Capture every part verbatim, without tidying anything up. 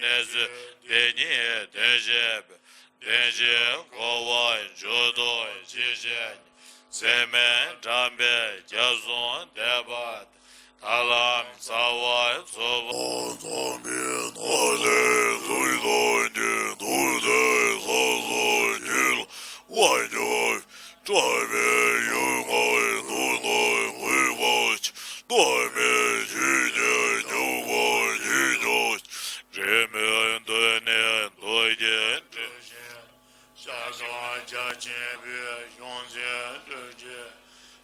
གནས་ཚུལ་འདི་ཉིད་དོན་བྱེད་པའི། བདེན་བཞིའི་གོ་བ་མཇུག་ཏུ་ཅི་བྱེད། སེམས་མེད་དྲན་པའི་རྒྱབ་གསུམ་བཟླས་པ་དེ། ད་ལམ་རྩ་བ་རྫོགས་པ། འཛོམས་པའི་ནང་ལས་གཟུགས་དང་ཉིད་དུ་ལྡན་ས་སོགས་ཀྱི་ལ་བ་ཉོབ། སྐྲག་པའི་ཡུལ་ལྔའི་ནང་ན་ངུས་པ་ཆེ། རྟོག་མེད་ཆོས་ཉིད་མྱོང་བ་ཉིད་ཀྱང་། རེ་མོས་འདུན་ནས་འདུ་བྱེད་འདྲེན་བྱེད། ཤ་ཟ་རྒྱ་ཆེན་པོའི་གཞུང་ཆེན་སྒྲུབ་བྱེད།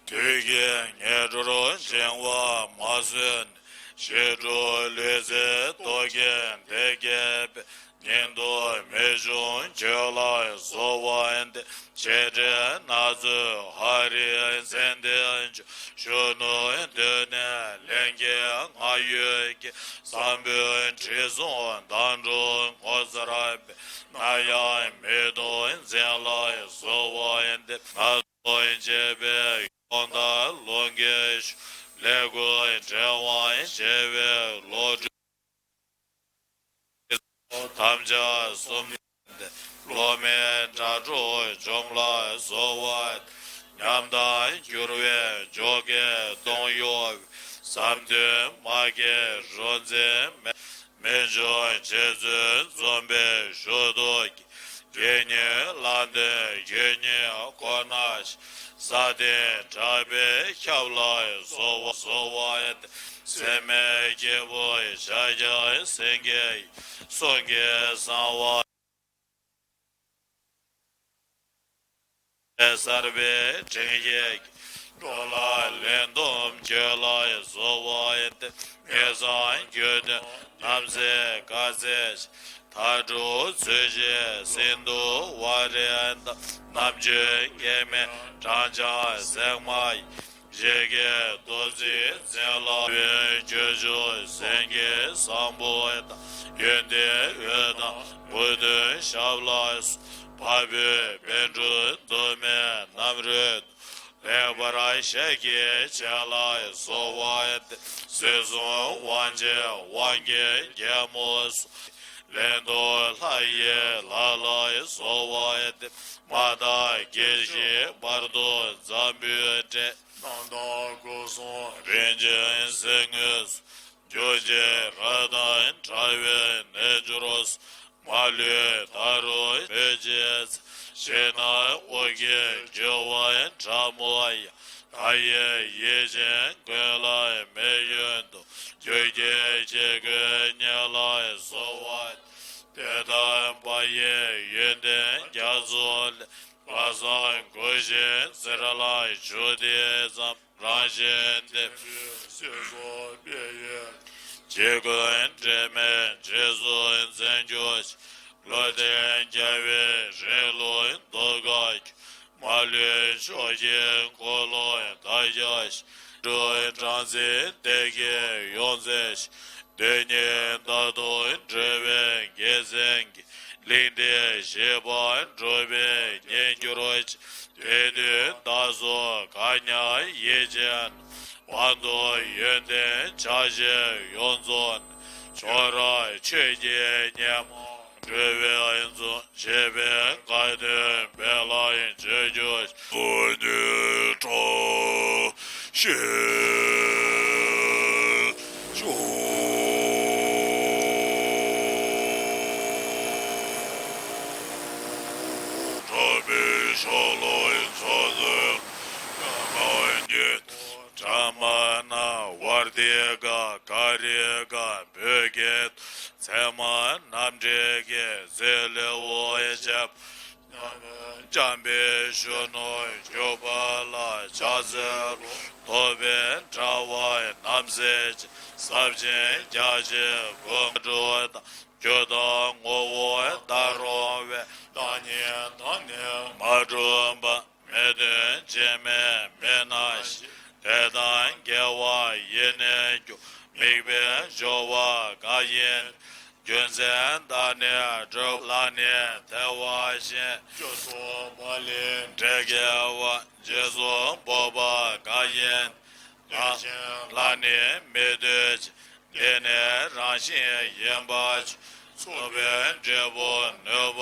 དུས་ཀྱི་ངན་འགྲོར་བྱིང་བ་མ་བཟོད་ནས། ཞི་ཁྲོ་ལུས་རྩལ་རྟོག་གེ་འདི་སྐད་པས། ཉིད་དུ་མི་འབྱུང་ཆོས་ལ་གཟུར་བ་འདི། ཆེ་ཕྲའི་ན་ཚོད་ཧ་རི་ཙན་དན་ཆུ། གཞོན་ནུ་མདུན་ནས་ལྷན་སྐྱེས་ང་ཡོད་ཀྱི། བསམ་པའི་དྲི་བསུང་མདངས་འཕྲོག་ངོ་མཚར་བའི། ན་ཡང་མི་གཏོང་འཛིན་ལ་གཟུར་བ་འདི། ན་ཚོད་འཆད་པའི་ཡོན་བདག་ལོངས་སྐྱེས་ཞུ། ལས་ཀུན་འབྲེལ་བ་བྱེ་བའི་བློ་གྲོས། ཐམས་ཅད་གསུམ་ལྡན་ཏེ། བློ་མེད་དགྲ་གྲོགས་འཇོམས་ལ་གཟུར་བ། ཉམ་ཐག་འགྱུར་བའི་འཇོ་སྒེག་གདོང་གཡོ་བའི། བསམ་དོན་མ་སྐྱེས་རོ་འཛིན་མེད། མི་འབྱུང་རྗེ་བཙུན་འཛོམས་པའི་ཞུ་གཏུགས་ཀྱིས། དགེ་བསྙེན་ལ་འདུན་དགེ་བསྙེན་ཁོ་ན་ཞིག། ས་སྟེང་གྲགས་པའི་ཁྱབ་ལ་གཟུར་བ་གཟུར་བ་སྟེ། སེམས་མེད་སྐྱེས་བུ་ཤཱཀྱ་སེང་གེ་ཡི། གསུང་གི་གསང་བ་གསར་པའི་དྲན་ཤེས་ཀྱིས། འགྲོ་ལ་ལན་གཏུམ་བྱེད་ལ་གཟུར་བ་སྟེ། ངེས་གསང་རྒྱུད་སྟོན་རྣམ་སྲས་དཀར་རྩེ་ཞིག། མཐའ་དྲུག་ཚུལ་བཞིའི་སིནྡྷུ་ཝ་རི་དང་། རྣམ་དཔྱོད་སྐྱེ་མེད་སྦྲང་ཆར་ཟེགས་མ་ཡིས། ཞི་རྒྱས་ཏོག་ཙིག་འཛིན་ལ། བའི་སྤྱོད་ཕྱུག་སེང་གེ་བཟང་པོ་དང་། ཡོན་ཏན་འོད་དང་མུ་སྟེགས་ཞབས་ལ་སོགས། འཕགས་པའི་པཎ་གྲུབ་མདོ་སྨད་རྣམ་རོལ་དུ། ལེགས་པར་ཞལ་གྱིས་བྱིན་ལ་གཟུར་བ་སྟེ། སྲིད་གསུམ་དབང་ཆེན་དབང་གི་རྒྱལ་མོ་སོགས། ལན་དུ་ལྷ་ཡི་ལྷ་ལ་གཟུར་བ་སྟེ། མ་དག་དགེ་བཤེས་བར་དུ་འཛམ་བུའི་གྲས། རྣམ་དག་སྐུ་གསུམ་རིན་ཆེན་གསེར་དངུལ་སོགས། འབྱུང་བྱེད་རབ་དང་ཕྲ་བའི་རྣལ་འབྱོར་སོགས། མ་ལུས་ད་རུང་མོས་བྱས་ཚེ། ཕྱི་ནང་དབུགས་ཀྱི་རྒྱུ་བ་ཕྲ་མོ་ཡང་། མཐའ་ཡས་ཡིད་བཞིན་ཀུན་ལ་མེ་ཡོད་དོ། རྒྱུ་རྐྱེན་ཆེ་དགུའི་ཉེ་ལ་གཟུར་བ། དེ་དང་པ་ཡི་ཡོན་ཏན་རྒྱ་མཚོ་ལས། པ་སངས་དགུག་ཤིང་གསེར་ལ་ཆུ་དེ་ཙམ། རང་བཞིན་བདེ་བའི་སྲིད་སོགས་སྤེལ་ཡོད། རྗེ་ཀུན་འབྲལ་མེད་རྗེས་སུ་འཛིན་གྱུར་ཅིག། བློ་ལྡན་རྒྱལ་བའི་རིང་ལུགས་རྟོགས་དཀའ་ཁྱོད། མ་ལུས་ཕྱོགས་ཀྱི་འཁོར་ལོ་བདག་རྒྱལ་ཞིང་། འགྲོ་བའི་སྦྲང་རྩི་དེ་སྐད་ཡོངས་འཛིན་ཞིང་། དོན་གཉིས་རྟག་ཏུ་འགྲོ་བའི་དགེ་མཚན་གྱིས། གླིང་འདིའི་ཞིང་པ་འགྲུབ་པའི་གཉེན་གྱུར་ཅིག། དེ་དུས་བདག་སོགས་གང་ཉག་ཡིད་ཆེས་ན། དབང་དུ་ཡོན་ཏན་ཆ་ཤས་ཡོངས་རྫོགས་ནས། ཁྱོད་རང་ཆོས་ཀྱི་གཉེན་མོ་འགྲུབ་པའི་མཚོན། ཞེས་པའི་ཁ་ཏོན་སྦས་ལ་བརྗོད་རྒྱུ། སུ་ཉིད་བཀྲ་ཤིས་ཤོག། གྲོགས་པོའི་ཤོ་ལོ་ཡི་ཚོགས་ཚོད་ཀྱང་མ་ཉིད། ཕྲ་མ་ན་ཝར་ཏི་ཀ་ཀ་རི་ཀ་བོད་སྐད། ཚད་མ་རྣམ་འགྲེལ་གྱི་ཚིག་ལེའུ་བརྒྱད་པ། འཇམ་དཔལ་གཞོན་ནུར་གྱུར་པ་ལ་ཕྱག་འཚལ་ལོ། ཐུབ་པའི་དྲ་བ་རྣམ་སེལ་གྱི། ཟབ་ཅིང་རྒྱ་ཆེའི་སྒོ་ང་དྲུག་དང་། རྒྱུ་དང་ངོ་བོ་ད་རུང་བའི། བདག་ཉིད་དང་ནི་མ་གྲུབ་པ། མི་མཐུན་འཆི་མེད་མི་སྣང་ཞིང་། དེ་དང་འགལ་བ་ཡེ་ནས་སྐྱོབ། དམིགས་པའི་སྦྱོར་བ་གང་ཡིན། རྒྱུ་མཚན་བདག་ནི་གྲུབ། ལ་ནི་ཐལ་བ་ཞེས། རྒྱུ་གསུམ་པ་ལས་འབྲས་སྐྱེ་བ། རྗེས་སུ་འབོགས་པ་གང་ཡིན། ལ་ནི་མི་འདོད་ཅིང་། འདི་ནི་རང་བཞིན་ཡིན་པ་ཆོས། ཚོགས་པའི་འབྲས་བུ་ནུས་པ་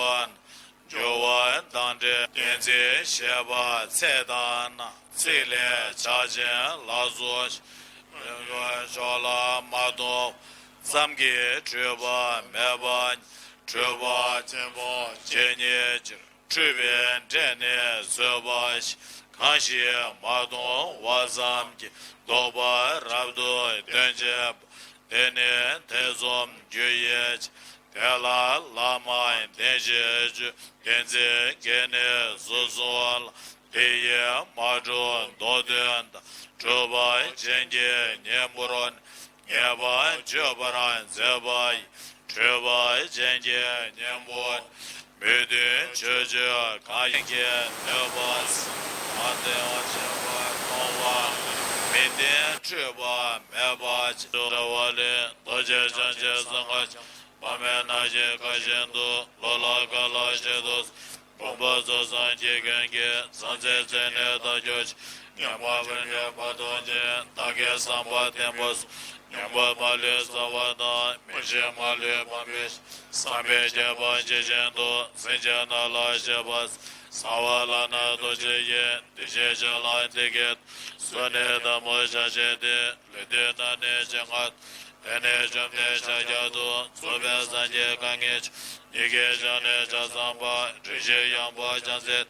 འགྱུར་བ་དང་འབྲས་བསྟན་འཛིན་བཤད་པ་ཚེ་དང་ན་ཚིག་ལས་ཕྱག་ཆེན་ལ་སོགས་ཤིང་ཕྱོགས་ལ་མ་གཏོགས་ཙམ་གྱིས་འཁྲུལ་པ་མེད་པ་འཁྲུལ་པ་ཆེན་པོ་ཇི་སྙེད་ཅིག་འཁྲུལ་པའི་འབྲས་ནི་བཟོད་པ་ཞིག་གང་ཞིག་མ་མཐོང་བ་ཙམ་གྱིས་ལྡོག་པ་རབ་ཏུ་སྟོན་བྱེད་པ། དེ་ནི་ཐེ་ཚོམ་རྒྱུ་ཡིས་བྱས། དེ་ལ་བླ་མ་བདེན་བཞིའི་ཆོས་བསྟན་འཛིན་གྱིས་ནི་གཟུགས་བཟུང་ལ། དེ་ཡིས་མ་གྲུབ་མདོ་དོན་དང་། གྲུབ་པ་ཅན་གྱི་གཉེན་པོར་ནི། ངེས་པར་བརྗོད་པར་མཛད་པ་ཡི། འཁྲུལ་པ་ཅན་གྱི་གཉེན་པོ་ནི། མི་མཐུན་ཕྱོགས་ཆོས་གང་ཡིན་གྱི་ནུས་པ་ཟད། མ་བདེ་བ་ཆེན་པོ་མཐོང་བ། མི་བདེན་འཁྲུལ་པ་མེད་པ་ཅིག་འདྲ་བ་ལས། རྡོ་རྗེ་འཆང་ཆེན་སངས་རྒྱས་དཔག་མེད་རྣམས་ཀྱི་བཀའ་བཞིན་དུ། ལོ་ལ་ག་ལ་ཞིག་ཏུ། བུམ་པ་ཚོགས་བསགས་ཀྱི་མགོན་གྱིས། བསམ་རྩེ་རྩེ་ནས་བདག་སྐྱོབ་ཕྱིར། ཉོན་མོངས་པའི་དགྲ་བོ་བཟློག་ཅིང་། བདག་གི་བསམ་པ་བརྟན་པོར་གསལ། ཉོན་མོངས་མ་ལུས་སེལ་བ་དང་། མི་ཤེས་མ་ལུས་སྤང་བའི་ཕྱིར། བསམ་པའི་ཁྱད་པར་ཇི་བཞིན་དུ། སེམས་ཅན་རྣམས་ལ་བཤད་པར་གསོལ། བྱ་བ་ལ་ནི་རྡོ་རྗེ་ཡིས། འདུས་བྱས་ཆོས་ལ་ཐིག་གིས་བརྡ། གསུམ་ནི་ཟླ་མོར་ཆ་བྱས་ཏེ། ལུས་རྟེན་རྣམས་ནི་ཇི་སྙེད་དུ། དེ་ནི་བཅོམ་ལྡན་ཤཱཀྱ་ཐུབ། རྫོགས་པའི་སངས་རྒྱས་གང་ངེས་ཕྱིར། ཉིད་ཀྱི་ཞལ་ནས་ཕྱག་བརྩམས་པ། རིན་ཆེན་དབྱངས་པོ་རྒྱ་མཚོའི་མཐིལ།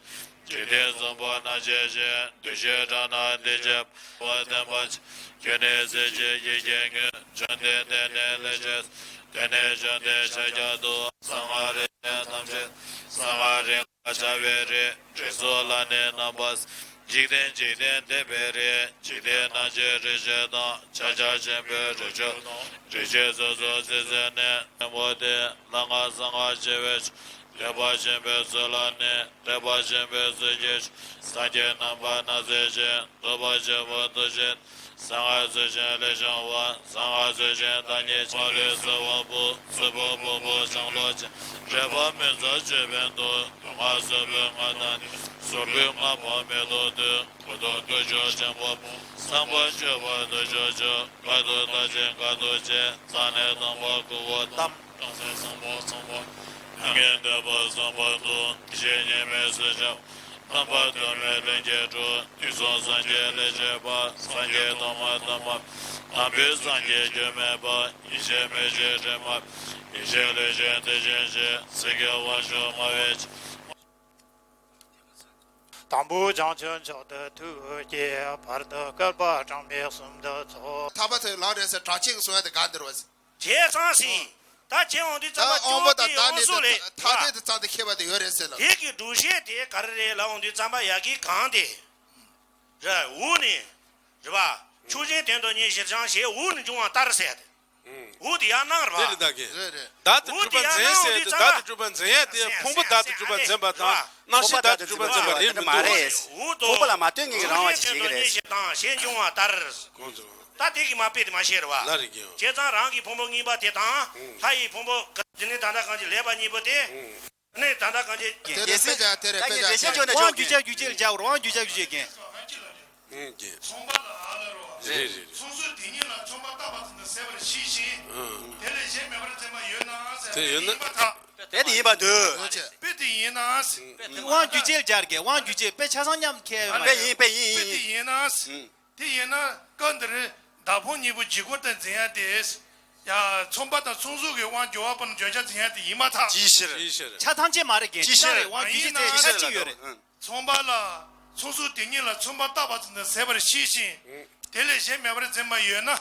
འཇིག་རྟེན་གསུམ་པོ་རྣམ་འབྱེད་ཅིང་། འདུས་བྱས་དགྲ་རྣམས་འདུལ་བྱེད་པ། བརྟན་པ་ཅན་གྱི་ནི་གཟི་བརྗིད་ཡིད་ཀྱི་དངོས། བཅོམ་ལྡན་འདས་ནི་ལྷར་བཅས་སོ། དེ་ནས་བཅོམ་ལྡན་ཤཱཀྱ་ཐུབ། གསང་སྔགས་རིག་པའི་ཐམས་ཅད་གསང་སྔགས་རིག་པ་བྱ་བའི་རིགས། རིགས་གསུམ་ལ་ནི་རྣམ་པར་གསལ། འཇིག་རྟེན་འཇིག་རྟེན་འདས་པའི་རིགས། འཇིག་རྟེན་རྣམ་འབྱེད་རིགས་བཞི་དང་། ཕྱག་རྒྱ་ཆེན་པོའི་རིགས་བཅུ་དང་། རིགས་བཞི་སོ་སོར་རྩིས་ཟིན་ནས། ཆེན་པོ་དེ་ལ་ལྷ་སྔགས་གསང་སྔགས་ཆེ་བའི་མཆོག་ལེགས་པར་ཕྱིན་པའི་ཚུལ་ལ་ནི། ལེགས་པར་ཕྱིན་པའི་ཚུལ་གྱི་མཆོག་སངས་རྒྱས་རྣམ་པར་སྣང་མཛད་ཅིང་། ཐུབ་པ་ཆེན་པོའི་ཐུགས་རྗེ། གསང་སྔགས་ཚུལ་ཆེན་ལས་བྱུང་བ། གསང་སྔགས་ཚུལ་ཆེན་བདག་ཉིད་ཀྱི། མ་ལུས་གསལ་བ་པོ། གཟུགས་ཕུང་པོ་ཕུང་ལྗང་ལོ་ཅན། རེག་པ་མི་འཛག་ཅོད་པན་དུ། ལུས་ངག་གསུམ་པོའི་མངའ་བདག་ནི། གཟུགས་ཕུང་ལྔ་པོ་མེ་ཏོག་སྟོན། གོས་དང་དུར་ཁྲོད་ཆེན་པོ་པོ། བསམ་པ་བཅོས་པ་དུར་ཁྲོད་ཆེན། དཀའ་ཐུབ་རྟགས་ཅན་དཀའ་ཐུབ་ཆེ། རྩ་ནས་དང་པོ་གུ་བོ་བལྟམས། རྟགས་ཚད་བཟང་པོ་བཟང་པོ། མྱ་ངན་འདས་པ་བཟང་པོ་སྟོན། ཡེ་ཤེས་གཉིས་མེད་སེམས་ཅན། རྣམ་པ་གདོད་མའི་ལྷན་སྐྱེས་སྒྲོལ། དུས་གསུམ་སངས་རྒྱས་ལས་བྱེད་པ། སངས་རྒྱས་ཐོག་མ་ཐོག་མ། དང་པོའི་སངས་རྒྱས་སྐྱོན་མེད་པ། ཡེ་ཤེས་མི་ཤིགས་དྲི་མ་མེད། ཡེ་ཤེས་ལུས་ཅན་དེ་བཞིན་གཤེགས། སྲིད་ཀྱི་དབང་ཕྱུག་སྨྲ་བའི་ཆོས། དང་པོ་བྱང་ཆུབ་མཆོག་ཏུ་ཐུགས་བསྐྱེད། བར་དུ་བསྐལ་པ་གྲངས་མེད་གསུམ་དུ་ཚོགས། ཐར་པ་དེ་ལམ་རེད་ཟེར་གྲགས་ཆེན་གྱི་གསུང་ཡ་དེ་ག་འདིར་བ་ཟེར། བྱས་ཙང་ཟིན། ད་བྱས་འོང་དུས་ཙམ་པ་ད་དབང་པོ་དང་བདག་ཉིད་དེ་ཐ་དད་དུ་བརྩམས་ཏེ་ཁྱད་པར་དུ་ཡོད་རེད་ཟེར་ལ། དེ་གི་སྒྲུབ་བྱེད་དེ་ག་རེ་རེད་ལབ་འོང་དུས་ཙམ་པ་ཡ་གི་གང་དེ། རེད་འུ་ནི། རེད་བ། ཆོས་ཅན་དོན་དུ་གཉེར་ཞེས་བྱ་ཞེས་འུ་ནི་འབྱུང་བ་ལྟར་ཟེར་ཏེ། འུ་དེ་ཡང་སྣང་རེད་བ། རེད་རེད་ད་གི། རེད་རེད། བདག་ཏུ་གྲུབ་པ་འཛིན་ཟེར་ཏེ། བདག་ཏུ་གྲུབ་པ་འཛིན་ཡ་དེ་ཕུང་པོ་བདག་ཏུ་གྲུབ་པ་འཛིན་པ་དང་། རྣམ་ཤེས་བདག་ཏུ་གྲུབ་པ་འཛིན་པ་རེད་མི་འདུག་མ་རེད། ཕུང་པོ་ལ་མ་ལྟོས་ངེས་ཀྱི་རང་བ་ཅིག་བྱེད་ཀྱི་རེད། ཞེས་དང་ཞེས་འབྱུང་བ་ལྟར། གོང་དུ། ད་དེ་གི་མ་དཔེ་དེ་མ་ཤེས་རེད་བ། ལ་རེ་གི། བྱས་ཙང་རང་གི་ཕུང་པོ་གཉིས་པ་དེ་དང་། ལྷ་ཡི་ཕུང་པོ་ག་དེ་ནི་ད་ལྟ་གང་ཅི་ལེགས་པ་གཉིས་པོ་དེ། ནི་ད་ལྟ་གང་ཅི་དེ་རེད། དཔེ་ཆ་དེ་རེད། དཔེ་ཆ་དེ་རེད། དབང་རྒྱུ་ཆ་རྒྱུ་ཅན་ལ་སྦྱར་དགོས་རེད། དབང་རྒྱུ་ཆ་རྒྱུ་ཅན་གྱི། ཚོང་པ་ལ་ཨ་ལ་རོ། རེད་རེད་རེད། ཚོང་ཟོག་དེ་ཉིད་ལ་ཚོང་པ་བཏགས་པ་ཙམ་དུ་ཟད་པར་ཤེས་ཤིང་། དེ་ལས་གཞན་མེད་པར་འཛིན་པ་ཡོད་ན་ཟེར། དེ་ཡོད་ན། ཡིན་པར་ཐལ། དེ་དེ་ཡིན་པར་འདོད། དཔེ་དེ་ཡིན་ན། དབང་རྒྱུ་ཅན་ལ་སྦྱར་དགོས། དབང་རྒྱུ་ཅན་དཔེ་ཆ་ཚང་མཉམ་ཁྱེར། དཔེ་ཡིན། དཔེ་ཡིན། དཔེ་དེ་ཡིན་ན། དེ་ཡིན་ན་སྐབས་འདིར་བདག་ཕུང་གཉིས་པོ་ཇི་སྐོར་དུ་འཛིན་ཡ་དེ། ཡ། ཚོང་པ་དང་ཚོང་ཟོག་གི་དབང་སྒྱུར་བ་པོ་ནི་བརྗོད་བྱ་འཛིན་ཡ་དེ་ཡིན་མ་ཐག་ཅིའི་ཕྱིར། ཅིའི་ཕྱིར། ཆ་ཐམས་ཅད་མ་རེད་གན། ཅིའི་ཕྱིར། ཆ་རེད། དབང་རྒྱུ་ཅན་དེ་ཆ་གཅིག་ཡོད་རེད། ཚོང་པ་ལ། ཚོང་ཟོག་དེ་ཉིད་ལ་ཚོང་པ་བཏགས་པ་ཙམ་དུ་ཟད་པར་ཤེས་ཤིང་། དེ་ལས་གཞན་མེད་པར་འཛིན་པ་ཡོད་ན།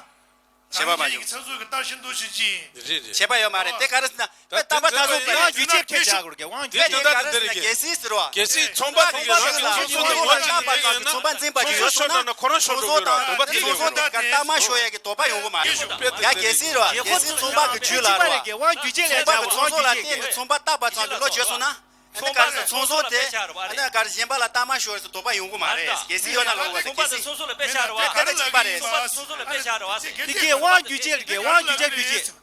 བྱས་པ་མ་རང་གི་ཡིན། ཚེ་སྲོག་གི་རྟགས་ཤིང་འདུ་ཤེས་ཀྱིས། རེད་རེད། བྱས་པ་ཡོད་མ་རེད། དེ་ག་རེ་ཟེར་ན། དཔེ་བཏགས་པ་ད་སོགས་དེ་དབང་རྒྱུ་ཅན་ཕལ་ཆེར་དགོས་རེད། དབང་རྒྱུ་ཅན་དེ་ག་རེ་ཟེར་ན། གལ་སྲིད་ཟེར་བ། གལ་སྲིད་ཚོང་པ་དེ་གི་རང་གི་ཚོང་ཟོག་ལ་བཏགས་པ་ཙམ་གྱིས་ཚོང་པ་འཛིན་པ་ཅིག་ཡོད་སོང་ན། ཁོ་རང་ཤོར་འགྲོ་གི་རེད། དོགས་པ་དེ་ཚོང་ཟོག་དང་གཏའ་མ་ཤོར་ཡ་གི་དོགས་པ་ཡོང་གི་མ་རེད། ཡ་གལ་སྲིད་རེད་བ། གལ་སྲིད་ཚོང་པ་གི་རྒྱུད་ལ་རེད། དབང་རྒྱུ་ཅན་ལ་ཚོང་པ་གི་ཚོང་ཟོག་ལ་བརྟེན་ནས་ཚོང་པ་བཏགས་པ་ཙམ་གྱིས་ལོག་བྱས་སོང་ན། ཨ་ནི་ག་རེ་ཟེར། ཚོང་ཟོག་དེ་ཨ་ནི་ག་རེ་གཞན་པ་ལ་གཏའ་མ་ཤོར་ཟེར་དོགས་པ་ཡོང་གི་མ་རེད། གལ་སྲིད་ཡོད་ན་ལོག་པ་དེ་གལ་སྲིད། ཚོང་པ་དེ་ཚོང་ཟོག་ལ་དཔེ་ཆ་རེད་བ། དེ་ལྟ་གཅིག་པ་རེད། ཚོང་ཟོག་ལ་དཔེ་ཆ་རེད་བ། དེ་གའི་དབང་རྒྱུ་ཅན་གྱི་དབང་རྒྱུ་ཅན་རྒྱུ་ཅན།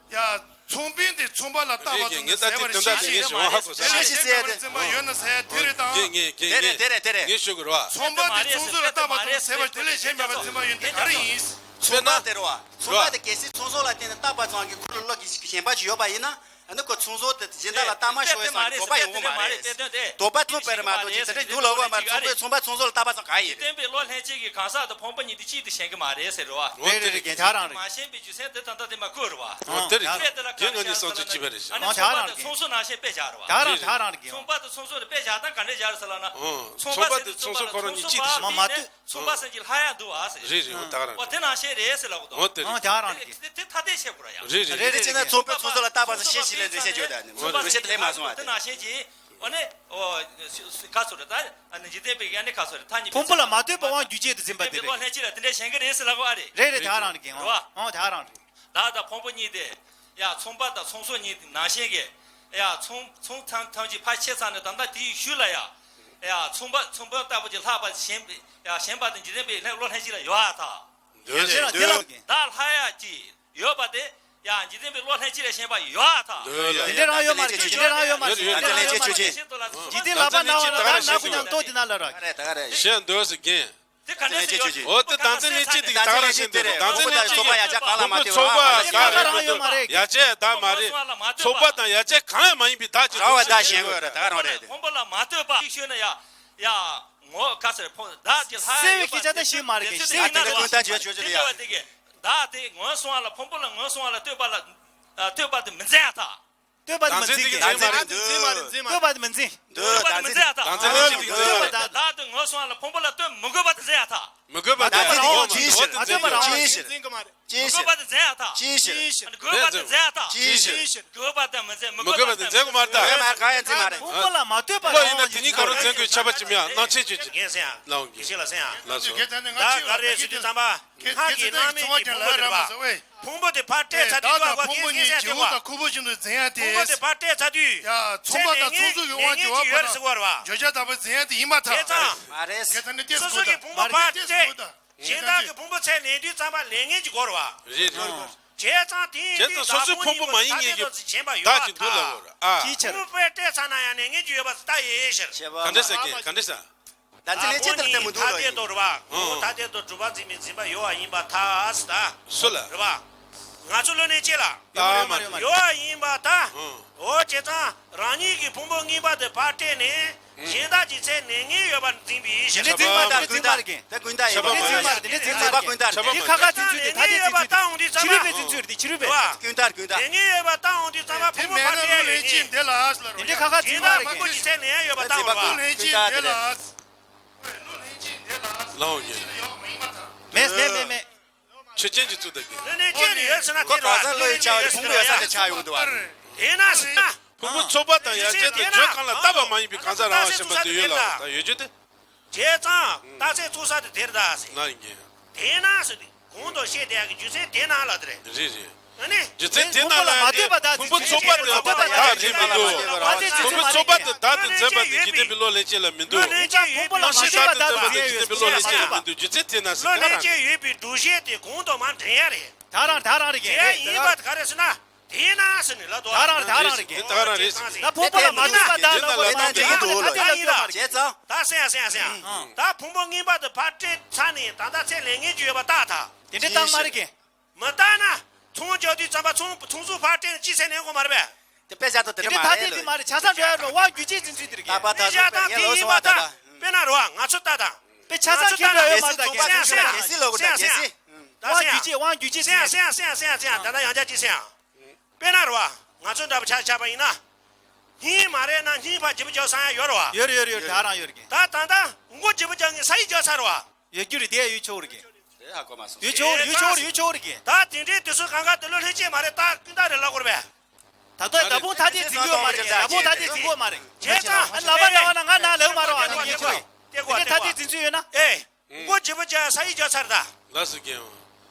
ཡ། ཚོང་དཔོན་དེ་ཚོང་པ་ལ་བཏགས་པ་ཙམ་དུ་ཟད་པར་ཤེས་ཤིང་། དེ་ལས་གཞན་མེད་པར་འཛིན་པ་ཡོད་ན་ཟེར་དེ་རེད་དང་། དེ་རེད་དེ་རེད་དེ་རེད། ངས་ཤོད་དགོས་རེད་བ། ཚོང་པ་དེ་ཚོང་ཟོག་ལ་བཏགས་པ་ཙམ་དུ་ཟད་པར། དེ་ལས་གཞན་མེད་པར་འཛིན་པ་ཡོད་ན་དེ་ག་རེ་ཡིན། ཚོང་པ་དེ་རེད་བ། ཚོང་པ་དེ་གལ་སྲིད་ཚོང་ཟོག་ལ་བརྟེན་ནས་བཏགས་པ་ཙམ་གྱིས་ཁོ་ལ་བློ་གི་ཞེན་པ་ཅིག་ཡོད་པ་ཡིན་ན། ཨ་ནི་ཁོ་ཚོང་ཟོག་དེ་གཞན་དག་ལ་བཏགས་མ་ཤོར་བའི་བསམ་གྱི་དོགས་པ་ཡོང་གི་མ་རེད། དོགས་པ་ཐུག་པ་རེད་མ་གཏོགས་ཅི་ཚེ་རིང་སྡུག་ལོག་མ་རེད། ཚོང་པས་ཚོང་པ་ཚོང་ཟོག་ལ་བཏགས་པ་ཙམ་ག་ཡིན་རེད། འཇིག་རྟེན་པའི་བློ་ལྷན་སྐྱེས་ཀྱི་གང་ཟག་དང་ཕུང་པོ་གཉིས་དེ་གཅིག་ཏུ་ཞེན་གྱི་མ་རེད་ཟེར་རེད་བ། རེད་རེད་རེད། རྒན་ཆ་རང་རེད། མ་ཞེན་པའི་རྒྱུ་མཚན་དེ་ད་ལྟ་དེ་མ་བཀོད་རེད་བ། འོ་དེ་རེད། དཔེ་དེ་ལ་རྒན་ང་གནས་སྟངས་ཚོ་གཅིག་པ་རེད་ཤག་ཨ་ནི་ཨོ་ཚོང་པ་དེ་ཚོང་ཟོག་ནང་བཞིན་དཔེ་བཞག་རེད་བ། ད་རང་ད་རང་རེད་རྒན། ཚོང་པ་དེ་ཚོང་ཟོག་ནི་དཔེ་བཞག་སྟངས་ག་འདྲས་བཞག་རེད་ཟེར་ལབ་ན། ཨོ་ཚོང་པ་དེ་ཚོང་པ་ལ་ཚོང་ཟོག་ཁོ་རང་གཉིས་གཅིག་ཏུ་ཞེན་མ་མ་ཐུབ། ཚོང་པ་སེམས་ཀྱི་ལྷ་ཡང་འདུག་ཨ་ཟེར། རེད་རེད། འོ་ད་ག་རང་། འོ་དེ་ནང་བཞིན་རེད་ཟེར་ལབ་གོ་དང་། འོ་དེ་རེད། ཨང་ད་ག་རང་རེད། དེ་དེ་ཐ་དད་བཤད་དགོས་ར་ཡ། རེད་རེད། རེད་རེད། ཅེ་ན་ཚོང་པས་ཚོང་ཟོག་ལ་བཏགས་པ་ཚོ་ཤེས་ཤིག་ལས་འགྲེལ་བཤད་བརྗོད་དང་ནི་ཚོང་པས་ཚོང་ཟོག་ལ་བཏགས་པ་ཚོ་དེ་ནང་བཞིན་གྱི། འོ་ནི་འོ་ག་ཚོད་རེད་ད་ནི་འཇིག་རྟེན་པའི་ཡ་ནི་ག་ཚོད་རེད་ད་ནི། ཕུང་པོ་ལ་མ་ལྟོས་པ་དབང་བསྒྱུར་བྱེད་དུ་འཛིན་པ་དེ་རེད། ལྷན་སྐྱེས་ལ་དེ་འདྲ་ཞེན་གི་རེད་ཟེར་ལབ་གོ་ཨ་རེད། རེད་རེད། ད་ག་རང་རེད་རྒན། རེད་བ། ཨང་ད་ག་རང་རེད། བདག་དང་ཕུང་པོ་གཉིས་ཏེ། ཡ་ཚོང་པ་དང་ཚོང་ཟོག་གཉིས་ནང་བཞིན་གྱི། ཡ་ཚོང་ཚོང་ཐམས་ཐམས་ཅད་ཕར་ཕྱེ་ཚར་ནས་ད་ལྟ་དེའི་ཤུལ་ལ་ཡ། ཡ་ཚོང་པ་ཚོང་པ་ལྟ་བུ་ཅིག་ལྷག་པ་ཞེན་ཡ་ཞེན་པ་དེ་འཇིག་རྟེན་པའི་ལྷན་བློ་ལྷན་སྐྱེས་ལ་ཡོད་ཨ་ཐག་འདོད་ཡོད་ཡོད་ཡོད། བདག་ལྷག་ཡ་ཅིག་ཡོད་པ་དེ། ཡ་འཇིག་རྟེན་པའི་བློ་ལྷན་སྐྱེས་ལ་ཞེན་པ་ཡོད་ཨ་ཐག་འདོད་ཡོད། དེ་འདྲ་རང་ཡོད་མ་རེད། དེ་འདྲ་རང་ཡོད་མ་རེད། ཡོད་ཡོད། ད་ལྟ་ལྷན་སྐྱེས་ཆོས་ཅན། འཇིག་རྟེན་ལག་པ་ན་བ་ལ་ད་ན་བུ་མཉམ་ལྟོ་དེ་ན་ལ་ར། ད་ག་རེད་ད་ག་རེད། ཞེས་འདོད་སེ་རྒན། དེ་ག་འདྲས་སེ་ཡོད། འོ་དེ་དང་ཚན་ལས་ཅི་དེ་ད་ག་རང་ཞིག་འདོད་རེད། དང་ཚན་ལས་ཅི་དེ་ཚོགས་པ་ཡ་ཆ་ག་ལ་མ་དེ་ཚོགས་པ་ག་རེད་འདོད། ཡ་ཆ་ད་མ་རེད། ཚོགས་པ་དང་ཡ་ཆ་གང་ཡང་མ་ཡིན་པའི་བདག་ཅིག་ར་བ་ད་ཞེན་དགོས་རེད། ད་ག་རང་རེད། ཕུང་པོ་ལ་མ་ལྟོས་པ་ཞིག་ཤོད་ན་ཡ། ཡ་ངོ་ག་ཟེར་ཕུང་བདག་གི་ལྷ་སེ་བའི་སྐད་ཆ་ད་ཞིག་མ་རེད། གི་སེ་བའི་སྐད་ཆ་ད་ཞིག་མ་རེད། དེ་གི་བདག་དེ་ངོས་སོང་བ་ལ་ཕུང་པོ་ལ་ངོས་སོང་བ་ལ་ལྟོས་པ་ལ་ལྟོས་པ་དེ་མི་འཛིན་ཡ་ད། ལྟོས་པ་དེ་མི་འཛིན་གི། ལྟོས་པ་དེ་མི་འཛིན། ལྟོས་པ་དེ་མི་འཛིན། ལྟོས་པ་དེ་མི་འཛིན་ཡ་ད། ལྟོས་པ་དེ་མི་འཛིན་ཡ་ད། ལྟོས་པ་དེ་ངོས་སོང་བ་ལ་ཕུང་པོ་ལ་ལྟོས་མི་དགོས་པ་དེ་འཛིན་ཡ་ད། མི་དགོས་པ་དེ་འཛིན་གི། ལྟོས་པ་དེ་འཛིན་གི་མ་རེད། ཅི་ཞིག་དགོས་པ་དེ་འཛིན་ཡ་ད། ཅི་ཞིག་དགོས་པ་དེ་འཛིན་ཡ་ད། ཅི་ཞིག་དགོས་པ་དེ་མི་འཛིན། མི་དགོས་པ་དེ་འཛིན་གི་མ་རེད་ད། མ་རེད། གང་ཡང་འཛིན་མ་རེད། ཕུང་པོ་ལ་མ་ལྟོས་པ་ལ་ཡིན་ན་དེ་གཉིས་ག་རུ་འཛིན་དགོས་ཆ་པ་ཅི་མི་ཡང་སྣང་ཆེན་ཅི་ཅི་ངས་ཟེར་ཡ། ལའོ་གི་ཞིག་ལ་ཟེར་ཡ། ད་ག་རེ་ཞུ་དུས་ཙམ་པ། ཁ་གི་སྣང་མེད་ཀྱི་ཕུང་པོ་དེ་རེད་བ། ཕུང་པོ་དེ་ཕར་སྤྲད་ཚར་དུས་ཀ་ཀ་ཁྱེད་ངས་ཟེར་ཡ་དེ་བ། ཕུང་པོ་དེ་ཕར་སྤྲད་ཚར་དུས། ཚོང་པ་དང་ཚོང་ཟོག་གི་དབང་སྐྱོན་བར་ན་བརྗོད་བྱ་ལྟ་བུ་འཛིན་ཡ་དེ་ཡིན་པ་ཐལ། བྱས་ཙང་། མ་རེད། སོ་སོ་གི་ཕུང་པོ་ཕར་སྤྲད། གཞན་དག་གི་ཕུང་པོ་ཚད་ལེན་དུས་ཙམ་པ་ལེན་མཁན་གྱི་སྐོར་བ། རེད་རེད། བྱས་ཙང་དེ་ཡིན་དུས་བདག་ཕུང་གཉིས་པོ་ཐ་དད་དུ་ཞེན་པ་ཡོད་པ་ཐལ། ཅིའི་ཕྱིར། ཕུང་པོ་ཕར་སྤྲད་ཚར་ན་ཡང་ལེན་མཁན་གྱི་ཡོད་པ་ལྟ་ཡི་ཕྱིར། ག་འདྲ་ཟེར་གི། ག་འདྲ་ཟེར། བདག་ཕུང་གཉིས་ཐ་དད་དུ་རེད་བ། ངོ་བོ་ཐ་དད་དུ་གྲུབ་པ་འཛིན་པའི་འཛིན་པ་ཡོད་པ་ཡིན་པ་ཐལ་ཟེར་ད། སུ་ལ། རེད་བ། ང་ཚོ་བློ་ནས་སྐྱེ་ལ། ཡོད་པ་ཡིན་པ་ད། འོ་བྱས་ཙང་རང་ཉིད་ཀྱི་ཕུང་པོ་གཉིས་པ་དེ་ཕར་སྤྲད་ནས་གཞན་དག་ཅིག་ཚད་ལེན་མཁན་ཡོད་པར་འཛིན་པའི་ཕྱིར། དེ་འཛིན་པ་དང་ཀུན་ཏར་དེ་ཀུན་ཏར་ཡིན་པ། དེ་འཛིན་པ་དེ་འཛིན་པ་ཀུན་ཏར་དེ་ཁ་ཁ་འཛིན་ཚུལ་དེ་ཐ་དད་འཛིན་ཚུལ་དེ་ཕྱི་རོལ་པའི་འཛིན་ཚུལ་དེ་ཕྱི་རོལ་པའི། ཀུན་ཏར་ཀུན་ཏར། ལེན་མཁན་ཡོད་པ་ལྟ་འོང་དུས་ཙམ་པ་ཕུང་པོ་ཕར་སྤྲད་ཡ་ཡོད་ངེས། དེ་འདྲའི་ཁ་ཁ་འཛིན་ཚུལ་མ་རེད། ཕུང་པོ་ཅིག་ཚད་ལེན་ཡ་ཡོད་པ་ལྟ་འོང་བ། ལེན་མཁན་དེ་ལ། ལའོ་གི། མེད་མེད་མེད་མེད། ཆོས་ཅན་གྱི་ཚུལ་དང་གི། ལེན་མཁན་ཡོད་ཟེར་ན་དེ་རེད་བ། ལེན་མཁན་ཡོད་ཟེར་ན་ཡོད་ཟེར་ན་ཡོད་ཟེར་ན། དེ་ན་ཟེར་ན། ཕུང་པོ་ཚོགས་པ་དང་ཡ་གྱལ་དུ་བརྗོད་གང་ལ་བཏགས་པ་མ་ཡིན་པའི་གང་ཟག་རང་དབང་ཞེན་པ་དེ་ཡོད་ལ་ད་ཡོད་རྒྱུ་དེ། བྱས་ཙང་རྟགས་ཚད་ཚུགས་ས་དེ་དེར་གདའ་ཟེར། ལ་ཡིན་གྱི། དེས་ན་ཟེར་ཏེ་གོང་དུ་བཤད་བསྡད་ཡག་གི་རྒྱུ་མཚན་དེ་ན་ལ་དེ་རེད། རེད་རེད། ཨ་ནི། རྒྱུ་མཚན་དེ་ན་ལ་ཡང་དེ་ཕུང་པོ་ཚོགས་པ་དེ་བདག་དེ་འཛིན་པ་མི་འདུག་ཕུང་པོ་ཚོགས་པ་དེ་བདག་དེ་འཛིན་པ་དེ་འཇིག་རྟེན་པའི་བློ་ལྷན་སྐྱེས་ལ་མི་འདུག་ཕུང་པོ་ལ་མ་ལྟོས་པ་བདག་དེ་འཛིན་ཡོད་པའི་བློ་ལྷན་སྐྱེས་ལ་མི་འདུག་རྒྱུ་མཚན་དེ་ན་ཟེར་ག་རང་རེད། བློ་ལྷན་སྐྱེས་ཡོད་པའི་སྒྲུབ་བྱེད་དེ་གོང་དུ་མར་འདྲེན་ཡ་རེད། ད་རང་ད་རང་རེད་གི། དེ་ཡིན་པ་ག་རེ་ཟེར་ན། དེས་ན་ཟེར་ནས་ལབ་འདུག་ད་རང་རེད་ད་རང་རེད་གི། ད་རང་རེད་ཟེར་གི། ད་ཕུང་པོ་ལ་མ་ལྟོས་པ་བདག་ལ་འོས་མ་འདྲེན་གྱི་འདུག་ལ། ད་ཡིན་ད། བྱས་ཙང་། ད་སེང་ཡ་སེང་ཡ་སེང་ཡ། ད་ཕུང་པོ་གཉིས་པ་དེ་ཕར་སྤྲད་ཚར་ནས་ད་ལྟ་ཚད་ལེན་མཁན་ཅིག་ཡོད་པ་བཏགས་ད། དེ་འདྲའི་བཏགས་མ་རེད་གི། མི་བཏགས་ན། ཚོང་རྒྱག་དུས་ཙམ་པ་ཚོང་ཚོང་ཟོག་ཕར་སྤྲད་ནས་ཅི་ཟེར་ནས་ཡོང་གི་མ་རེད་པས། དེ་དཔེ་བཞག་ཐོག་དེ་འདྲ་མ་རེད་ལ། དེ་འདྲའི་ཐ་དད་དེ་མ་རེད། ཆ་ཚང་འགྲོ་ཡ་རེད། དབང་སྒྱུར་བྱེད་ཚིག་ཚུལ་དེ་རེད་གི། ད་པ་ད་ཚོ་དཔེ་ཡ་ལོ་སོང་བ་ད་ད། དཔེར་ན་རེད་བ། ང་ཚོ་ད་ད། དཔེ་ཆ་ཚང་ཁྱེར་འགྲོ་ཡོད་མ་རེད་ད། གལ་སྲིད་ལོ་གོ་ད་གལ་སྲིད། ད་དབང་སྒྱུར་བྱེད་དབང་སྒྱུར་བྱེད་ཚིག་ཚུལ། སེང་ཡ་སེང་ཡ་སེང་ཡ་སེང་ཡ་སེང་ཡ། ད་ལྟ་ཡང་བསྐྱར་ཅིག་སེང་ཡ། དཔེར་ན་རེད་བ། ང་ཚོ་འདྲ་པོ་ཆ་བཞག་པ་ཡིན་ན། སྙིང་མ་རེད་ན་སྙིང་ཕར་བརྗེ་པོ་རྒྱག་ས་ཡང་ཡོད་རེད་བ། ཡོད་རེད་ཡོད་རེད་ཡོད་རེད། ད་རང་ཡོད་རེད་གི། ད་ད་ལྟ་མགོ་བརྗེ་པོ་རྒྱག་མཁན་ས་ཡིས་རྒྱག་ཚར་བ། ཡོད་རྒྱུ་རེད་དེ་ཡོད་ཆོག་རེད་གི། དེ་ཧ་གོ་མ་སོང་། ཡོད་ཆོག་རེད་ཡོད་ཆོག་རེད་ཡོད་ཆོག་རེད་གི། ད་དེ་འདྲའི་དུས་སུ་གང་ག་དེ་ལོ་ལྷན་སྐྱེས་མ་རེད་ད་ཀུན་ད་རེད་ལབ་དགོས་རེད་པས། ད་ལྟ་ད་ཕུང་ཐ་དད་འཛིན་གྱི་ཡོད་མ་རེད་གི། ད་ཕུང་ཐ་དད་འཛིན་གྱི་ཡོད་མ་རེད། བྱས་ཙང་ཨ་ལབ་པ་ལབ་པ་ན་ང་ན་ལབ་མ་རེད་བ། ཨ་ནི་ངས་ཁོས་དེ་འདྲའི་ཐ་དད་འཛིན་ཚུལ་ཡོད་ན། ཨེ། མགོ་བརྗེ་པོ་རྒྱག་ས་ཡིས་རྒྱག་ཚར་ད། ལགས་སོ་རྒན།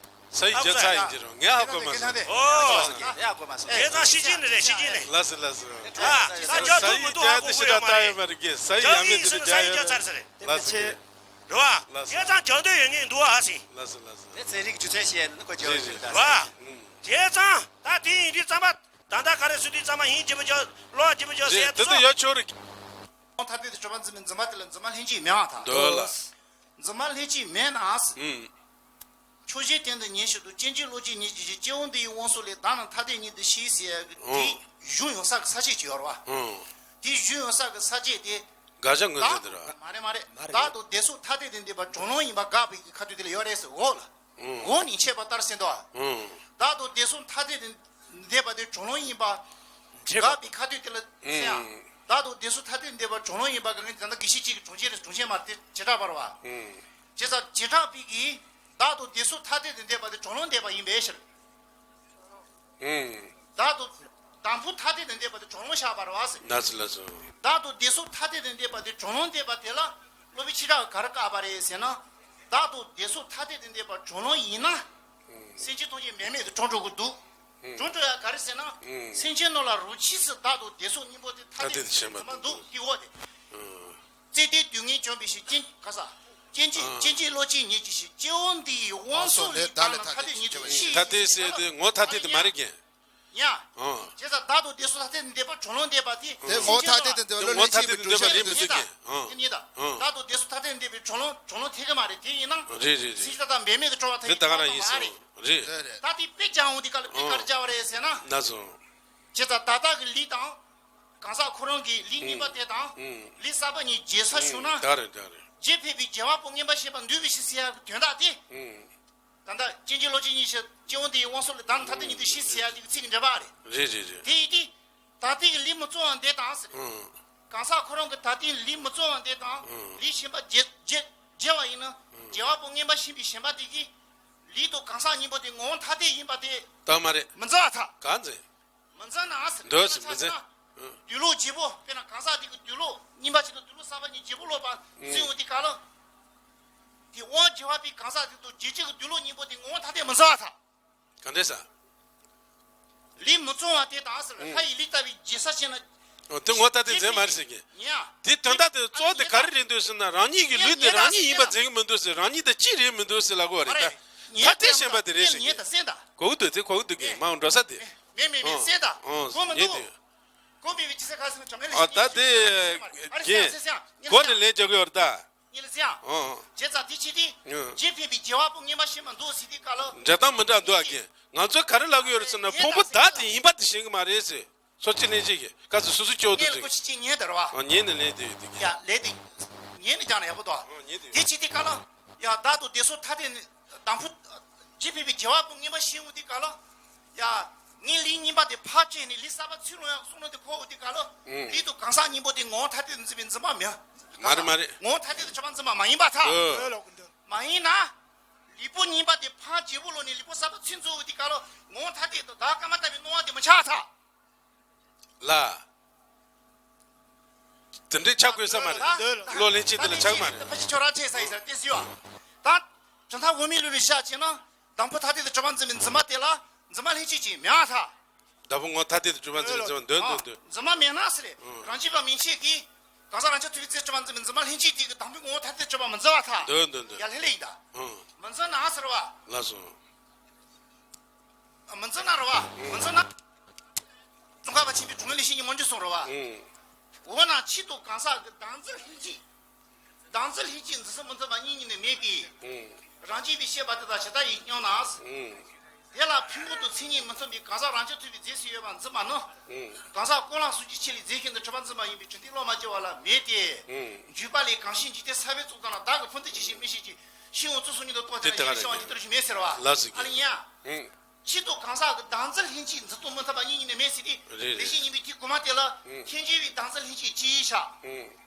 ས་ཡིས་རྒྱག་ཚར་ཡིན་གྱི་རེད། ངས་ཧ་གོ་མ་སོང་། ཨོ། ཡ་གོ་མ་སོང་། དེ་ཙང་ཤི་ཅིན་ནི་རེད་ཤི་ཅིན་ནི། ལགས་སོ་ལགས་སོ། ཨ། ས་རྒྱག་ཐུབ་མི་ཐུབ་ཧ་གོ་གི་ཡོད་མ་རེད། རྒྱག་གི་ཡིན་ཟེར་ན་ས་ཡིས་རྒྱག་ཚར་ས་རེད། ལགས་སོ་རྒན། རེད་བ། ལགས་སོ། བྱས་ཙང་རྒྱག་འདོད་ཡོད་ངེས་འདུག་ཨ་སི། ལགས་སོ་ལགས་སོ། དེ་ཚན་རིག་རྒྱུ་མཚན་བཤད་ན་ཁོ་རྒྱག་ཡོད་ཟེར་ད། རེད་བ། བྱས་ཙང་ད་དེ་ཡིན་དུས་ཙམ་པ་ད་ལྟ་ག་རེ་ཟེར་དུས་ཙམ་པ་ཡིན་བརྗེ་པོ་རྒྱག་ལོ་བརྗེ་པོ་རྒྱག་ཟེར་དེ་ཚོ་ཡོད་ཆོག་རེད། ཐ་དད་དུ་གྲུབ་པ་འཛིན་པའི་འཛིན་པ་དེ་ལ་འཛིན་པ་ལྷན་སྐྱེས་མེད་པ་དང་། འདོད་ལ། འཛིན་པ་ལྷན་སྐྱེས་མེད་ན། ཨུམ། ཕྱོགས་བཞིའི་སྟེང་དུ་ཉིད་བཞིན་དུ། སྐྱེ་འཇིག་ལོག་ལྟའི་ཉིད་ཀྱི་གཞི། སྐྱེ་བོ་འདི་ཡི་དབང་སོགས་ལས། བདག་ནི་ཐ་དད་ཉིད་དུ་ཤེས་ཟེར་ཡ་གི་དེ་ཨང་། གཞུང་ཡོང་ས་གི་ས་བཅད་ཅིག་ཡོད་རེད་བ། ཨང་། དེ་གཞུང་ཡོང་ས་གི་ས་བཅད་དེ། དགག་བྱ་ངོས་འཛིན་དེ་རེད་བ། མ་རེད་མ་རེད། མ་རེད། བདག་དང་དེ་སོགས་ཐ་དད་དུ་འདོད་པ་གྲུབ་ལམ་ཡིན་པ་དགག་པའི་གི་ཁ་ཐུག་དེ་ལ་ཡོད་རེད་ཟེར། འོག་ལ། ཨང་། འོག་ནས་འཆད་པ་ལྟར་ཟེར་འདུག་བ། ཨང་། བདག་དང་དེ་སོགས་ཐ་དད་དུ་འདོད་པ་དེ་གྲུབ་ལམ་ཡིན་པ། འཆད་པ། དགག་པའི་ཁ་ཐུག་དེ་ལ་ཟེར་ཡང་། ཨང་། བདག་དང་དེ་སོགས་ཐ་དད་དུ་འདོད་པ་གྲུབ་ལམ་ཡིན་པ་གི་ད་ལྟ་དགེ་བཤེས་གཅིག་གི་དྲུང་ཆེན་རེད། དྲུང་ཆེན་མ་རེད་དེ་བྱེ་བྲག་པ་རེད་བ། ཨང་། བྱས་ཙང་བྱེ་བྲག་པའི་གི། བདག་དང་དེ་སོགས་ཐ་དད་དུ་འདོད་པ་དེ་གྲུབ་ལམ་འདོད་པ་ཡིན་པའི་ཕྱིར། ཨང་། བདག་དང་། དང་པོ་ཐ་དད་དུ་འདོད་པ་དེ་གྲུབ་ལམ་བཞག་པ་རེད་བ་ཟེར། ལགས་སོ་ལགས་སོ། བདག་དང་དེ་སོགས་ཐ་དད་དུ་འདོད་པ་དེ་གྲུབ་ལམ་འདོད་པ་དེ་ལ་སློབ་དཔོན་ཆོས་གྲགས་ག་རེ་བཀག་པ་རེད་ཟེར་ན། བདག་དང་དེ་སོགས་ཐ་དད་དུ་འདོད་པ་གྲུབ་ལམ་ཡིན་ན། སེམས་ཅན་ཐམས་ཅད་མེར་མེར་དུ་གྲོངས་འགྲོ་གི་འདུག་ཨང་། གྲོངས་འགྲོ་ཡ་ག་རེ་ཟེར་ན། ཨང་། སེམས་ཅན་རྣམས་ལ་རོ་ཁྱི་སི་བདག་དང་དེ་སོགས་གཉིས་པོ་དེ་ཐ་དད་དུ་ཞེན་པ་འདུག་དེ་འོག་དེ། ཨང་། བརྩེ་ལྡན་སྡུག་བསྔལ་བྱམས་པའི་ཕྱིར། སྐྱེ། ག་ས། སྐྱེ་འཇིག་ཨང་། སྐྱེ་འཇིག་ལོག་ལྟའི་ཉིད་ཀྱི་གཞི། སྐྱེ་བོ་འདི་ཡི་དབང་སོགས་ལས། བདག་ནི་ཐ་དད་ཉིད་དུ་ཤེས། ཐ་དད་ཟེར་དེ་ངོ་ཐ་དད་དེ་མ་རེད་ཀྱི། ཡ། ཨང་། བྱས་ཙང་བདག་དང་དེ་སོགས་ཐ་དད་དུ་འདོད་པ་གྲུབ་ལམ་འདོད་པ་དེ། དེ་ངོ་ཐ་དད་དུ་འདོད་པ་ལ་ངོ་ཐ་དད་དུ་འདོད་པ་ལས་མི་འདོད་ཀྱི། ཨང་། དེ་གཉིས་དང་། ཨང་། བདག་དང་དེ་སོགས་ཐ་དད་དུ་འདོད་པའི་གྲུབ་ལམ་གྲུབ་ལམ་འཐད་ཀྱི་མ་རེད། དེ་ཡིན་ན། རེད་རེད་རེད། སེམས་ཅན་དག་མེར་མེར་དུ་གྲོངས་པ་ཐལ་བའི་དེ་ད་ག་རང་ཡིན་ཟེར། རེད། ད་དེ་དཔེ་སྦྱང་འོང་དུས་སྐབས་ལ་དཔེ་ག་རེ་སྦྱར་བ་རེད་ཟེར་ན། ལགས་སོ། བྱས་ཙང་ད་ལྟ་གི་ལུས་དང་། གང་ཟག་ཁོ་རང་གི་ལུས་རྙིང་པ་དེ་དང་། ཨང་། ལུས་གསར་པ་གཉིས་བརྗེ་ས་བྱུང་ན། ཨང་། ད་རེད་ད་རེད། རྗེས་ཕན་པའི་རྒྱལ་བ་པོ་མངོན་པར་ཤེས་པ་འདུས་པའི་ཕྱིར་ཟེར་ཡག་གི་དོན་དག་དེ། ཨང་། ད་ལྟ་སྐྱེ་འཇིག་ལོག་ལྟའི་ཉིད་ཀྱི་གཞི། སྐྱེ་བོ་འདི་ཡི་དབང་སོགས་ལས། བདག་ནི་ཐ་དད་ཉིད་དུ་ཤེས་ཟེར་ཡག་དེ་གི་ཚིག་གི་འགྲེལ་པ་རེད། རེད་རེད་རེད། དེ་ཡིན་དུས། ད་ལྟའི་གི་ལུས་མི་གཙང་བ་འདི་དང་ཟེར། ཨང་། གང་ཟག་ཁོ་རང་གི་ད་ལྟའི་ལུས་མི་གཙང་བ་འདི་དང་། ཨང་། ལུས་གཞན་པ་བརྗེ་བརྗེ་བརྗེ་བ་ཡིན་ན། ཨང་། རྒྱལ་བ་པོ་མངོན་པར་ཤེས་པའི་ཞེན་པ་དེ་གིས། ལུས་དང་གང་ཟག་གཉིས་པོ་དེ་ངོ་བོ་ཐ་དད་ཡིན་པ་དེ། ད་མ་རེད། མི་འཛིན་པར་ཐལ། གང་འཛིན། མི་འཛིན་ན་ཟེར། འདོད་ཟེར་མི་འཛིན། དཔེར་ན་ཆ་བཞག་ན། ཨང་། འདོད་ལོག་བརྗེ་པོ། དཔེར་ན་གང་ཟག་དེ་གི་འདོད་ལོག་རྙིང་པ་ཅིག་དང་འདོད་ལོག་གསར་པ་གཉིས་བརྗེ་པོ་ལོག་པ། ཨང་། འཛིན་འོང་དུས་སྐབས་ལ། དེ་དབང་རྒྱལ་བ་པོའི་གང་ཟག་དེ་དང་རྗེས་ཕྱོགས་ཀྱི་འདོད་ལོག་གཉིས་པོ་དེ་ངོ་བོ་ཐ་དད་མི་འཛིན་པར་ཐལ། གང་འདྲས་ཟེར། ལུས་མི་གཙང་བ་དེ་དང་ཟེར། ཨང་། ལྷ་ཡི་ལུས་ལྟ་བུའི་རྒྱལ་ས་ཅན་ལ། ཨོ་དེ་ངོ་ཐ་དད་འཛིན་མ་རེད་ཟེར་གི། ཡ། དེ་དོན་དག་དེ་གཙོ་བོ་དེ་ག་རེ་རེད་འདུག་ཟེར་ན། རང་ཉིད་ཀྱི་ལུས་དེ་རང་ཉིད་ཡིན་པ་འཛིན་གི་མི་འདུག་ཟེར། རང་ཉིད་དང་གཅིག་རེད་མི་འདུག་ཟེར་ལབ་དགོས་པ་རེད་ད། ཐ་དད་ཞེན་པ་དེ་རེད་ཟེར་གི། ཉན་དང་གསན་དང་། གོ་གི་འདུག་དེ་གོ་གི་འདུག་གི། མ་འགྲོ་ས་དེ། མེད་མེད་མེད། ཨང་། གསན་དང་། ཨང་། གོ་མི་འདུག་ཉན་དེ། གོ་མེད་པའི་ཅི་ཟེར་ག་ཟེར་ན་གྲངས་ངེས་ལས། ཨ་ད་དེ། རྒན། གོ་ནས་ལན་རྒྱག་གི་ཡོད་རེད་ད། ཉིད་ལ་ཟེར་ཡང་། ཨང་། བྱས་ཙང་དེ་ཕྱིར་དེ། ཨང་། རྗེས་ཕན་པའི་རྒྱལ་བ་པོ་མངོན་པར་ཤེས་པ་འདུག་ཟེར་དུས་སྐབས་ལ། འགྲེལ་སྟངས་མི་འདྲ་འདུག་ཨ་རྒན། ང་ཚོས་ག་རེ་ལབ་ཀྱི་ཡོད་རེད་ཟེར་ན། ཕུང་པོ་བདག་དེ་ཡིན་པ་དེ་ཤེས་ཀྱི་མ་རེད་ཟེར། སོ་སྐྱེ་ལྷན་སྐྱེས་ཀྱི་སྐབས་སུ་སོ་སོ་སྐྱེ་བོ་དེ་ངས་ལྐོག་ཅིག་ཅིག་ཉན་དེ་རེད་བ། ཨ་ཉན་ནས་ལན་དེ་ཡོད་དེ་གི། ཡ་ལན་དེ་ཉན་ནས་ཀྱང་ཡག་པོ་འདུག་ཨ་ཉན་དེ་ཡོད། དེ་ཕྱིར་དེ་སྐབས་ལ། ཡ་བདག་དང་དེ་སོགས་ཐ་དད་ནི། དང་པོ། རྗེས་ཕན་པའི་རྒྱལ་བ་པོ་མངོན་པར་ཤེས་འོང་དུས་སྐབས་ལ། ཡ། ངའི་ལུས་རྙིང་པ་དེ་ཕར་བཅད་ནས་ལུས་གསར་པ་ཚུར་སློང་ཡག་བསམ་བློ་དེ་འཁོར་འོང་དུས་སྐབས་ལ། ཨང་། ལུས་དང་གང་ཟག་གཉིས་པོ་དེ་ངོ་བོ་ཐ་དད་དུ་འཛིན་པའི་འཛིན་པ་མེད། མ་རེད་མ་རེད། ངོ་བོ་ཐ་དད་དུ་གྱུར་པ་འཛིན་པ་མ་ཡིན་པར་ཐལ། ཨོ། མ་ཡིན་ན། ལུས་པོ་རྙིང་པ་དེ་ཕར་བརྗེ་པོ་སློང་ནས་ལུས་པོ་གསར་པ་ཚུར་འཛུགས་འོང་དུས་སྐབས་ལ། ངོ་བོ་ཐ་དད་དུ་བདག་ཀརྨ་ལྟ་བུའི་སྣང་བ་དེ་མི་འཆར་བར་ཐལ། ལ། དེ་འདྲའི་ཆགས་དགོས་ས་མ་རེད། ད་བློ་ལྷན་སྐྱེས་དེ་ལ་ཆགས་མ་རེད། ད་ཕལ་ཆེར་ཁྱོད་རང་ཆེ་ས་ཡིན་ས་རེད་དེ་སུས་ཡོད། ད་གྲུབ་མཐའ་དབུ་མའི་ལུགས་ལ་བཞག་བྱས་ན། དང་པོ་ཐ་དད་དུ་གྱུར་པ་འཛིན་པའི་འཛིན་པ་དེ་ལ་འཛིན་པ་ལྷན་སྐྱེས་ཅིག་མེད་པར་ཐལ། ད་བུ་ངོ་ཐ་དད་དུ་གྱུར་པ་འཛིན་པའི་འཛིན་པ་འདོད་འདོད་འདོད། འཛིན་པ་མེད་ན་ཟེར་རེད། ཨང་། རང་རྒྱུད་པ་མན་ཆད་ཀྱིས། གང་ཟག་རང་རྐྱ་ཐུབ་པའི་རྩལ་གྱུར་པ་འཛིན་པའི་འཛིན་པ་ལྷན་སྐྱེས་དེ་གི་དང་པོའི་ངོ་བོ་ཐ་དད་དུ་གྱུར་པ་མི་འཛིན་པར་ཐལ། འདོད་འདོད་འདོད། ཡ་ལྷད་ལྷད་ཡིན་ད། ཨང་། མི་འཛིན་ན་ཟེར་བ། ལགས་སོ། མི་འཛིན་ན་རེད་བ། མི་འཛིན་ན། ཙོང་ཁ་པ་ཆེན་པོས་དྲུང་ངེས་ལེགས་བཤད་ཀྱི་མངོན་བརྗོད་གསུངས་རེད་བ། ཨང་། འོ་ན་ཆོས་དང་གང་ཟག་གི་བདག་འཛིན་ལྷན་སྐྱེས། བདག་འཛིན་ལྷན་སྐྱེས་འཛིན་སྟངས་མི་མཐུན་པ་གཉིས་གཉིས་ནས་མེད་དེ། ཨང་། རང་རྒྱུད་པའི་ཤེས་པ་དེ་དག་ཇི་ལྟར་ཡིན་སྙམ་ན། ཨང་། དེ་ལ་ཕུང་པོ་དང་མཚན་ཉིད་མི་མཐུན་པའི་གང་ཟག་རང་རྐྱ་ཐུབ་པའི་རྫས་སུ་ཡོད་པར་འཛིན་པ་ནི། ཨང་། གང་ཟག་ཀུན་ལ་གཟུགས་ཀྱི་ཆ་ལས་རྫས་ཤིག་ཏུ་གྲུབ་པར་འཛིན་པ་ཡིན་པས་གྲུབ་མཐས་བློ་མ་སྐྱེ་བ་ལ་མེད་དེ། ཨང་། འཇུག་པ་ལས་གང་ཞིག་འཇིག་རྟེན་གསར་པའི་གཙུག་ཏོར་ན། བདག་གི་ཕུང་འདི་ཇི་ཞིག་མི་ཤེས་ཀྱི། ཤིང་འོག་ཚོགས་སུ་ཉིད་དུ་རྟོག་དེ་ལ་ཡིད་ཤེས་པ་ཇི་ལྟར་ཞིག་མེད་ཟེར་བ། ལགས་སོ། ཨ་ལ་ཡ། ཨང་། ཆོས་དང་གང་ཟག་གི་བདག་འཛིན་ལྷན་སྐྱེས་འཛིན་སྟངས་མི་མཐུན་པ་གཉིས་གཉིས་ནས་མེད་ཟེར་ཏེ། རེད་རེད། ལེགས་བཤད་སྙིང་པོའི་དེ་གོ་མ་དེ་ལ། ཨང་། ཐལ་འགྱུར་བའི་བདག་འཛིན་ལྷན་སྐྱེས་གཅིག་བཞག་ཨང་།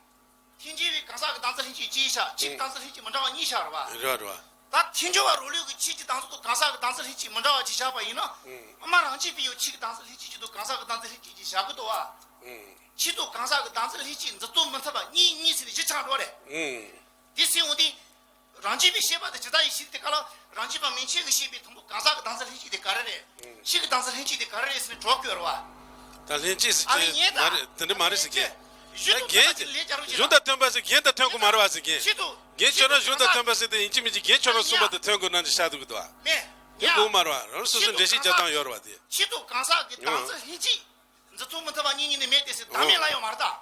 ཐལ་འགྱུར་བའི་གང་ཟག་གི་བདག་འཛིན་ལྷན་སྐྱེས་གཅིག་བཞག་ཆོས་ཀྱི་བདག་འཛིན་ལྷན་སྐྱེས་མི་འདྲ་བ་གཉིས་བཞག་རེད་བ། རེད་བ་རེད་བ། ད་ཐལ་འགྱུར་བ་རང་ལུགས་ཀྱི་ཆོས་ཀྱི་བདག་འཛིན་དང་གང་ཟག་གི་བདག་འཛིན་ལྷན་སྐྱེས་མི་འདྲ་བ་ཅིག་བཞག་པ་ཡིན་ན། ཨང་། སྔ་མ་རང་རྒྱུད་པའི་ཡང་ཆོས་ཀྱི་བདག་འཛིན་ལྷན་སྐྱེས་གཅིག་དང་གང་ཟག་གི་བདག་འཛིན་ལྷན་སྐྱེས་གཅིག་བཞག་གི་འདུག་བ། ཨང་། ཆོས་དང་གང་ཟག་གི་བདག་འཛིན་ལྷན་སྐྱེས་འཛིན་སྟངས་མི་མཐུན་པ་གཉིས་གཉིས་ཟེར་ནས་གཞི་ཆགས་འགྲོ་བ་རེད། ཨང་། དེ་ཟེར་འོང་དུས། རང་རྒྱུད་པའི་ཤེས་པ་དེ་ཇི་ལྟར་ཡིན་ཞེས་དེ་ག་ལ་རང་རྒྱུད་པ་མན་ཆད་ཀྱིས་ཤེས་པའི་དང་པོ་གང་ཟག་གི་བདག་འཛིན་ལྷན་སྐྱེས་དེ་ག་རེ་རེད། ཨང་། ཆོས་ཀྱི་བདག་འཛིན་ལྷན་སྐྱེས་དེ་ག་རེ་རེད་ཟེར་ནས་གྲོགས་སྐྱོར་བ། ད་ལྷན་སྐྱེས་ཟེར་གྱི་མ་རེད། དེ་འདྲ་མ་རེད་ཟེར་གྱི། གཞུང་དང་མཐུན་པ་ཟེར་གཞན་དང་ལྷན་སྐྱེས། གཞུང་དང་མཐུན་པ་ཟེར་གཞན་དང་མཐུན་དགོས་མ་རེད་བ་ཟེར་གྱི། ཆོས་དང་། རྒན་ཁྱོད་རང་གཞུང་དང་མཐུན་པ་ཟེར་དེ་ཡིན་གཅིག་མིན་གཅིག་རྒན་ཁྱོད་རང་གསུངས་པ་དང་མཐུན་དགོས་ན་འདི་བཤད་འདུག་གི་འདུག་བ། མེད། དེ་དགོས་མ་རེད་བ། རང་སོ་སོའི་འགྲེལ་བཤད་རྒྱག་སྟངས་ཡོད་རེད་བ་དེ། ཆོས་དང་གང་ཟག་གི་བདག་འཛིན་ལྷན་སྐྱེས། འཛིན་སྟངས་མི་མཐུན་པ་གཉིས་གཉིས་ནས་མེད་དེ་ཟེར་བདག་མེད་ལ་ཡོད་མ་རེད་ད།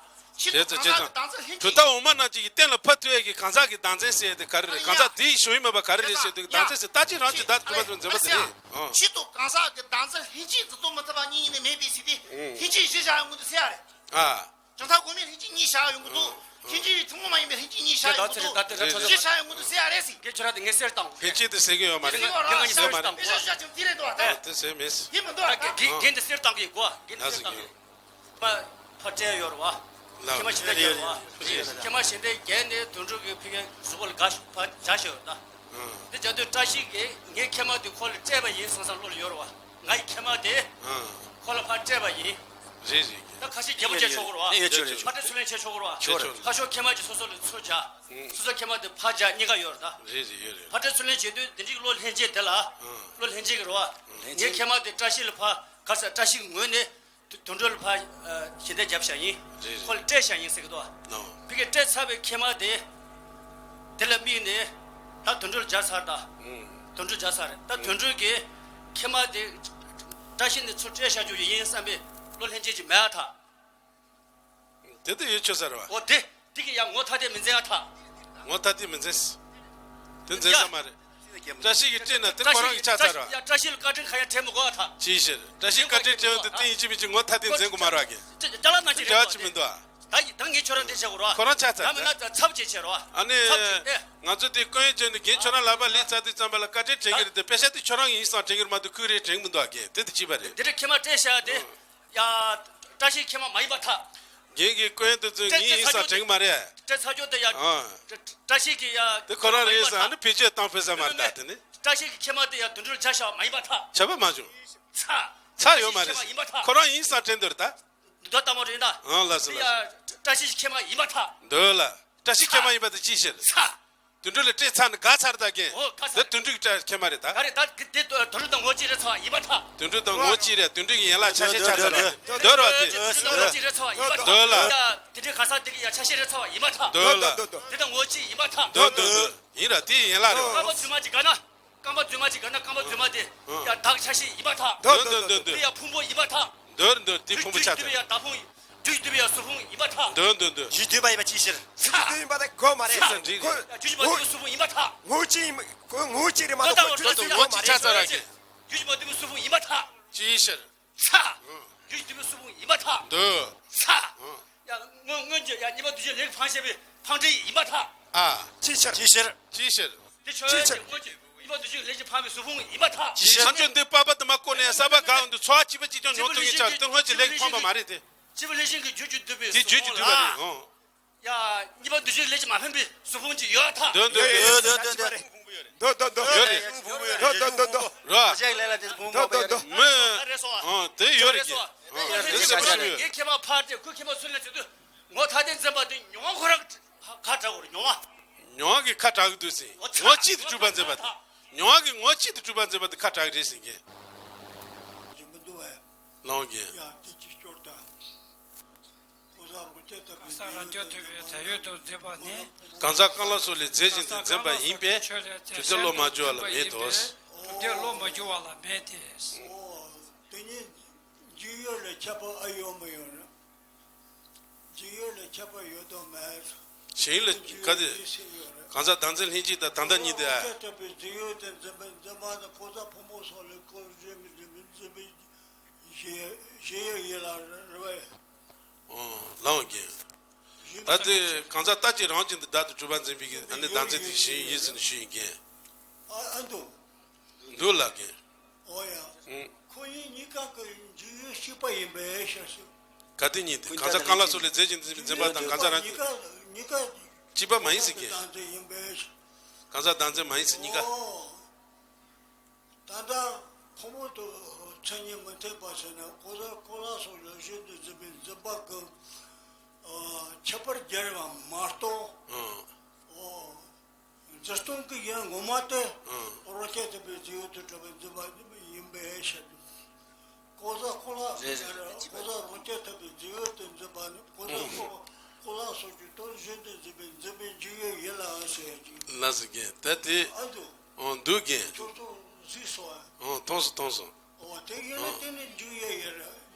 བྱས་ཙང་བྱས་ཙང་། གྲུབ་མཐའ་འོག་མ་རྣམས་ཀྱིས་གཏན་ལ་ཕབ་ཐུབ་ཡས་ཀྱི་གང་ཟག་གི་བདག་འཛིན་ཟེར་ཡས་དེ་ག་རེ་རེད། གང་ཟག་དེའི་བྱུང་ཡུལ་མིན་པ་ག་རེ་རེད་ཟེར་དུས་བདག་འཛིན་ཟེར་ལྟ་ཅི་རང་ཅི་བདག་གྲུབ་པ་དང་འཛིན་པ་དེ་རེད། ཨང་། ཕྱིས་སུ་གང་ཟག་གི་བདག་འཛིན་ལྷན་སྐྱེས་སུ་རྟོགས་མི་ཐུབ་པ་གཉིས་ནི་མེད་པའི་ཕྱིར་ཏེ། ལྷན་སྐྱེས་གཞི་བཞག་ཡོང་གི་འདུག་ཟེར་ཡ་རེད། ཨ། གྲུབ་མཐའ་གོང་མའི་ལྷན་སྐྱེས་གཉིས་བཞག་ཡོང་གི་འདུག་ལྷན་སྐྱེས་ཐུན་མོང་མ་ཡིན་པའི་ལྷན་སྐྱེས་གཉིས་བཞག་ཡོང་གི་འདུག་གཞི་བཞག་ཡོང་གི་འདུག་ཟེར་ཡ་རེད་ཟེར། རྒན་ཁྱོད་རང་དེ་ངས་གསེར་བཏང་གོ། ཕལ་ཆེར་དེ་ཟེར་གི་ཡོད་མ་རེད། ཟེར་གི་ཡོད་རེད། ཟེར་མ་རེད། དེ་ཟེར་མེད། ཡིན་མི་འདུག་ཨ། རྒན་རྒན་དེ་གསེར་བཏང་གི་གོ། རྒན་དེ་གསེར་བཏང་གི། ཕ་ཕ་སྤྲད་ཡོད་རེད་བ། ཁྱེད་མ་གཞི་བདག་རྒྱལ་བ། ཁྱེད་མ་གཞི་བདག་རྒྱལ་ནས་དོན་གྲུབ་ཀྱི་ཕ་གིའི་གཟུགས་པོ་ལ་དགའ་ཤོས་ཕ་བྱ་ཤོད་ད། དེ་བྱ་དུས་བཀྲ་ཤིས་ཀྱིས་ངའི་ཁྱེད་མ་དེ་ཁོ་ལ་སྤྲད་པ་ཡིན་བསམ་བསམ་བློ་ལ་ཡོད་རེད་བ། ངའི་ཁྱེད་མ་དེ་ཁོ་ལ་ཕ་སྤྲད་པ་ཡིན། རེད་རེད། ད་ཁ་ཤས་རྒྱལ་པོ་བྱས་ཆོག་གི་རེད་བ། ཡོད་ཆོག་རེད། ཕ་སྤྲད་ཚུར་ལེན་བྱས་ཆོག་གི་རེད་བ། ཆོག་རེད། ཁ་ཤས་ཁྱེད་མ་གྱིས་སོ་སོ་ལ་ཚུར་བྱ། སོ་སོ་ཁྱེད་མ་དེ་ཕ་བྱ་གཉིས་ཀ་ཡོད་རེད་ད། རེད་རེད། ཡོད་རེད། ཕ་སྤྲད་ཚུར་ལེན་བྱེད་དུས་དེ་འདྲའི་བློ་ལྷན་སྐྱེས་དེ་ལ། བློ་ལྷན་སྐྱེས་ཀྱི་རེད་བ། ངའི་ཁྱེད་མ་དེ་བཀྲ་ཤིས་ལ་ཕ་ག་ས་བཀྲ་ཤིས་ཀྱི་ངོས་ནས། དུ་དོན་གྲུབ་ལ་ཕ་ཞལ་འདེབས་བརྒྱབ་བཞག་ཡིན། རེད་རེད། ཁོ་ལ་སྤྲད་བཞག་ཡིན་ཟེར་གི་འདུག་ནོ། ཕ་གིས་སྤྲད་ཚར་བའི་ཁྱེད་མ་དེ། དེ་ལ་དམིགས་ནས། ད་དོན་གྲུབ་ལ་སྦྱར་ཚར་ད། དོན་གྲུབ་ལ་སྦྱར་ཚར་རེད། ད་དོན་གྲུབ་ཀྱིས་ཁྱེད་མ་དེ། བཀྲ་ཤིས་ནས་ཚུར་སྤྲད་བཞག་རྒྱུ་ཡིན་བསམ་པའི་བློ་ལྷན་སྐྱེས་ཅིག་མེད་ཨ་ཐག་དེ་ལྟ་ཡོད་ཆོག་ས་རེད་བ། འོ་དེ། དེ་གི་ཡང་ངོ་ཐ་དད་མི་འཛིན་ཨ་ཐག་ངོ་ཐ་དད་མི་འཛིན། དེ་འཛིན་ས་མ་རེད། བཀྲ་ཤིས་ཀྱིས་སྤྲད་ན་དེ་ཁོ་རང་གིས་ཆགས་ཚར་བ། ཡ་བཀྲ་ཤིས་ལ་བཀའ་དྲིན་ག་ཡང་དྲན་མི་དགོས་ཨ་ཐག་ཅིའི་ཕྱིར། བཀྲ་ཤིས་བཀའ་དྲིན་དྲན་ཡོང་དུས་དེ་ཡིན་གཅིག་མིན་གཅིག་ངོ་ཐ་དད་འཛིན་དགོས་མ་རེད་བ་གི། དེ་ཅ་ལག་ན་ཅི་རེད་དེ་འབྲེལ་བ་ཅི་མི་འདུག་ཨ། ད་ཡི་ད་ངས་ཁྱོད་རང་དེ་བྱེད་དགོས་རེད་བ། ཁོ་རང་ཆགས་ཚར་ད་མིན་ན་ཚབ་བྱེད་བྱེད་རེད་བ། ཨ་ནི། ཚབ་བྱེད་ཨེ། ང་ཚོ་དེ་སྐུ་ཡོན་བྱོན་ནས་རྒན་ཁྱོད་རང་ལག་པ་ལས་ཚར་དུས་ཙམ་པ་ལ་བཀའ་དྲིན་དྲན་གི་རེད་དེ། པེ་ཤ་དེ་ཁྱོད་རང་གི་ཡིན་བསམ་དྲན་གི་རེད་མ་གཏོགས་ཁོའི་རེད་དྲན་གི་མི་འདུག་ཨ། གན་དེ་དེ་ཅི་བ་རེད། དེ་འདྲ་ཁྱེད་མ་སྤྲད་བཞག་དེ། ཡ། བཀྲ་ཤིས་ཁྱེད་མ་མ་ཡིན་པ་ཐག་རྒན་གྱིས་སྐུ་ཡོན་དེ་ཚོ་ངའི་ཡིན་བསམ་དྲན་གི་མ་རེད། སྤྲད་ཚར་རྒྱུ་དེ་ཡ། ཨ། བཀྲ་ཤིས་ཀྱི་ཡ། དེ་ཁོ་རང་རེད་བསམ་ཨ་ནི་བེད་སྤྱོད་བཏང་ཕོད་ས་མ་རེད་ད་དེ་ནི། བཀྲ་ཤིས་ཀྱིས་ཁྱེད་མ་དེ་ཡ་དོན་གྲུབ་ལ་བྱ་བཞག་མ་ཡིན་པ་ཐག་བྱ་བ་མ་བྱུང་། ཚ། ཚ་ཡོད་མ་རེད། ཁྱེད་མ་ཡིན་པ་ཐག་ཁོ་རང་ཡིན་བསམ་དྲན་འདོད་རེད་ད། འདོད་ལྟ་མོ་རེད་ད། ཨང་ལགས་སོ་ལགས་སོ། ཡ། བཀྲ་ཤིས་ཁྱེད་མ་ཡིན་པ་ཐག་འདོད་ལ། བཀྲ་ཤིས་ཁྱེད་མ་ཡིན་པ་དེ་ཅིའི་ཕྱིར། ཚ། དོན་གྲུབ་ལ་སྤྲད་ཚར་ནས་དགའ་ཚར་ད་རྒན། འོ་དགའ་ཚར། དེ་དོན་གྲུབ་ཀྱི་བཀྲ་ཁྱེད་མ་རེད་ད། ག་རེ་ད་དེ་དོན་གྲུབ་དང་ངོ་གཅིག་རེད་ཚ་བ་ཡིན་པ་ཐག་དོན་གྲུབ་དང་ངོ་གཅིག་རེད། དོན་གྲུབ་ཀྱི་ཡན་ལག་ཆ་ཤས་ཆགས་ཚར་རེད། འདོད་རོགས་དེ། དོན་གྲུབ་དང་ངོ་གཅིག་རེད་ཚ་བ་ཡིན་པ་ཐག་འདོད་ལ། ཡ། དེ་འདྲའི་ག་ས་དེ་གི་ཡ་ཆ་ཤས་རེད་ཚ་བ་ཡིན་པ་ཐག་འདོད་ལ། དེ་དང་ངོ་གཅིག་ཡིན་པ་ཐག་འདོད་འདོད་འདོད། ཡིན་ར་དེ་ཡན་ལག་རེད་བ། རྐང་པ་རྫུན་མ་ཅིག་ག་ན། རྐང་པ་རྫུན་མ་ཅིག་ག་ན་རྐང་པ་རྫུན་མ་དེ་ཡ་བདག་ཆ་ཤས་ཡིན་པ་ཐག་འདོད་འདོད་འདོད་འདོད། དེ་ཡ་ཕུང་པོ་ཡིན་པ་ཐག་འདོད་འདོད་དེ་ཕུང་པོ་ཆགས་ཚར། ཡ་བདག་ཕུང་། དུས་དུས་པའི་ཡ་གཟུགས་ཕུང་ཡིན་པ་ཐག་འདོད་འདོད་འདོད། རྒྱུ་དུས་པ་ཡིན་པ་ཅིའི་ཕྱིར། རྒྱུ་དུས་པ་དེ་གོ་མ་རེད། ཚ། རྒྱུ་དུས་པ་དུས་པའི་གཟུགས་ཕུང་ཡིན་པ་ཐག་ངོ་ཅི་ཡིན་ཁོ་ངོ་ཅི་རེད་མ་གཏོགས་ཁོ་རྒྱུ་དུས་པ་ངོ་ཅི་ཆགས་ཚར་ར་གི། རྒྱུ་དུས་པ་དུས་པའི་གཟུགས་ཕུང་ཡིན་པ་ཐག་ཅིའི་ཕྱིར། ཚ། རྒྱུ་དུས་པའི་གཟུགས་ཕུང་ཡིན་པ་ཐག་འདོད། ཚ། ཡ་སྔོན་སྔོན་གྱི་ཡ་གཉིས་པ་འདུ་བྱེད་ལས་ཀྱི་འཕངས་བྱས་པའི་འཕངས་འདྲེན་ཡིན་པ་ཐག་ཨ། ཅིའི་ཕྱིར། ཅིའི་ཕྱིར། ཅིའི་ཕྱིར། དེ་ཆོས་ཅིའི་ཕྱིར། ཀྱི་སྔོན་གྱི་གཉིས་པ་འདུ་བྱེད་ལས་ཀྱི་འཕངས་པའི་གཟུགས་ཕུང་ཡིན་པ་ཐག་ཅིའི་ཕྱིར། བསམ་བྱུང་འདི་པགས་པ་དུ་མ་བསྐོར་ནས་ས་པ་གང་འདུག་འཚོ་བ་གཅིག་པ་གཅིག་རྐྱང་ཉོ་ཐུབ་ངེས་ཆགས་དེ་སྔོན་གྱི་ལས་ཀྱི་འཕངས་པ་མ་རེད་དེ། སྤྱི་བོ་ལྷས་བྱིན་གྱི་རྒྱུད་ཀྱི་འདུས་པའི་དེ་རྒྱུད་ཀྱི་འདུས་པ་རེད། ཨང་། ཡ། གཉིས་པ་འདུ་བྱེད་ལས་ཀྱི་མ་འཕངས་པའི་གཟུགས་ཕུང་ཅིག་ཡོད་ཐག་འདོད་འདོད་འདོད། འདོད་འདོད་འདོད། འདོད་འདོད་འདོད། ཡོད་རེད། འདོད་འདོད་འདོད། ར། ཅག་ལས་ལ་དེ་ཕུང་འདོད་འདོད་འདོད། མི། རེད་སོ། ཨང་། དེ་ཡོད་རེད་གི། ཨང་། དེ་སེམས་པ་ཞིག་ཡོད། ངའི་ཁྱེད་མ་ཕར་དེ་ཁོའི་ཁྱེད་མ་ཚུར་ལེན་བྱེད་དུས་ངོ་ཐ་དད་འཛིན་པ་དེ་མྱོང་བ་ཁོ་རང་ཁ་གྲག་གོ་རེད་མྱོང་བ། མྱོང་བ་གི་ཁ་གྲག་གི་འདུག་ཟེར། ངོ་ཚ། ངོ་གཅིག་ཏུ་གྲུབ་པ་འཛིན་པ་དེ། མྱོང་བ་གི་ངོ་གཅིག་ཏུ་གྲུབ་པ་འཛིན་པ་དེ་ཁ་གྲག་གི་རེད་ཟེར་མཁན། ལོང་གི། ཡ་དེ་ཅི་སྐྱོར་དང་། གང་ཟག་རང་རྒྱལ་ཐོབ་པའི་དོན་ཡོད་དུ་འཛིན་པ་ནི། གང་ཟག་རྐང་ལག་སོགས་ལས་རྫས་གཞན་དུ་འཛིན་པ་ཡིན་པས་གྲུབ་མཐས་བློ་མ་འགྱུར་བ་ལ་མེད་དོ། གྲུབ་མཐས་བློ་མ་འགྱུར་བ་ལ་མེད་དེ། དེ་ཉིད་འཇིག་ཡུལ་ལ་ཁྱད་པར་ཨ་ཡོད་མི་ཡོད་ན། འཇིག་ཡུལ་ལ་ཁྱད་པར་ཡོད་དོ་མེད། གཞན་ལ་ག་དེ། གང་ཟག་བདག་འཛིན་ལྷན་སྐྱེས་དང་ད་ལྟ་གཉིས་དེ། ཁྱད་པར་འཇིག་ཡུལ་དེ་འཛིན་པའི་འཛིན་པ་ནི་གང་ཟག་ཕོ་མོ་སོགས་ལས་ཁོ་རང་འཛིན་པའི་འཛིན་པའི་ཞེས་ཞེས་ཡོད་ཡིན་ལ་རེ་བས། ཨོ། ལའོ་རྒན། ད་དེ་གང་ཟག་ལྟ་ཅི་རང་བཞིན་དུ་བདག་ཏུ་གྲུབ་པ་འཛིན་པའི་གི་ཨ་ནི་བདག་འཛིན་དེ་གཞན་ཡིན་ཟེར་ནས་ཞུས་ཡིན་རྒན། ཨ་ཨ་འདུག་འདུག་ལ་རྒན། ཨོ་ཡ། ཨུ། ཁོ་གཉིས་གཉིས་ཀ་གི་འཇིག་ཡུལ་གཅིག་པ་ཡིན་པའི་ཕྱིར་ཟེར། ག་དེ་གཉིས་དེ་གང་ཟག་རྐང་ལག་སོགས་ལས་རྫས་གཞན་དུ་འཛིན་པའི་འཛིན་པ་དང་གང་ཟག་རང་གཉིས་ཀ་གཉིས་ཀ་གཅིག་པ་མ་ཡིན་ཟེར་རྒན། བདག་འཛིན་ཡིན་པའི་ཕྱིར། གང་ཟག་བདག་འཛིན་མ་ཡིན་ཟེར་གཉིས་ཀ། ཨོ། ད་ལྟ་ཕོ་མོ་དུ་མཚན་ཉིད་མི་མཐུན་པ་ཟེར་ན་གང་ཟག་རྐང་ལག་སོགས་ལ་གཞན་དུ་འཛིན་པའི་འཛིན་པ་ཀུན་ཁྱད་པར་སྦྱར་བ་མ་གཏོགས། ཨང་། ཨོ། འཛིན་སྟངས་ཀྱི་ཡུལ་ངོ་མ་དེ་ཨང་། རང་རྐྱ་ཐུབ་པའི་འཛིན་ཡུལ་དུ་གྲུབ་པའི་འཛིན་པ་ཡིན་པའི་ཕྱིར། གང་ཟག་རྐང་ལག་རེད་རེད། གང་ཟག་རང་རྐྱ་ཐུབ་པའི་འཛིན་ཡུལ་དུ་འཛིན་པ་ནི་གང་ཟག་རྐང་ལག་སོགས་ཀྱི་དོན་གཞན་དུ་འཛིན་པའི་འཛིན་པའི་འཇིག་ཡུལ་ཡིན་ལ་ཟེར་ཡ་ཅིག་ལ་ཟེར་གི་ད་དེ། ཨ་འདུག་ཨོ་འདུག་གི། ཁྱོད་ཚོ་གཟིགས་སོང་ཨ། ཨོ་མཐོང་སོང་མཐོང་སོང་། ཨོ་དེ་ཡིན་ན་ཨོ་དེ་ནི་འཇིག་ཡུལ་ཡིན་ལ་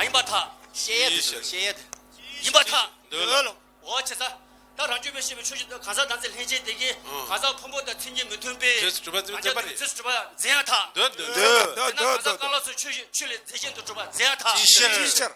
མ་ཡིན་པར་ཐལ། བཤད་ཡས་དེ་ཡིན་ཤག། བཤད་ཡས་དེ་ཡིན་པར་ཐལ། འདོད་ལ། འོ་བྱས་ཙང་། ད་རང་རྒྱུད་པས་བཤད་པའི་ཆོས་ཅན་དང་གང་ཟག་དམ་ཚིག་ལྷན་སྐྱེས་དེ་གིས་ཨང་། གང་ཟག་ཕུང་པོ་དང་མཚན་ཉིད་མི་མཐུན་པའི་རྗེས་སུ་གྲུབ་པ་འཛིན་རྒྱུ་བདེན་པ་རེད། རྗེས་སུ་གྲུབ་པ་འཛིན་ཡ་ཐལ། འདོད་འདོད་འདོད། དེས་ན་གང་ཟག་རྐང་ལག་སོགས་ཆོས་ཆོས་ལས་རྫས་གཞན་དུ་གྲུབ་པ་འཛིན་ཡ་ཐལ། ཅིའི་ཕྱིར།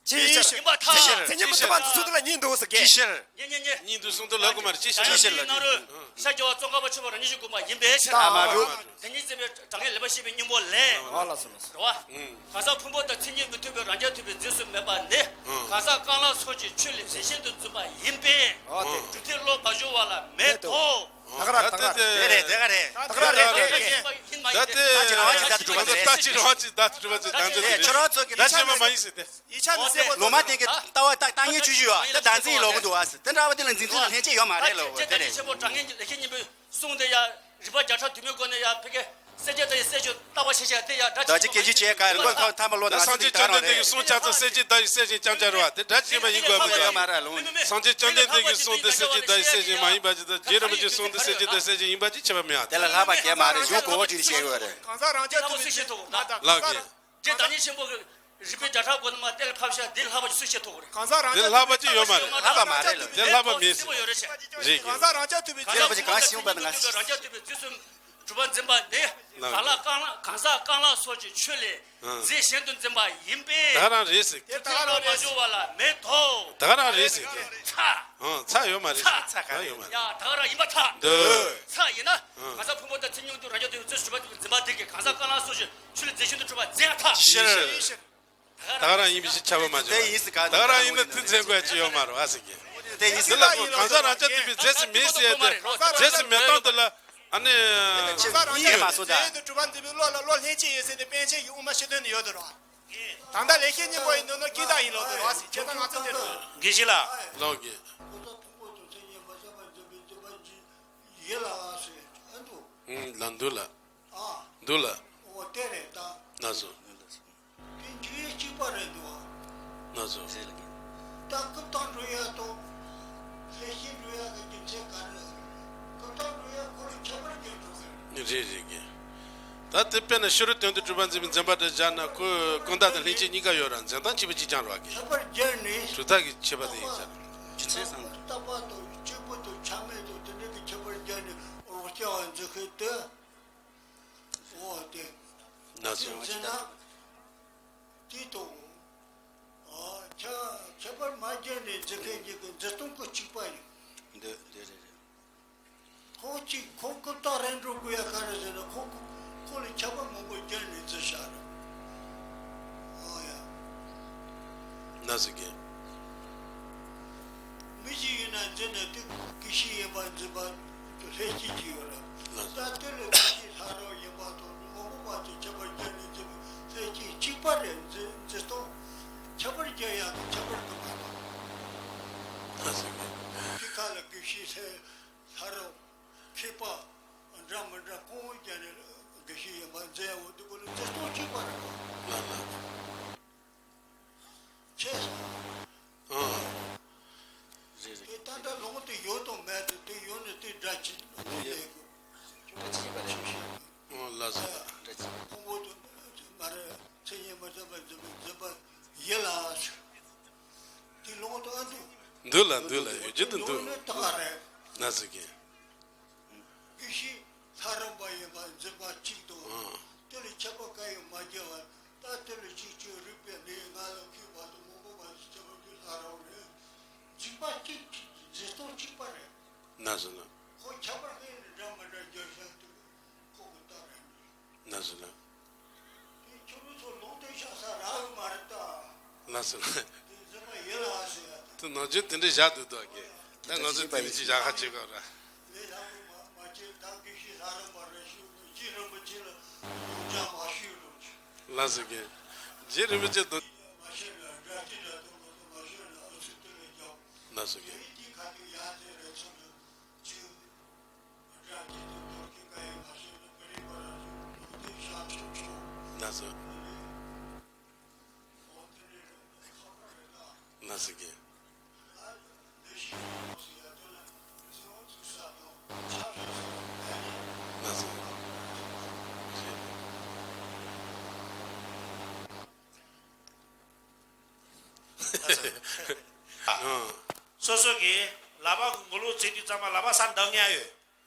ཅིའི་ཕྱིར། ཡིན་པར་ཐལ། མཚན་ཉིད་མི་མཐུན་པ་འདི་ཚོ་འདི་ལ་གཉིས་འདུག་ཟེར་གི། ཅིའི་ཕྱིར། ཉེ་ཉེ་ཉེ། གཉིས་འདུག་གསུང་དུ་ལབ་དགོས་མ་རེད། ཅིའི་ཕྱིར། ཅིའི་ཕྱིར་ལ། ནང་རུ་ཤཱཀྱ་བ་ཙོང་ཁ་པ་ཆོས་པ་རང་བཞིན་གྱིས་གོམས་པ་ཡིན་པའི་ཕྱིར། ཨ་མ་རུ། དེ་ཉིད་འཛིན་པའི་གྲངས་ངེས་ལེགས་པར་ཤེས་པའི་སྙིང་པོ་ལས། ཨ་ལ་སོ་ལ་སོ། རེད་བ། གང་ཟག་ཕུང་པོ་དང་མཚན་ཉིད་མི་མཐུན་པའི་རང་རྐྱ་ཐུབ་པའི་རྫས་སུ་མེད་པ་ནི། གང་ཟག་རྐང་ལག་སོགས་ཀྱི་ཆོས་ལས་རྫས་གཞན་དུ་འཛིན་པ་ཡིན་པས། འོ་དེ། གྲུབ་མཐས་ལོག་མ་ཞུ་བ་ལ་མེད་དོ། ད་ག་ར་ད་ག་ར། དེ་རེད་དེ་ག་རེད། ད་ག་ར་རེད་རེད། ད་དེ་ད་ཅི་རང་ཅི་ད་དུ་གྲུབ་པ་ད་ཅི་རང་ཅི་ད་དུ་གྲུབ་པ་ད་ད་ཅི་ཁྱོད་རང་ཚོ་གི་ད་ཆེ་མ་མ་ཡིན་ཟེར་ཏེ། ཡིག་ཆ་ནི་གསལ་པོ་ལོ་མ་དེ་གི་ལྟ་བ་ད་ལྟ་ངན་ཆུ་ཞུ་བ་ད་ད་འཛིན་ལོ་གི་འདུག་བ་ཟེར་དེ་འདྲ་བ་དེ་ལ་འཛིན་ཚུལ་ལ་ལྷན་སྐྱེས་ཡོད་མ་རེད་ལོ་དེ་རེད། ཆེན་པོ་དྲང་ངན་གྱི་ལེགས་བཤད་སྙིང་པོའི་གསུང་དེ་ཡ་རིག་པ་བརྒྱ་ཕྲག་དུ་མའི་སྒོ་ནས་ཡ་ཕ་གི་སེལ་བྱེད་དང་ཡི་སེལ་བྱེད་ལྟ་བ་ཤེས་བྱ་དེ་ཡ་སྒྲ་ད་ཅི་སྐད་ཆ་བྱས་ག་རེ་ཁོ་ཐ་མ་ལོ་ད་སངས་རྒྱས་བཅོམ་ལྡན་འདས་ཀྱི་གསུང་ཆ་ཚང་སེལ་བྱེད་བརྡ་ཡི་སེལ་བྱེད་རྐྱང་རྐྱང་རེད་བ་དེ་སྒྲ་ཅན་པ་ཡིན་དགོས་མི་འདུག་ཡོད་མ་རེད་ལོ། སངས་རྒྱས་བཅོམ་ལྡན་འདས་ཀྱི་གསུང་དེ་སེལ་བྱེད་བརྡ་ཡི་སེལ་བྱེད་མ་ཡིན་པ་ཅི་ལྟར་རྗེ་རིན་པོ་ཆེའི་གསུང་དེ་སེལ་བྱེད་བརྡ་ཡི་སེལ་བྱེད་ཡིན་པ་ཅི་ཁྱད་པར་མེད་ཨ། དེ་ལ་ལྷག་པ་གས་མ་རེད་གཞུང་གོ་བོ་ཅིག་བཤད་དགོས་རེད། གང་ཟག་རང་རྐྱ་ཐུབ་པའི་ལྷག་པ་སུ་ཤེས་ཐུབ་ན། ལགས་ཀྱི། རྗེ་བདག་ཉིད་ཆེན་པོ་གི་རིག་པའི་བརྒྱ་ཕྲག་སྒོ་ནས་མར་གཏན་ལ་ཕབ་ཤག་འདི་ལྷག་པ་ཅིག་སུ་ཤེས་ཐུབ་ཀྱི་རེད། གང་ཟག་རང་རྐྱ་ཐུབ་པའི་འདི་ལྷག་པ་ཅིག་ཡོད་མ་རེད། ལྷག་པ་མ་རེད་ལ། འདི་ལྷག་པ་མེད་ཟེར་གྱི་རེད་ཀྱི། གང་ཟག་རང་རྐྱ་ཐུབ་པའི་དེ་ལྷག་པ་ཅིག་གང་ཤེས་པ་ན་ང་ཤེས། རང་རྐྱ་ཐུབ་པའི་རྗེས་སུ་གྲུབ་པ་འཛིན་པ་འདི། གང་ལགས་ལ་ཀྱི། རྐང་ལག་གང་ཟག་རྐང་ལག་སོགས་ཀྱི་ཆོས་ལས། ཨང་། རྫས་གཞན་དུ་འཛིན་པ་ཡིན་པས། ད་ག་རང་རེད་ཟེར། དེ་ད་ག་རང་མ་རེད་ཟེར། འབྱུང་བ་ལ་མེད་དོ། ད་ག་རང་རེད་ཟེར། ཚ། ཨང་། ཚ་ཡོད་མ་རེད་ཚ། ཚ་ག་རང་ཡོད་མ་རེད། ཡ་ད་ག་རང་ཡིན་པ་ཚ། འདོད། ཚ་ཡིན་ན། ཨང་། གང་ཟག་ཕུང་པོ་དང་ཚེ་ཉུང་དུ་རང་རྐྱ་ཐུབ་པའི་རྫས་སུ་གྲུབ་པ་འཛིན་པ་དེ་གིས་གང་ཟག་རྐང་ལག་སོགས་ཀྱི་ཆོས་ལས་རྫས་གཞན་དུ་གྲུབ་པ་འཛིན་ཡང་ཐ། ཕྱིར། ད་ག་རང་ཡིན་པའི་ཕྱིར་ཁྱབ་པ་མ་བྱུང་། དེ་ཡིན་ཟེར་ག་ད་ག་རང་ཡིན་ན་དེ་འཛིན་དགོས་ཅི་ཡོད་མ་རེད་བ་ཟེར་གི། དེ་ཡིན་ཟེར། དེ་ལ་གང་ཟག་རང་རྐྱ་ཐུབ་པའི་རྫས་སུ་མེད་ཟེར་ཏེ། རྫས་སུ་མེད་སྟངས་དེ་ལ་ཨ་ནི། གང་ཟག་རང་རྐྱ་ཐུབ་པའི་རྫས་དུ་གྲུབ་པ་འཛིན་པའི་བློ་ལ་བློ་ལྷན་སྐྱེས་ཡོད་ཟེར་ཏེ་པཎ་ཆེན་གྱི་དབུ་མ་ཕྱི་དོན་ནས་ཡོད་དོ་ར། ད་ལྟ་ལེགས་བཤད་སྙིང་པོ་ཡི་ནང་ན་སྐྱེ་དག་ཡིན་ལོ་དོ་ར་ཟེར་ཁྱེད་ད་ང་ཚོ་དེ་རེད། དགེ་བཤེས་ལགས། ལགས་ཀྱི། ཡིད་ལ་ཟེར་ཨ་འདུག་ལ་འདུག་ལ། ཨ། འདུག་ལ། འོ་དེ་རེད་ད། ལགས་སོ། དེ་འཇུག་ཡུལ་གཅིག་པ་རེད་འདུག་ཨ། ལགས་སོ། ད་སྐུ་བལྟམས་འགྲོ་ཡ་དང་། ལྷས་བྱིན་འགྲོ་ཡ་གི་རྒྱུ་མཚན་ག་རེ་རེད། སྐུ་བལྟམས་འགྲོ་ཡ་ཁོ་རང་ཁྱད་པར་གྱི་འགྲོ་གི་རེད། རེད་རེད་གི། ད་དེ་དཔེར་ན་ཕྱི་རོལ་དོན་དུ་གྲུབ་པ་འཛིན་པའི་འཛིན་པ་དེ་སྦྱར་ན་ཁོ་ཀུན་བརྟགས་དང་ལྷན་སྐྱེས་གཉིས་ཀ་ཡོད་ར་འཛིན་སྟངས་གཅིག་པ་གཅིག་རྐྱང་རེད་བ་གི། ཁྱད་པར་སྦྱར་ནས། གྲུབ་མཐའ་གི་ཁྱད་པར་དེ་ཡིན་ས་རེད། རྟག་པ་དང་གཅིག་པུ་དང་ཆ་མེད་དང་དེ་འདྲ་གི་ཁྱད་པར་སྦྱར་ནས་རོགས་སྐྱ་བ་འཛིན་མཁན་དེ། འོ་དེ། ན་ཚོད། དེ་འཛིན་ན། དེ་དང་། ཨ། ཁྱད་ཁྱད་པར་མ་སྦྱར་ནས་འཛིན་མཁན་གཉིས་ཀྱི་འཛིན་སྟངས་ཀྱི་གཅིག་པ་ཡིན། འདི་འདི་རེད་རེད། ཁོ་གཅིག་ཁོ་ཀུན་བརྟགས་རང་གྲོལ་དགོས་ཡ་ག་རེ་ཟེར་ན་ཁོ་ཁོ་ལ་ཁྱད་པར་མང་པོ་སྦྱར་ནས་འཛིན་བཞག་རེད། ཨ་ཡ། ན་ཟེར་གི། མི་ཞིག་ཡིན་ན་འཛིན་ན་དེ་དགེ་བཤེས་ཡིན་པ་འཛིན་པ་ལྷན་སྐྱེས་ཀྱི་ཡོད་རེད། ལགས་སོ། ད་དེ་ལ་དགེ་བཤེས་ལྷ་རབ་ཡིན་པ་དང་མང་པོ་བ་དེ་ཁྱད་པར་སྦྱར་ནས་འཛིན་པའི་ལྷན་སྐྱེས་གཅིག་པ་རེད། འཛིན་འཛིན་སྟངས་ཁྱད་པར་སྦྱར་ཡག་གི་ཁྱད་པར་དུ་མ་དང་། ལགས་སོ། དེ་ཁ་ལ་དགེ་བཤེས་ལྷ་ལྷ་རབ་མཁས་པ་འདྲ་མི་འདྲ་གང་སྦྱར་ནས་དགེ་བཤེས་ཡིན་པ་འཛིན་ཡག་འོ་དེ་ཀུན་ལ་འཛིན་སྟངས་གཅིག་པ་རེད། ལགས་ལགས། ཆེ་སོང་། ཨང་། རེད་རེད། དེ་ད་ལྟ་ལུང་དེ་ཡོད་དང་མེད་དེ་དེ་ཡོད་ནི་དེ་འདྲ་ཅི་ཡོད་ལས་དགོས། འདྲ་ཅི་ཡིན་པ་རེད། ཆུང་ཤོས། ཨང་། ལགས་སོ། འདྲ་ཅི། ཁོང་པོ་དུ་མ་རེད་ཚེ་ཉིན་མ་ཚད་པ་འཛིན་པ་འཛིན་པ་ཡིད་ལ་ཟེར། དེ་ལུང་དུ་ཨ་འདུག་འདུག་ལ་འདུག་ལ་ཡོད་ཀྱི་འདུག་འདུག་ཡོད་ནི་ད་ག་རེད། ན་ཟེར་གི། དགེ་བཤེས་ལྷ་རམས་པ་ཡིན་པ་འཛིན་པ་གཅིག་དང་། ཨང་། དེ་ལས་ཁྱད་པར་གང་ཡང་མ་སྦྱར་བར་ད་དེ་ལས་གཅིག་གཅིག་རིག་པའི་གནས་ང་ལ་མཁས་པ་དང་མང་པོ་མ་ཞིག་ཁྱད་པར་གྱི་ལྷ་རམས་རེད། འཛིན་པ་གཅིག་གཅིག་འཛིན་སྟངས་གཅིག་པ་རེད། ན་ཟེར་ན། ཁོ་ཁྱད་པར་གང་ཡང་འདྲ་མི་འདྲ་སྦྱར་བཞག་དུས་ཁོ་གི་རྟགས་རེད། ན་ཟེར་ན། དེ་ཁྱོད་རང་ཚོ་ལུང་སྟོན་བྱ་ས་རག་གི་མ་རེད་ད། ལགས་སོ། དེ་འཛིན་པ་ཡིད་ལ་ཟེར་ཡ་དེ། དེ་ནང་ཆོས་དེ་འདྲའི་བཞག་འདུག་དོ་གི། ད་ང་ཚོ་དེ་འདྲ་ཅིག་བཞག་ཁ་བྱེད་དགོས་ར། ལས་སླ་པོ་མ་མ་བྱེད་ད་དགེ་བཤེས་ལྷ་རམས་པ་རེ་ཞུ་རྒྱུ་རིན་པོ་ཆེ་ལ་ལུང་སྦྱང་མ་ཞུས་རོགས་བྱེད། ལགས་སོ་གི། རྗེ་རིན་པོ་ཆེ་དང་། མ་ཤེས་ན་སྒྲ་སྐྱེ་འདྲ་དང་མ་དང་མ་ཤེས་ན་ཨུ་ཚུགས་དེ་ལས་རྒྱག་ལགས་སོ་གི། དེ་དེ་ཁ་ཐུག་ཡ་དེ་རེ་ཚོ་ལ་ཅིག་ལགས་སོ། ལགས་སོ་གི། ལགས་སོ། ཨ། སོ་སོ་གིས་ལག་པ་གི་མགོ་ལོག་བཙུགས་དུས་ཙམ་པ་ལག་པ་སར་འདེགས་མཁན་ཡོད།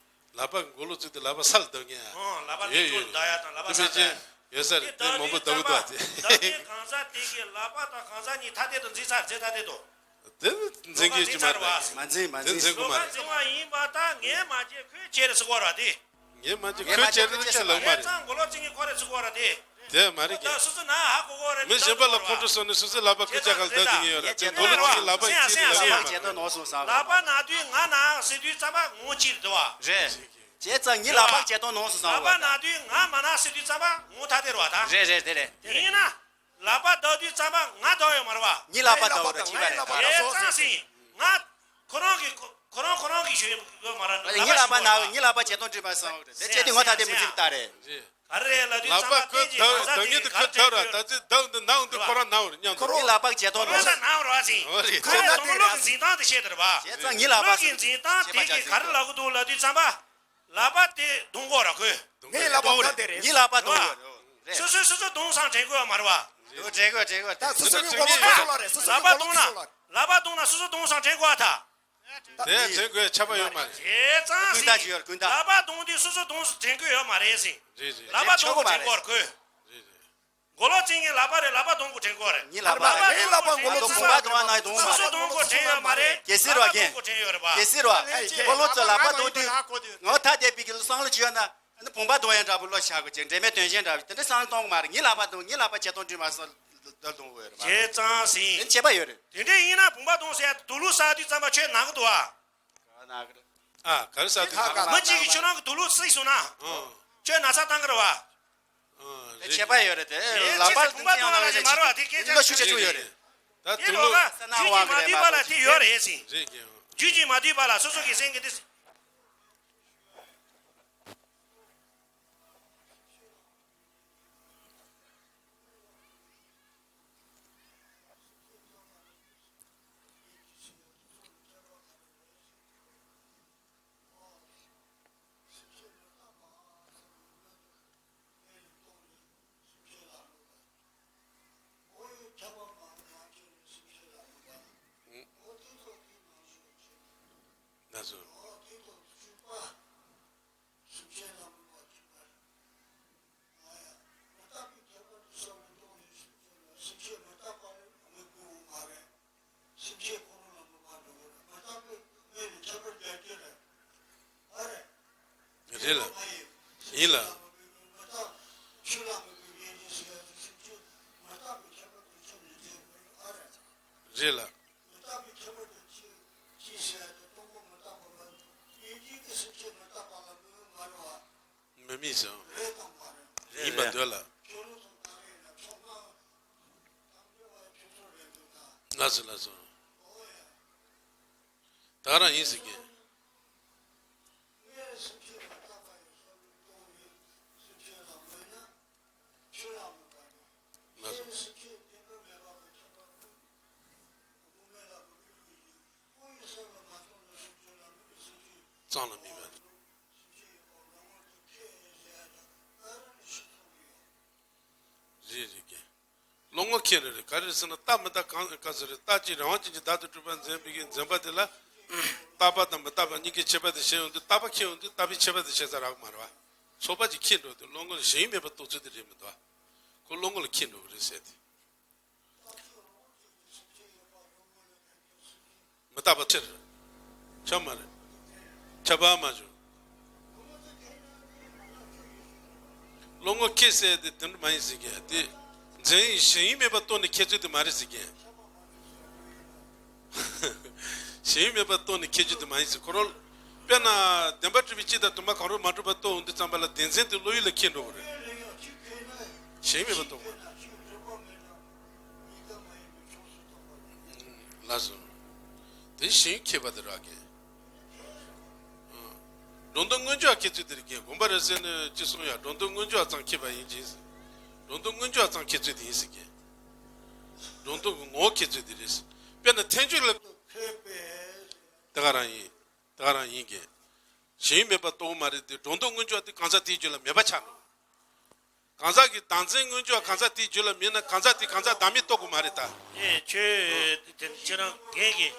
ལག་པ་གི་མགོ་ལོག་བཙུགས་དུས་ལག་པ་སར་འདེགས་མཁན་ཡ། ཨོ། ལག་པ་ཡོད་དེ་ཡོད། ཚུར་འདེགས་ཡ་དང་ལག་པ་སར་འདེགས་ཡ། ཡོད་ས་རེད། དེ་མང་པོ་འདེགས་གི་འདུག་ཨ། དེ་འདེགས་མཁན་གང་ཟག་དེ་གི་ལག་པ་དང་གང་ཟག་གཉིས་ཐ་དད་དུ་འཛིན་ཚར་རྗེས་ཐ་དད་དུ། དེ་འཛིན་གི་ཅི་མ་རེད། མ་འཛིན་མ་འཛིན། དེ་འཛིན་གི་མ་རེད། འཛིན་པ་ཡིན་པ་དང་ངས་མ་བྱས་ཁོས་བྱས་རེད་ཟེར་གོ་ར་དེ། ངས་མ་བྱས་ཁོས་བྱས་རེད་ཅེས་ལབ་མ་རེད། ངས་ཚང་མགོ་ལོག་བཙུགས་མཁན་ཁོ་རེད་ཟེར་གོ་ར་དེ། དེ་མ་རེད་ཀྱི། ད་སོ་སོ་ན་ཧ་གོ་གོ་རེད། མི་གཞན་པ་ལ་ཁོང་ཁྲོ་ཟ་ནས་སོ་སོའི་ལག་པ་རྐུ་བྱ་ག་ལ་བསྡད་དེ་ངེས་ཡོད་ར། དེ་མདོ་ལུགས་ཀྱི་ལག་པ་ཡིན་ཚིག་ལ་ངེས་ཡོད་མ་རེད། ལག་པ་ན་དུས་ང་ན་ཟེར་དུས་ཙམ་པ་ངོ་གཅིག་རེད་དོ། རེད། བྱས་ཙང་ངའི་ལག་པ་བྱེད་དོ་ནོ་སོ་སང་བ། ལག་པ་ན་དུས་ང་མ་ན་ཟེར་དུས་ཙམ་པ་ངོ་ཐ་དེ་རེད་བ་ད། རེད་རེད་དེ་རེད། དེ་ཡིན་ན། ལག་པ་བརྡབ་དུས་ཙམ་པ་ང་བརྡབ་ཡོད་མ་རེད་བ། ངའི་ལག་པ་བརྡབ་རེད་ཅི་བ་རེད། དེ་ཙང་སིང་ང་ཁོ་རང་གི་ཁོ་རང་ཁོ་རང་གི་ཞུ་ཡོད་མ་རེད། ངའི་ལག་པ་ན་ངའི་ལག་པ་བྱེད་དོ་འདྲི་མ་སང་བ་རེད། དེ་བྱས་དུས་ངོ་ཐ་དེ་མི་ཚིག་ད་རེད། ག་རེ་རེད་ལབ་དུས་ལག་པ་ཙམ་པ་ཁོས་ཁྱེད་ཀྱིས་གང་ཟག་དེ་གིས་ག་རེ་བྱེད་ཀྱི་ཡོད་རེད། ད་ཚེ་བདག་འདི་ནའང་འདི་ཁོ་རང་ནའང་རེད་སྙམ་དུ། ཁོ་རང་ལག་པ་བྱེད་དོ་ཁོ་རང་ནང་ད་ནའང་རེད་བ་ཟིན། ཁོ་རང་དོ་ལོ་གི་འཛིན་སྟངས་དེ་བཤད་དེ་རེད་བ། བྱས་ཙང་ངའི་ལག་པ་ལོ་གི་འཛིན་སྟངས་དེ་གིས་ག་རེ་ལབ་གི་འདུག་ལབ་དུས་ཙམ་པ། ལག་པ་དེ་རྡུང་གོ་ར་ཁོས། ངའི་ལག་པ་ང་དེ་རེད། ངའི་ལག་པ་རྡུང་གོ་རེད། སོ་སོས་སོ་སོ་རྡུང་སང་དྲན་དགོས་བ་མ་རེད་བ། དྲན་དགོས་དྲན་དགོས་ད་སོ་སོ་གི་ངོ་ལོག་སོ་ལ་རེད། སོ་སོ་ལག་པ་གི་ངོ་ལོག་རྡུང་ན། སོ་ལ་རེད། ལག་པ་རྡུང་ན་སོ་སོ་རྡུང་སང་དྲན་དགོས་བ་ད། དེ་དྲན་དགོས་ཆ་པ་ཡོད་མ་རེད། བྱས་ཙང་ཀུན་ད་ཅི་ཡོད་ཀུན་ད། ལག་པ་རྡུང་དུས་སོ་སོ་རྡུང་དྲན་དགོས་ཡོད་མ་རེད་ཟིན། རེད་རེད། ལག་པ་རྡུང་དྲན་དགོས་ར་ཁོས། རེད་རེད། མགོ་ལོག་ཅན་གྱི་ལག་པ་རེད། ལག་པ་རྡུང་དགོས་དྲན་དགོས་རེད། ངའི་ལག་པ་རེད། ངའི་ལག་པ་མགོ་ལོག་བུམ་པ་རྡུང་བ་ན་རྡུང་མ་རེད། སོ་སོ་རྡུང་དགོས་དྲན་ཡོད་མ་རེད། གལ་སྲིད་རོ་རྒན། རྡུང་དགོས་དྲན་ཡོད་རེད་པ། གལ་སྲིད་རོ། མགོ་ལོག་ཚོ་ལག་པ་རྡུང་དུས་ངོ་ཐ་དད་པའི་གི་བསམ་བློ་ཅི་ཡོད་ན། ཨ་ནི་བུམ་པ་རྡུང་ཡ་འདྲ་པོ་བློ་ཆགས་དགོས་ཅིག་འབྲེལ་མེད་དོན་གཞན་འདྲ་པོ་དེ་འདྲ་བསམ་བློ་གཏོང་གི་མ་རེད། ངའི་ལག་པ་རྡུང་ངའི་ལག་པ་བྱེད་སྟངས་འདྲི་མ་སོང་། ལ་རྡུང་དགོས་རེད་མ་རེད། བྱས་ཙང་ཟིན། དེ་བྱས་པ་ཡོད་རེད། དེ་འདྲ་ཡིན་ན་བུམ་པ་རྡུང་ཟེར་ཡ་དུག་ལོག་ཟ་དུས་ཙམ་པ་ཁྱོད་ན་གི་འདུག་ཨ། ག་ན་གི་རེད། ཨ་ག་རེ་ཟ་དུས་ཁ་ཁ་ལ་མི་གཅིག་གིས་ཁྱོད་རང་གི་དུག་ལོག་བསྲེགས་སོང་ན། ཨ། ཁྱོད་ན་ཚ་བཏང་གི་རེད་བ། ཨ་རེད། བྱས་པ་ཡོད་རེད་དེ། ལག་པ་བུམ་པ་རྡུང་ན་ལ་ནི་མ་རེད་བ་དེ་སྐད་ཆ་ལོ་ཤུགས་ཆེ་ཆུང་ཡོད་རེད། ད་དེ་དུག་ལོག་ལོག་ས་ན་དུས་ཀྱིས་མ་བསྡུས་པ་ལ་དེ་ཡོད་རེད་ཟིན། རེད་ཀྱི། དུས་ཀྱིས་མ་བསྡུས་པ་ལ་སོ་སོ་གི་སེམས་ཀྱི་འདི། ན་ཟུག་སེམས་ཅན་ཁོ་རང་ལ་མི་ཕན་འགྲོ་གི་རེད། མི་རྟག་པའི་ངོས་ནས་ཁྱད་པར་རྒྱག་རྒྱུ་རེད། ཨ་རེད། རེད་ལ། ཡིན་ལ། མི་རྟག་ཆོས་ལ་མི་དགོས་ཡིན་གྱི་ཟེར་ཡ་དེ་སེམས་ཅན་མི་རྟག་པའི་ཁྱད་པར་དེ་ཁྱོན་ནས་འཛིན་དགོས་རེད། ཨ་རེད། རེད་ལ། མི་རྟག་པའི་ཁྱད་པར་དེ་ཅི་ཅི་ཟེར་ཡ་དེ་སྟོང་པ་མི་རྟག་པ་ལ་ཡིན་གྱི་གི་སེམས་ཅན་མི་རྟག་པ་ལ་མི་མི་མ་རེད་བ། མི་མི་ཟེར། རེད་དང་མ་རེད། ཡིན་པ་འདོད་ལ། ཁྱོད་རང་ཚོ་ད་རེས་ན་ཕྱོགས་ན། ལགས་སོ་ལགས་སོ། ད་རང་ཡིན་ཟེར་གི། ལགས་སོ། གཙང་ལ་མིན་པ། རེད་རེད་གི། བློ་ངོར་ཁེལ་རེད་རེད། ག་རེ་རེད་ཟེར་ན་རྟག་མི་རྟག་གང་ག་ཟེར་རེད། རྟག་གཅིག་རང་དབང་ཅན་གྱི་བདག་ཏུ་གྲུབ་པ་འཛིན་པའི་གི་འཛིན་པ་དེ་ལ། རྟག་པ་དང་མི་རྟག་པ་གཉིས་ཀའི་ཁྱད་པར་དེ་ཤེས་ཡོང་དུས་རྟག་པ་ཁེལ་ཡོང་དུས་རྟག་པའི་ཁྱད་པར་དེ་ཤེས་ས་རག་གི་མ་རེད་བ། ཚོགས་པ་གཅིག་ཁེལ་འགྲོ་དུས་བློ་ངོར་ཞེན་མེད་པར་རྟོགས་ཚུལ་དེ་རེད་མི་འདུག་བ། ཁོ་བློ་ངོར་ལ་ཁེལ་འགྲོ་གི་རེད་ཟེར་ཏེ། མི་རྟག་པ་ཕྱིར། ཁྱབ་མ་རེད། ཁྱབ་པ་མ་བྱུང་། བློ་ངོར་ཁེལ་ཟེར་དེ་དེ་འདྲ་མ་ཡིན་ཟེར་གྱི་དེ། འཛིན་ཞེན་མེད་པར་རྟོགས་ནས་ཁེལ་ཚུལ་དེ་མ་རེད་ཟེར་གྱི། ཞེན་མེད་པར་རྟོགས་ནས་ཁེལ་རྒྱུ་དེ་མ་ཡིན་ཟེར་ཁོ་རང་། དཔེར་ན་བདེན་པར་གྲུབ་པའི་སྤྱི་དང་དུ་མ་གང་རུང་མ་གྲུབ་པར་རྟོགས་འོང་དུས་ཙམ་པ་ལ་བདེན་འཛིན་དེ་བློ་ཡུལ་ལ་ཁེལ་འགྲོ་གི་རེད། ཞེན་མེད་པར་རྟོགས་པ། ལགས་སོ། དེ་ཞེན་ཁེལ་བ་དེ་རག་གི། སྒྲོ་འདོགས་སྔོན་འཇུག་ཁེལ་ཚུལ་དེ་རེད་གི། དགོངས་པ་རབ་གསལ་ནས་ཅི་གསུང་ཡ་སྒྲོ་འདོགས་སྔོན་འཇུག་ཙམ་ཁེལ་བ་ཡིན་གྱི། སྒྲོ་འདོགས་སྔོན་འཇུག་ཙམ་ཁེལ་ཚུལ་དེ་ཡིན་ཟེར་གི། སྒྲོ་འདོགས་ཀྱི་ངོ་བོ་ཁེལ་ཚུལ་དེ་རེད། དཔེར་ན་ཐལ་འགྱུར་ལ། དེ་ག་རང་ཡིན། དེ་ག་རང་ཡིན་གྱི། ཞེན་མེད་པར་རྟོགས་མ་རེད་དེ་སྒྲོ་འདོགས་སྔོན་འཇུག་དེ་གང་ཟག་དེའི་རྒྱུད་ལ་མེད་པ་ཆགས་འགྲོ། གང་ཟག་གི་བདག་འཛིན་སྔོན་འཇུག་གང་ཟག་དེའི་རྒྱུད་ལ་མེད་ན་གང་ཟག་དེ་གང་ཟག་བདག་མེད་རྟོགས་དགོས་མ་རེད་ད། ཨེ་ཁྱོད་དེ་ཁྱེད་རང་རྒན་གྱི།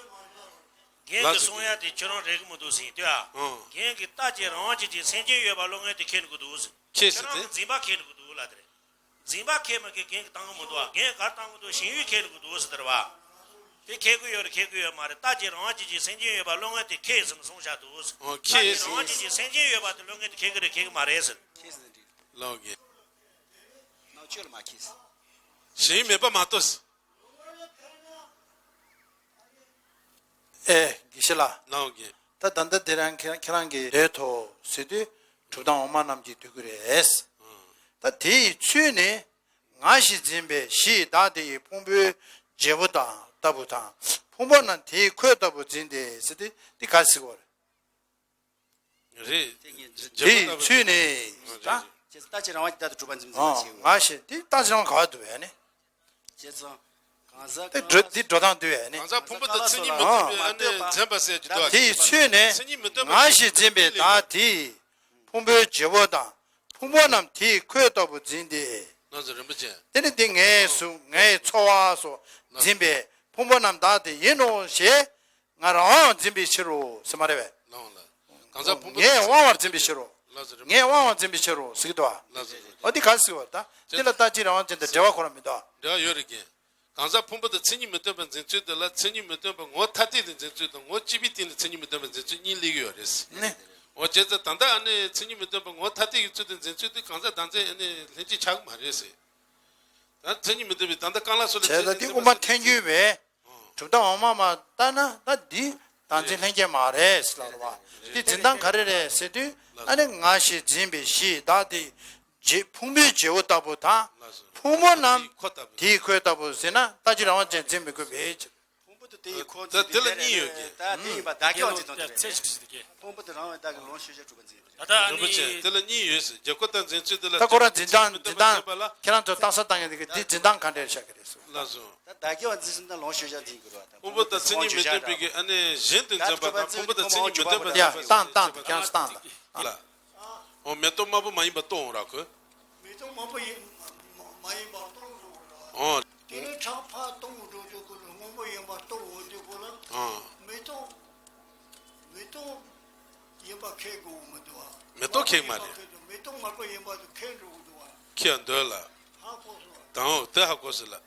རྒན་གྱི་གསུང་ཡ་དེ་ཁྱོད་རང་རེད་གི་མི་འདུག་ཟིན་ལྟོས་ཨ། ཨང་། རྒན་གྱི་རྟག་གཅིག་རང་དབང་ཅན་གྱི་སེམས་ཅན་ཡོད་པ་བློ་ངོར་དེ་ཁེལ་འགྲོ་གི་འདུག་ཟིན། ཁེལ་ཟིན་ཁྱེད་རང་གི་འཛིན་པ་ཁེལ་འགྲོ་གི་འདུག་ལ་དེ་རེད། འཛིན་པ་ཁེལ་མ་ཁེལ་རྒན་གྱིས་བཏང་གི་མི་འདུག་ཨ། རྒན་གར་བཏང་གི་འདུག་ཞེན་ཡུལ་ཁེལ་འགྲོ་གི་འདུག་ཟེར་དེ་རེད་བ། དེ་ཁེལ་གི་ཡོད་རེད་ཁེལ་གི་ཡོད་མ་རེད། རྟག་གཅིག་རང་དབང་ཅན་གྱི་སེམས་ཅན་ཡོད་པ་བློ་ངོར་དེ་ཁེལ་ཟིན་གསུངས་བཞག་འདུག་ཟེར། ཨོ་ཁེལ་ཟིན། རྟག་གཅིག་རང་དབང་ཅན་གྱི་སེམས་ཅན་ཡོད་པ་དེ་བློ་ངོར་དེ་ཁེལ་གི་རེད་ཁེལ་གི་མ་རེད་ཟེར། ཁེལ་ཟིན་འདི་ལོག་གི། ཡོད་ལ་མ་ཁེལ། གཞན་མེད་པ་མ་གཏོགས། ཨེ། དགེ་བཤེས་ལགས། ལའོ་གི། ད་ད་ལྟ་དེ་རང་ཁྱེད་ཁྱེད་རང་གི་དེའི་ཐོག་ཟེར་དུས་གྲུབ་མཐའ་འོག་མ་རྣམས་ཀྱིས་སྡོད་ཀྱི་རེད། ད་དེ་ཡི་ཚུལ་ནི། ང་ཞེས་འཛིན་པའི་གཞི་ཡི་བདག་དེ་ཡི་ཕུང་པོའི་བྱེད་པོ་དང་ལྟ་བུ་དང་། ཕུང་པོ་རྣམས་དེ་ཡི་ཁོད་ལྟ་བུར་འཛིན་ཏེ་ཟེར་དུས་འདི་ག་ཟེར་བ་རེད། རེད། དེ་ཡི་ཚུལ་ནི། ད། ཅེས་སུ་ལྟ་ཅི་རང་བ་ཇི་ལྟར་དུ་གྲུབ་པར་འཛིན་པ་འཛིན་པ་ཞིག་ང་ཞེས་དེ་ལྟ་ཅི་རང་ག་བ་འདུག་བས་ནི། ཅེས་སུ། གང་ཟག་དེ་འགྲོ་དེ་འགྲོ་སྟངས་འདུག་བས་ནི། གང་ཟག་ཕུང་པོ་དང་མཚན་ཉིད་མི་མཐུན་པའི་ཨ་ནི་འཛིན་པ་ཟེར་གྱི་འདུག་དེ་ཡི་ཚུལ་ནི། མཚན་ཉིད་མི་མཐུན་པ་ང་ཞེས་འཛིན་པའི་བདག་དེ་ཡི་ཕུང་པོའི་བྱེད་པོ་དང་། ཕུང་པོ་རྣམས་དེ་ཡི་ཁོད་ལྟ་བུར་འཛིན་ཏེ། ལགས་སོ་རིན་པོ་ཆེ། དེ་ནི་འདི་ངའི་གཟུགས་ངའི་ཚོར་བ་སོགས་འཛིན་པའི་ཕུང་པོ་རྣམས་བདག་དེ་ཡིན་ནོ་ཞེས་ང་རང་དབང་བར་འཛིན་པའི་ཕྱིར་རོ་ཟེར་མ་རེད་པས། ལའོ་ལ། གང་ཟག་ཕུང་པོ་ངས་དང་མཚན་དབང་བར་འཛིན་པའི་ཕྱིར་རོ། ལགས་སོ་རིན་པོ་ཆེ། ངས་དབང་བར་འཛིན་པའི་ཕྱིར་རོ་ཟེར་གྱི་འདུག་བ། ལགས་སོ་རིན་པོ་ཆེ། འོ་འདི་ག་ཟེར་བ་ད། དེ་ལ་ལྟ་ཅི་རང་བ་ཅན་དང་འབྲེལ་བ་ཁོ་རང་མི་འདུག་འབྲེལ་བ་ཡོད་རེད་ཀྱི། གང་ཟག་ཕུང་པོ་དང་མཚན་ཉིད་མི་མཐུན་པར་འཛིན་ཚུལ་དེ་ལ་མཚན་ཉིད་མི་མཐུན་པ་ངོ་ཐ་དད་དུ་འཛིན་ཚུལ་དང་ངོ་གཅིག་པའི་སྟེང་ནས་མཚན་ཉིད་མི་མཐུན་པར་འཛིན་ཚུལ་གཉིས་སླེབས་ཀྱི་ཡོད་རེད། ནི། འོ་བྱས་ཙང་ད་ལྟ་ཨ་ནི་མཚན་ཉིད་མི་མཐུན་པ་ངོ་ཐ་དད་ཀྱི་ཚུལ་དུ་འཛིན་ཚུལ་དེ་གང་ཟག་བདག་འཛིན་ཨ་ནི་ལྷན་སྐྱེས་ཆགས་ཀྱི་མ་རེད་ཟེར། ད་མཚན་ཉིད་མི་མཐུན་པའི་ད་ལྟ་རྐང་ལག་སོགས་ལ་བྱས་ཙང་དེ་དབུ་མ་ཐལ་འགྱུར་བས། གྲུབ་མཐའ་འོག་མ་མ་ལྟར་ན་ད་འདི་བདག་འཛིན་ལྷན་སྐྱེས་མ་རེད་ཟེར་ལབ་རེད་བ། འདི་འཛིན་སྟངས་ག་རེ་རེད་ཟེར་དུས་ཨ་ནི་ང་ཞེས་འཛིན་པའི་གཞི་བདག་དེ་རྗེ་ཕུང་པོའི་བྱེད་པོ་ལྟ་བུ་དང་། ཕུང་པོ་རྣམས་དེའི་ཁོད་ལྟ་བུ་ཟེར་ན་ལྟ་ཅི་རང་བ་ཅན་འཛིན་མི་དགོས་པའི་ཕྱིར། ཕུང་པོ་དེ་དེའི་ཁོ་ད་དེ་ལ་གཉིས་ཡོད་ཀྱི། ད་དེ་ཡིན་པ་བདག་གི་བ་ཅི་དང་དེ་རེད། ཕུང་པོ་དེ་རང་བའི་བདག་གི་ལོངས་སྤྱོད་བྱ་གྲུབ་པ་འཛིན་པ་རེད། ད་ལྟ་ཨ་རིན་པོ་ཆེ་ནི་དེ་ལ་གཉིས་ཡོད་ཟེར་རྒྱ་སྐོར་དང་འཛིན་ཚུལ་དེ་ལ་ད་ཁོ་རང་འཛིན་སྟངས་འཛིན་སྟངས་ཁྱེད་རང་ཚོ་བརྟག་ས་བཏང་ཡ་དེ་གི་འདི་འཛིན་སྟངས་ག་འདྲ་བཞག་གི་རེད་ཟེར། ལགས་སོ། ད་བདག་གི་བ་འཛིན་སྟངས་ལོངས་སྤྱོད་བྱ་འཛིན་དགོས་རེད་བ། ད་ཕུང་པོ་དང་མཚན་ཉིད་མི་མཐུན་པའི་གི་ཨ་ནི་གཞན་དུ་འཛིན་པ་དང་ཕུང་པོ་དང་མཚན་ཉིད་མི་མཐུན་པ་འཛིན་པ་ཡ་བཏང་བཏང་དེ་ཁྱེད་རང་ཚོ་བཏང་དང་། ལ། འོ་མེ་ཏོག་དམར་པོ་མ་ཡིན་པ་སྟོང་ར་ཁོ། མེ་ཏོག་དམར་པོ་ཡིན་མ་མ་ཡིན་པ་སྟོང་འགྲོ་གི་རེད། འོ། དེ་ནས་ཁྲག་ཕར་སྟོང་འགྲོ་དུས་ཁོ་ལ་སྔོན་པོ་ཡིན་པ་སྟོང་འོང་དུས་ཁོ་ལ། འོ། མེ་ཏོག་མེ་ཏོག་ཡིན་པ་ཁེགས་དགོས་མི་འདུག་བ། མེ་ཏོག་ཁེགས་མ་རེད། མེ་ཏོག་མེ་ཏོག་དམར་པོ་ཡིན་པ་དེ་ཁེགས་འགྲོ་གི་འདུག་བ། ཁེགས་འདོད་ལ། ཧ་གོ་སོང་། དང་འོ་དེ་ཧ་གོ་སོང་ལ། ཨ།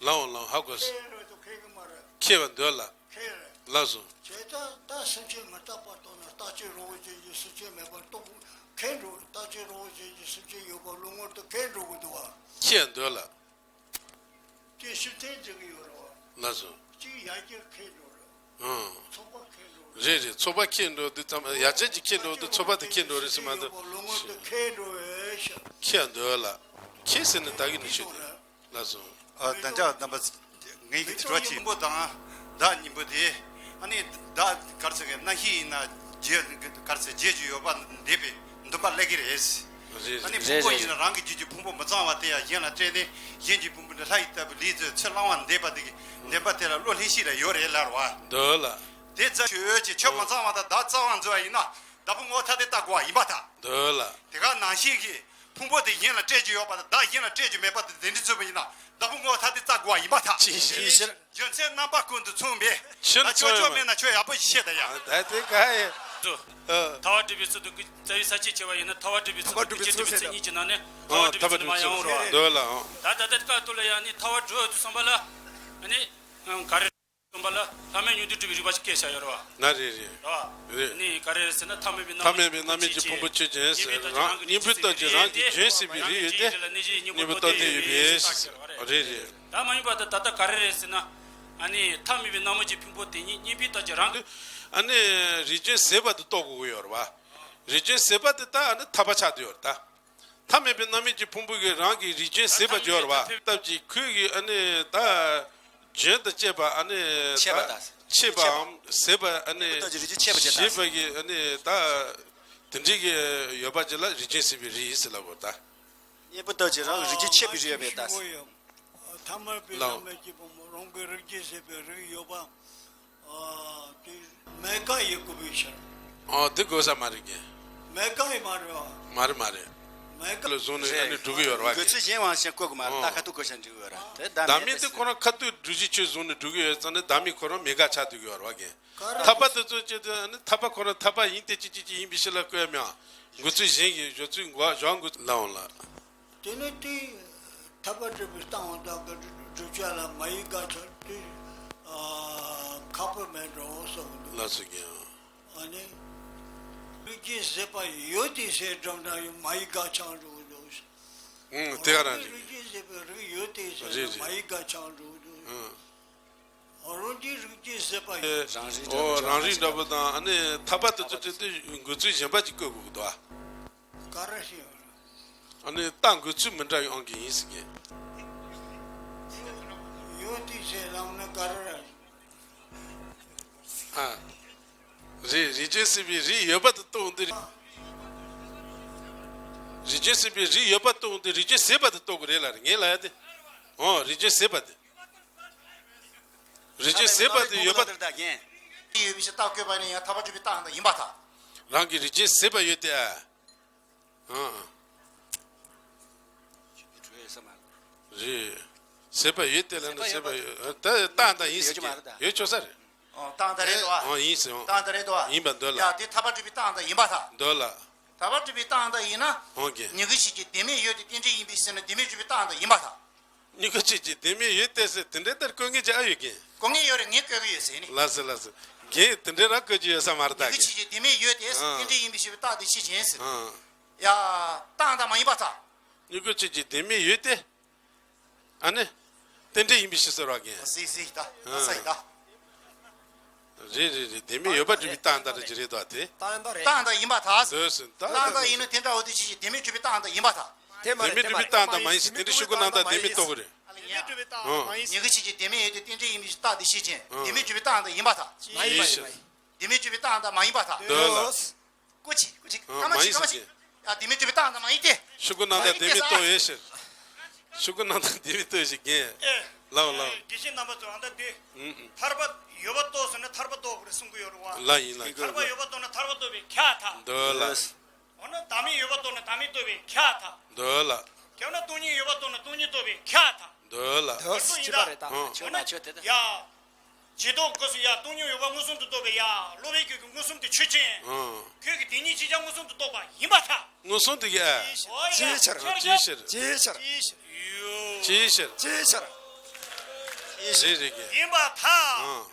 ལའོ་ལའོ་ཧ་གོ་སོང་། ཁེགས་རེད་དོ་ཁེགས་གི་མ་རེད། ཁེགས་པ་འདོད་ལ། ཁེགས་རེད། ལགས་སོ། བྱས་ཙང་ད་སེམས་ཅན་མི་རྟག་པ་རྟོགས་ན་རྟག་ཅིང་རང་བཞིན་གྱིས་སེམས་ཅན་མེད་པར་རྟོགས་ཁེགས་འགྲོ། རྟག་ཅིང་རང་བཞིན་གྱིས་སེམས་ཅན་ཡོད་པ་བློ་ངོར་དུ་ཁེགས་འགྲོ་གི་འདུག་བ། ཁེགས་འདོད་ལ། དེ་ཕྱིར་འཐེན་བྱེད་ཀྱི་ཡོད་རེད་བ། ལགས་སོ། གཅིག་ཡར་རྒྱས་ཁེགས་འགྲོ་རེད། ཨང་། ཚོགས་པ་ཁེགས་འགྲོ་རེད། རེད་རེད། ཚོགས་པ་ཁེགས་འགྲོ་དུས་ཙམ་ཡར་རྒྱས་ཀྱི་ཁེགས་འགྲོ་དུས་ཚོགས་པ་དེ་ཁེགས་འགྲོ་རེད་ཟེར་མ་གཏོགས། བློ་ངོར་དུ་ཁེགས་འགྲོ་བས་ཤག་ཁེགས་འདོད་ལ། ཁེགས་ཟེར་ནས་བདག་གིས་ནི་ཆོས་དེ། ལགས་སོ། ཨ་ད་ཅག་རྣམ་པ་ངའི་གི་དྲི་བ་གཅིག་ཕུང་པོ་དང་བདག་གཉིས་པོ་དེ། ཨ་ནི་བདག་ག་རེ་ཟེར་གི་རྣམ་ཤེས་ཡིན་ན་རྗེས་ག་རེ་ཟེར་རྗེས་ཀྱི་ཡོད་པ་འདེབས་པའི་འདུན་པ་སླེབས་ཀྱི་རེད། རེད། ཨ་ནི་རེད་ཕུང་པོ་རེད་ཡིན་ན་རང་གི་རྒྱུད་ཀྱི་ཕུང་པོ་མི་གཙང་བ་དེ་ཡང་གཞན་ལ་སྤྲད་ནས་གཞན་གྱི་ཕུང་པོ་འདི་ལྷ་ཡི་ལྟ་བུ་ལུས་ཚུལ་ཚུར་བླང་བར་འདེབས་པ་དེ་གི་འདུན་པ་དེ་ལ་བློ་ལྷན་སྐྱེས་ལ་ཡོད་རེད་ལབ་རེད་བ། འདོད་ལ། དེ་ཙམ་ཞིག་ཡོད་ཀྱི་ཁྱོད་མི་གཙང་བ་དང་བདག་གཙང་བར་འཛིན་པ་ཡིན་ན་བདག་ཕུང་ངོ་ཐ་དད་བལྟ་དགོས་པ་ཡིན་པར་ཐལ། འདོད་ལ། དེ་ག་ནང་བཞིན་གྱི་ཕུང་པོ་དེ་གཞན་ལ་སྤྲད་ཀྱི་ཡོད་པ་དང་བདག་གཞན་ལ་སྤྲད་ཀྱི་མེད་པ་དེ་དེ་འདྲའི་མཚོན་པ་ཡིན་ན་བདག་ཕུང་ངོ་ཐ་དད་བལྟ་དགོས་པ་ཡིན་པར་ཐལ། ཅིའི་ཕྱིར། རྒྱུ་མཚན་རྣམ་པ་ཀུན་ཏུ་མཚུངས་པས། ཕྱིར་ད་ཁྱོད་མཚུངས་ཆོག་མེད་ན་ཁྱོད་ཡག་པོ་ཞིག་བཤད་ད་ཡ། ད་དེ་ག་ཡི། ཨ། ཐར་པ་སྒྲུབ་པའི་ཚུལ་དུ་རྩ་བའི་ས་བཅད་ཕྱེ་བ་ཡིན་ན་ཐར་པ་སྒྲུབ་པའི་ཚུལ་དུ་ཐར་པ་སྒྲུབ་པའི་ཚུལ་ཟེར་ད། མཚན་ཉིད་ཀྱི་ནང་ནས་ཐར་པ་སྒྲུབ་པའི་ཚུལ་དུ་མ་ཡོང་རོགས། འདོད་ལ། ད་ད་ལྟ་སྐབས་དུ་ལ་ཡང་ནི་ཐར་པ་སྒྲུབ་ཏུ་སོང་བ་ལ་ནི་ག་རེ། སྟོན་པ་ལ་ལྷ་མིན་ཡོན་ཏན་སྒྲུབ་པའི་རིགས་པ་ཞིག་སྐྱེས་བཞག་ཡོད་རེད་བ། ན་རེད་རེད། རེད་བ། རེད། ནི་ག་རེ་རེད་ཟེར་ན་ཐ་མལ་པའི་ཐ་མལ་པའི་རྣམ་སྨིན་གྱི་ཕུང་པོ་ཆོས་ཅན། རང་གཉེན་པོའི་རྟགས་ཀྱིས་རང་གི་རྒྱུན་བསྲིངས་པའི་རིགས་ཡོད་དེ། གཉེན་པོའི་རྟགས་དེ་ཡོད་པས། རེད་རེད། ད་མ་ཡིན་པ་ད་ད་ལྟ་ག་རེ་རེད་ཟེར་ན། ཨ་ནི་ཐ་མལ་པའི་རྣམ་སྨིན་གྱི་ཕུང་པོ་དེ་ཉིད་གཉེན་པོའི་རྟགས་ཀྱིས་རང་གི། ཨ་ནི་རིགས་ཅན་ཟད་པ་དེ་རྟོགས་དགོས་ཀྱི་ཡོད་རེད་བ། རིགས་ཅན་ཟད་པ་དེ་ད་ཨ་ནི་ཐར་པ་ཆགས་བསྡད་ཡོད་རེད་ད། ཐ་མལ་པའི་རྣམ་སྨིན་གྱི་ཕུང་པོ་གི་རང་གི་རིགས་ཅན་ཟད་པ་སྦྱོར་བ་སྟབས་ཀྱིས་ཁོས་ཀྱི་ཨ་ནི་ད་རྒྱུན་དུ་སྐྱེས་པ་ཨ་ནི་ད་ཆད་པ་དང་ཆད་པའམ་ཟད་པ་ཨ་ནི་ད་ཞེས་པ་གི་ཨ་ནི་ད་དེ་འདྲའི་གི་ཡོད་པ་ཅིག་ལ་རིགས་ཅན་ཟད་པའི་རིགས་ཟེར་ལབ་དགོས་ད། གཉེན་པོའི་རྟགས་ཀྱིས་རང་གི་རིགས་ཅན་ཆད་པའི་རིགས་ཡོད་པས་ད། ཐ་མལ་པའི་རྣམ་སྨིན་གྱི་ཕུང་པོ་རང་གི་རིགས་ཅན་ཟད་པའི་རིགས་ཡོད་པ། ཨ། དེ་མེད་དགག་ཡིན་དགོས་པའི་ཕྱིར། ཨ། དེ་དགོས་ས་མ་རེད་གི། མེད་དགག་ཡིན་མ་རེད་བ། མ་རེད་མ་རེད། མེད་དགག་ལ་བཟུང་ནས་ཨ་ནི་སྒྲུབ་ཀྱི་ཡོད་རེད་བ། འགོད་ཚུལ་གཞན་དབང་ཞིག་བཀོད་དགོས་མ་རེད། ད་ཁ་ཐུག་བཀོད་ཤག་འགྲིག་གི་ཡོད་རེད། དེ་བདག་མེད་དེ་ཁོ་རང་ཁ་ཐུག་སྒྲུབ་བྱེད་ཆོས་བཟུང་ནས་སྒྲུབ་ཀྱི་ཡོད་ཙང་ནི་བདག་མེད་ཁོ་རང་མེད་དགག་ཆགས་བསྡད་ཀྱི་ཡོད་རེད་བ་གི། ཐར་པ་དེ་ཚོ་བྱེད་དུས་ཨ་ནི་ཐར་པ་ཁོ་རང་ཐར་པ་ཡིན་ཏེ་ཅི་ཅི་ཅི་ཡིན་པའི་ཕྱིར་ལ་བཀོད་མི་འགོད་ཚུལ་གཞན་གྱི་བརྗོད་ཚུལ་འགོག་བཞག་འགོད་ལའང་ལ། དེ་ནི་དེ་ཐར་པ་སྒྲུབ་པའི་སྟངས་དང་གི་བསྒྲུབ་བྱ་ལ་མ་ཡིག་དགག་ཆ་དེ་ཁག་པོ་མེད་འགྲོ་བསམ་འདུག་ལགས་སོ་རྒན། ཨ་ནི། རིགས་ཅན་ཟད་པ་ཡོད་དེ་ཟེར་སྒྲུབ་ན་ཡང་མ་ཡིག་དགག་ཆ་འགྲོ་གི་འདུག་ཨང་། དེ་ག་རང་རེད། རིགས་ཅན་ ཅེས་པའི་རིགས་ཡོད་དེ་ཟེར་རེད་ན་རེད། མ་ཡི་ག་ཆགས་འགྲོ་འདུག་ཨང་། ཨོ་རང་རྒྱུད་རིགས་ཅན་ཟད་པ་ཡོད། རང་རིགས་འདྲ་པོ་དང་། ཨ་ནི་ཐར་པ་དེ་ཚོ་དེ་དུས་འགོད་ཚུལ་གཞན་པ་ཅིག་བཀོད་དགོས་ཀྱི་འདུག་ཨ། ག་རེ་ཞིག་ཨ་ནི་རྟགས་འགོད་ཚུལ་མི་འདྲ་ཡོང་གི་ཡིན་ཟེར་གྱི། ཡོད་དེ་ཟེར་ལམ་ན་ག་རེ་རེད། ཨ། རེད། རིགས་ཅན་ཟད་པའི་རིགས་ཡོད་པ་དེ་རྟོགས་འདི་རེད། རིགས་ཅན་ཟད་པའི་རིགས་ཡོད་པ་རྟོགས་འདི་རིགས་ཅན་ཟད་པ་དེ་རྟོགས་དགོས་རེད་ལ་རེད། ངས་ལབ་ཡ་དེ། ཨོ་རིགས་ཅན་ཟད་པ་དེ། རིགས་ཅན་ཟད་པ་དེ་ཡོད་པ། ཡོད་པའི་ཕྱིར་རྟགས་བཀོད་པ་ནི་ཡང་ཐར་པ་སྒྲུབ་པའི་རྟགས་དང་ཡིན་པར་ཐལ། རང་གི་རིགས་ཅན་ཟད་པ་ཡོད་དེ། ཨ། ཨ། རེད། ཟད་པ་ཡོད་དེ་ལབ་ན་ཟད་པ་ཡོད། ད་རྟགས་དང་ཡིན་ཟེར་གྱི། ཡོད་ཆོག་ས་རེད། ཨོ་རྟགས་དང་རེད་དོ། ཨོ་ཡིན་ཟེར། ཨོ་རྟགས་དང་རེད་དོ། ཡིན་པ་འདོད་ལ། ཡ་དེ་ཐར་པ་སྒྲུབ་པའི་རྟགས་དང་ཡིན་པར་ཐལ། འདོད་ལ། ཐར་པ་སྒྲུབ་པའི་རྟགས་དང་ཡིན་ན། ཨོ་གི། མྱུ་གུ་ཆོས་ཅན་བདེན་མེད་ཡོད་དེ་རྟེན་འབྲེལ་ཡིན་པའི་ཕྱིར་ན་བདེན་མེད་སྒྲུབ་པའི་རྟགས་དང་ཡིན་པར་ཐལ། མྱུ་གུ་ཆོས་ཅན་བདེན་མེད་ཡོད་དེ་ཟེར་དེ་འདྲའི་ལྟར་བཀོད་མཁན་ཅིག་ཨ་ཡོད་ཀྱི། བཀོད་མཁན་ཡོད་རེད། ངས་བཀོད་ཀྱི་ཡོད་ཟེར་ནི། ལགས་སོ་ལགས་སོ། རྒན་དེ་འདྲའི་རང་བཀོད་ཀྱི་ཡོད་ས་མ་རེད་ད། མྱུ་གུ་ཆོས་ཅན་བདེན་མེད་ཡོད་དེ་ཨ། རྟེན་འབྲེལ་ཡིན་པའི་ཕྱིར་རྟགས་དེ་ཆོས་ཅན་ཟེར། ཨ། ཡ། རྟགས་དང་མ་ཡིན་པར་ཐལ། མྱུ་གུ་ཆོས་ཅན་བདེན་མེད་ཡོད་དེ། ཨ་ནི། རྟེན་འབྲེལ་ཡིན་པའི་ཕྱིར་ཟེར་བ་རྒན། ཟིག་ཟིག་ད། ཨ། ས་ཡི་ད། རེད་རེད་རེད། བདེན་མེད་ཡོད་པ་སྒྲུབ་པའི་རྟགས་དང་འདྲ་ཅིག་རེད་དོ་དེ། རྟགས་དང་ཡིན་པར་ཐལ། འདོད་ཟེར་ད། རྟགས་དང་ཡིན་ན་དེ་འདྲ་འོ་དེ་ཆོས་ཅན་བདེན་མེད་སྒྲུབ་པའི་རྟགས་དང་ཡིན་པར་ཐལ། དེ་མ་རེད། བདེན་མེད་སྒྲུབ་པའི་རྟགས་དང་མ་ཡིན་ཟེར་དེ་འདྲའི་ཤུ་གུ་རྣམ་དག་བདེན་མེད་རྟོགས་ཀྱི་རེད། བདེན་མེད་སྒྲུབ་པའི་རྟགས་དང་མ་ཡིན་ཟེར། མྱུ་གུ་ཆོས་ཅན་བདེན་མེད་ཡོད་དེ་རྟེན་འབྲེལ་ཡིན་པའི་རྟགས་དེ་ཆོས་ཅན། ཨང་། བདེན་མེད་སྒྲུབ་པའི་རྟགས་དང་ཡིན་པར་ཐལ། མ་ཡིན་པ་ཡིན་པ་ཡིན། བདེན་མེད་སྒྲུབ་པའི་རྟགས་དང་མ་ཡིན་པར་ཐལ། འདོད་ལ། ཀུ་ཅི་ཀུ་ཅི། ཨང་། སྐར་མ་མ་ཡིན་ཅིག་སྐར་མ་ཟེར་ཅིག་གྱི། ཡ་བདེན་མེད་སྒྲུབ་པའི་རྟགས་དང་མ་ཡིན་ཏེ། ཤུ་གུ་རྣམ་དག་བདེན་མེད་རྟོགས་ཡོད་ཕྱིར། ཤུ་གུ་རྣམ་དག་བདེན་མེད་རྟོགས་ཡོད་ཕྱིར་རྒན། ཨེ། ལའོ་ལའོ། དགེ་བཤེས་རྣམ་པ་ཚོ་ཨ་ད་འདི། ཨུམ་ཨུམ། ཐར་པ་ཡོད་པ་རྟོགས་ཟེར་ན་ཐར་པ་རྟོགས་དགོས་རེད་གསུང་གི་ཡོད་རེད་བ། ལ་ཡིན་ལ་ཡིན། ཐར་པ་ཡོད་པ་རྟོགས་ན་ཐར་པ་རྟོགས་པའི་ཁྱད་ཐལ། འདོད་ལ། འོ་ན་བདག་མེད་ཡོད་པ་རྟོགས་ན་བདག་མེད་རྟོགས་པའི་ཁྱད་ཐལ། འདོད་ལ། ཁྱེད་ན་སྟོང་ཉིད་ཡོད་པ་རྟོགས་ན་སྟོང་ཉིད་རྟོགས་པའི་ཁྱད་ཐལ། འདོད་ལ། འདོད་ལ། ཁྱད་པར་རེད་ད། ཨང་། འོ་ན་ཡ། རྗེས་ཐོབ་སྐབས་སུ་ཡ་སྟོང་ཉིད་ཡོད་པ་མངོན་སུམ་དུ་རྟོགས་པའི་ཡ་སློབ་པའི་རྒྱུད་ཀྱི་མངོན་སུམ་དེ་ཆོས་ཅན། ཨང་། ཁྱོད་ཀྱི་དེ་ཉིད་ཅིག་ཀྱང་མངོན་སུམ་དུ་རྟོགས་པ་ཡིན་པར་ཐལ། མངོན་སུམ་དེ་ག་ཨ། འོ་ཡ། ཅིའི་ཕྱིར། ཅིའི་ཕྱིར། ཅིའི་ཕྱིར། ཅིའི་ཕྱིར། ཅིའི་ཕྱིར། རེད་རེད་གི། ཡིན་པར་ཐལ། ཨང་།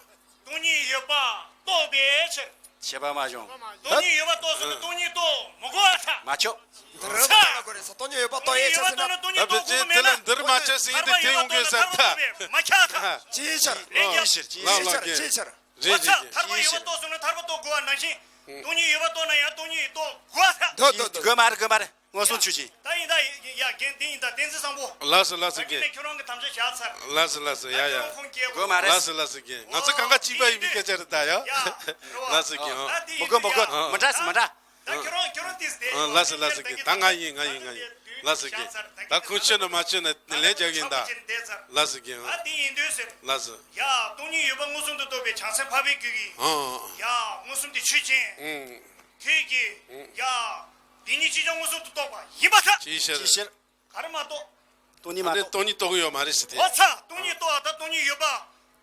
སྟོང་ཉིད་ཡོད་པ་རྟོགས་པའི་ཕྱིར། ཁྱད་པར་མ་བྱུང་། སྟོང་ཉིད་ཡོད་པ་རྟོགས་ཟེར་ན་སྟོང་ཉིད་རྟོགས་མི་དགོས་པར་ཐལ། མ་ཆོག་འདི་རུ་ཚ། མ་དགོས་རེད་ས། སྟོང་ཉིད་ཡོད་པ་རྟོགས་ཡས་ཆ་ཟེར་ན། སྟོང་ཉིད་ཡོད་པ་རྟོགས་ན་སྟོང་ཉིད་རྟོགས་དགོས་མེད་ན། དེ་ལ་འདིར་མ་ཆགས་ཟེར་ཡིན་ཏེ་དེ་ཡོང་དགོས་ས་ཐལ། མ་ཁྱབ་ཐལ། ཅིའི་ཕྱིར། ལེགས་ཀྱང་། ཅིའི་ཕྱིར། ཅིའི་ཕྱིར། རེད་རེད་རེད། ཐར་པ་ཡོད་པ་རྟོགས་ཟེར་ན་ཐར་པ་རྟོགས་དགོས་པ་ནང་བཞིན། སྟོང་ཉིད་ཡོད་པ་རྟོགས་ན་ཡང་སྟོང་ཉིད་རྟོགས་དགོས་པར་ཐལ། འདོད་འདོད་འདོད། དགོས་མ་རེད། དགོས་མ་རེད། མངོན་སུམ་ཆོས་ཅན། ད་ཡིན་ད་ཡ་རྒན་དེ་ཡིན་ད་བསྟན་འཛིན་བཟང་པོ། ལགས་སོ་ལགས་སོ་རྒན། ཁྱོད་རང་གི་དམ་བཅའ་བཞག་ཚར། ལགས་སོ་ལགས་སོ། ཡ་ཡ། ཁྱོད་རང་ཁུངས་སྐྱེལ་དགོས། དགོས་མ་རེད། ལགས་སོ་ལགས་སོ་རྒན། ང་ཚོ་གང་ག་གཅིག་པ་ཡིན་པའི་སྐད་ཆ་རེད་ད་ཡ། ཡ། ལགས་སོ་རྒན། ཨ། ད་དེ་མི་དགོས་མི་དགོས། ཨ། མི་འདྲ་སི་མི་འདྲ། ད་ཁྱོད་རང་ཁྱོད་རང་དེ་སྟེ། ཨ། ལགས་སོ་ལགས་སོ་རྒན། ད་ང་ཡིན་ང་ཡིན་ང་ཡིན། ལགས་སོ་རྒན། ད་ཁུངས་ཆོད་ན་མ་ཆོད་ན་ལན་རྒྱག་གིན་ད། ལགས་སོ་རྒན། ཨ། དེ་ཡིན་དུས་ཟེར། ལགས་སོ། ཡ། སྟོང་ཉིད་ཡོད་པ་མངོན་སུམ་དུ་རྟོགས་པའི་བྱང་སེམས་འཕགས་པའི་རྒྱུད་ཀྱི། ཨ། ཡ། མངོན་སུམ་དེ་ཆོས་ཅན། ཨང་། ཁྱོད་ཀྱིས། ཨང་། ཡ། དེ་ཉིད་ཅིས་ཀྱང་མངོན་སུམ་དུ་རྟོགས་པ་ཡིན་པར་ཐལ། ཅིའི་ཕྱིར། ཅིའི་ཕྱིར། ག་རེ་མ་རྟོགས། སྟོང་ཉིད་མ་རྟོགས། སྟོང་ཉིད་རྟོགས་ཀྱི་ཡོད་མ་རེད་ཟེར་ཏེ། འོ་ཚ། སྟོང་ཉིད་རྟོགས་པ་དང་སྟོང་ཉིད་ཡོད་པ་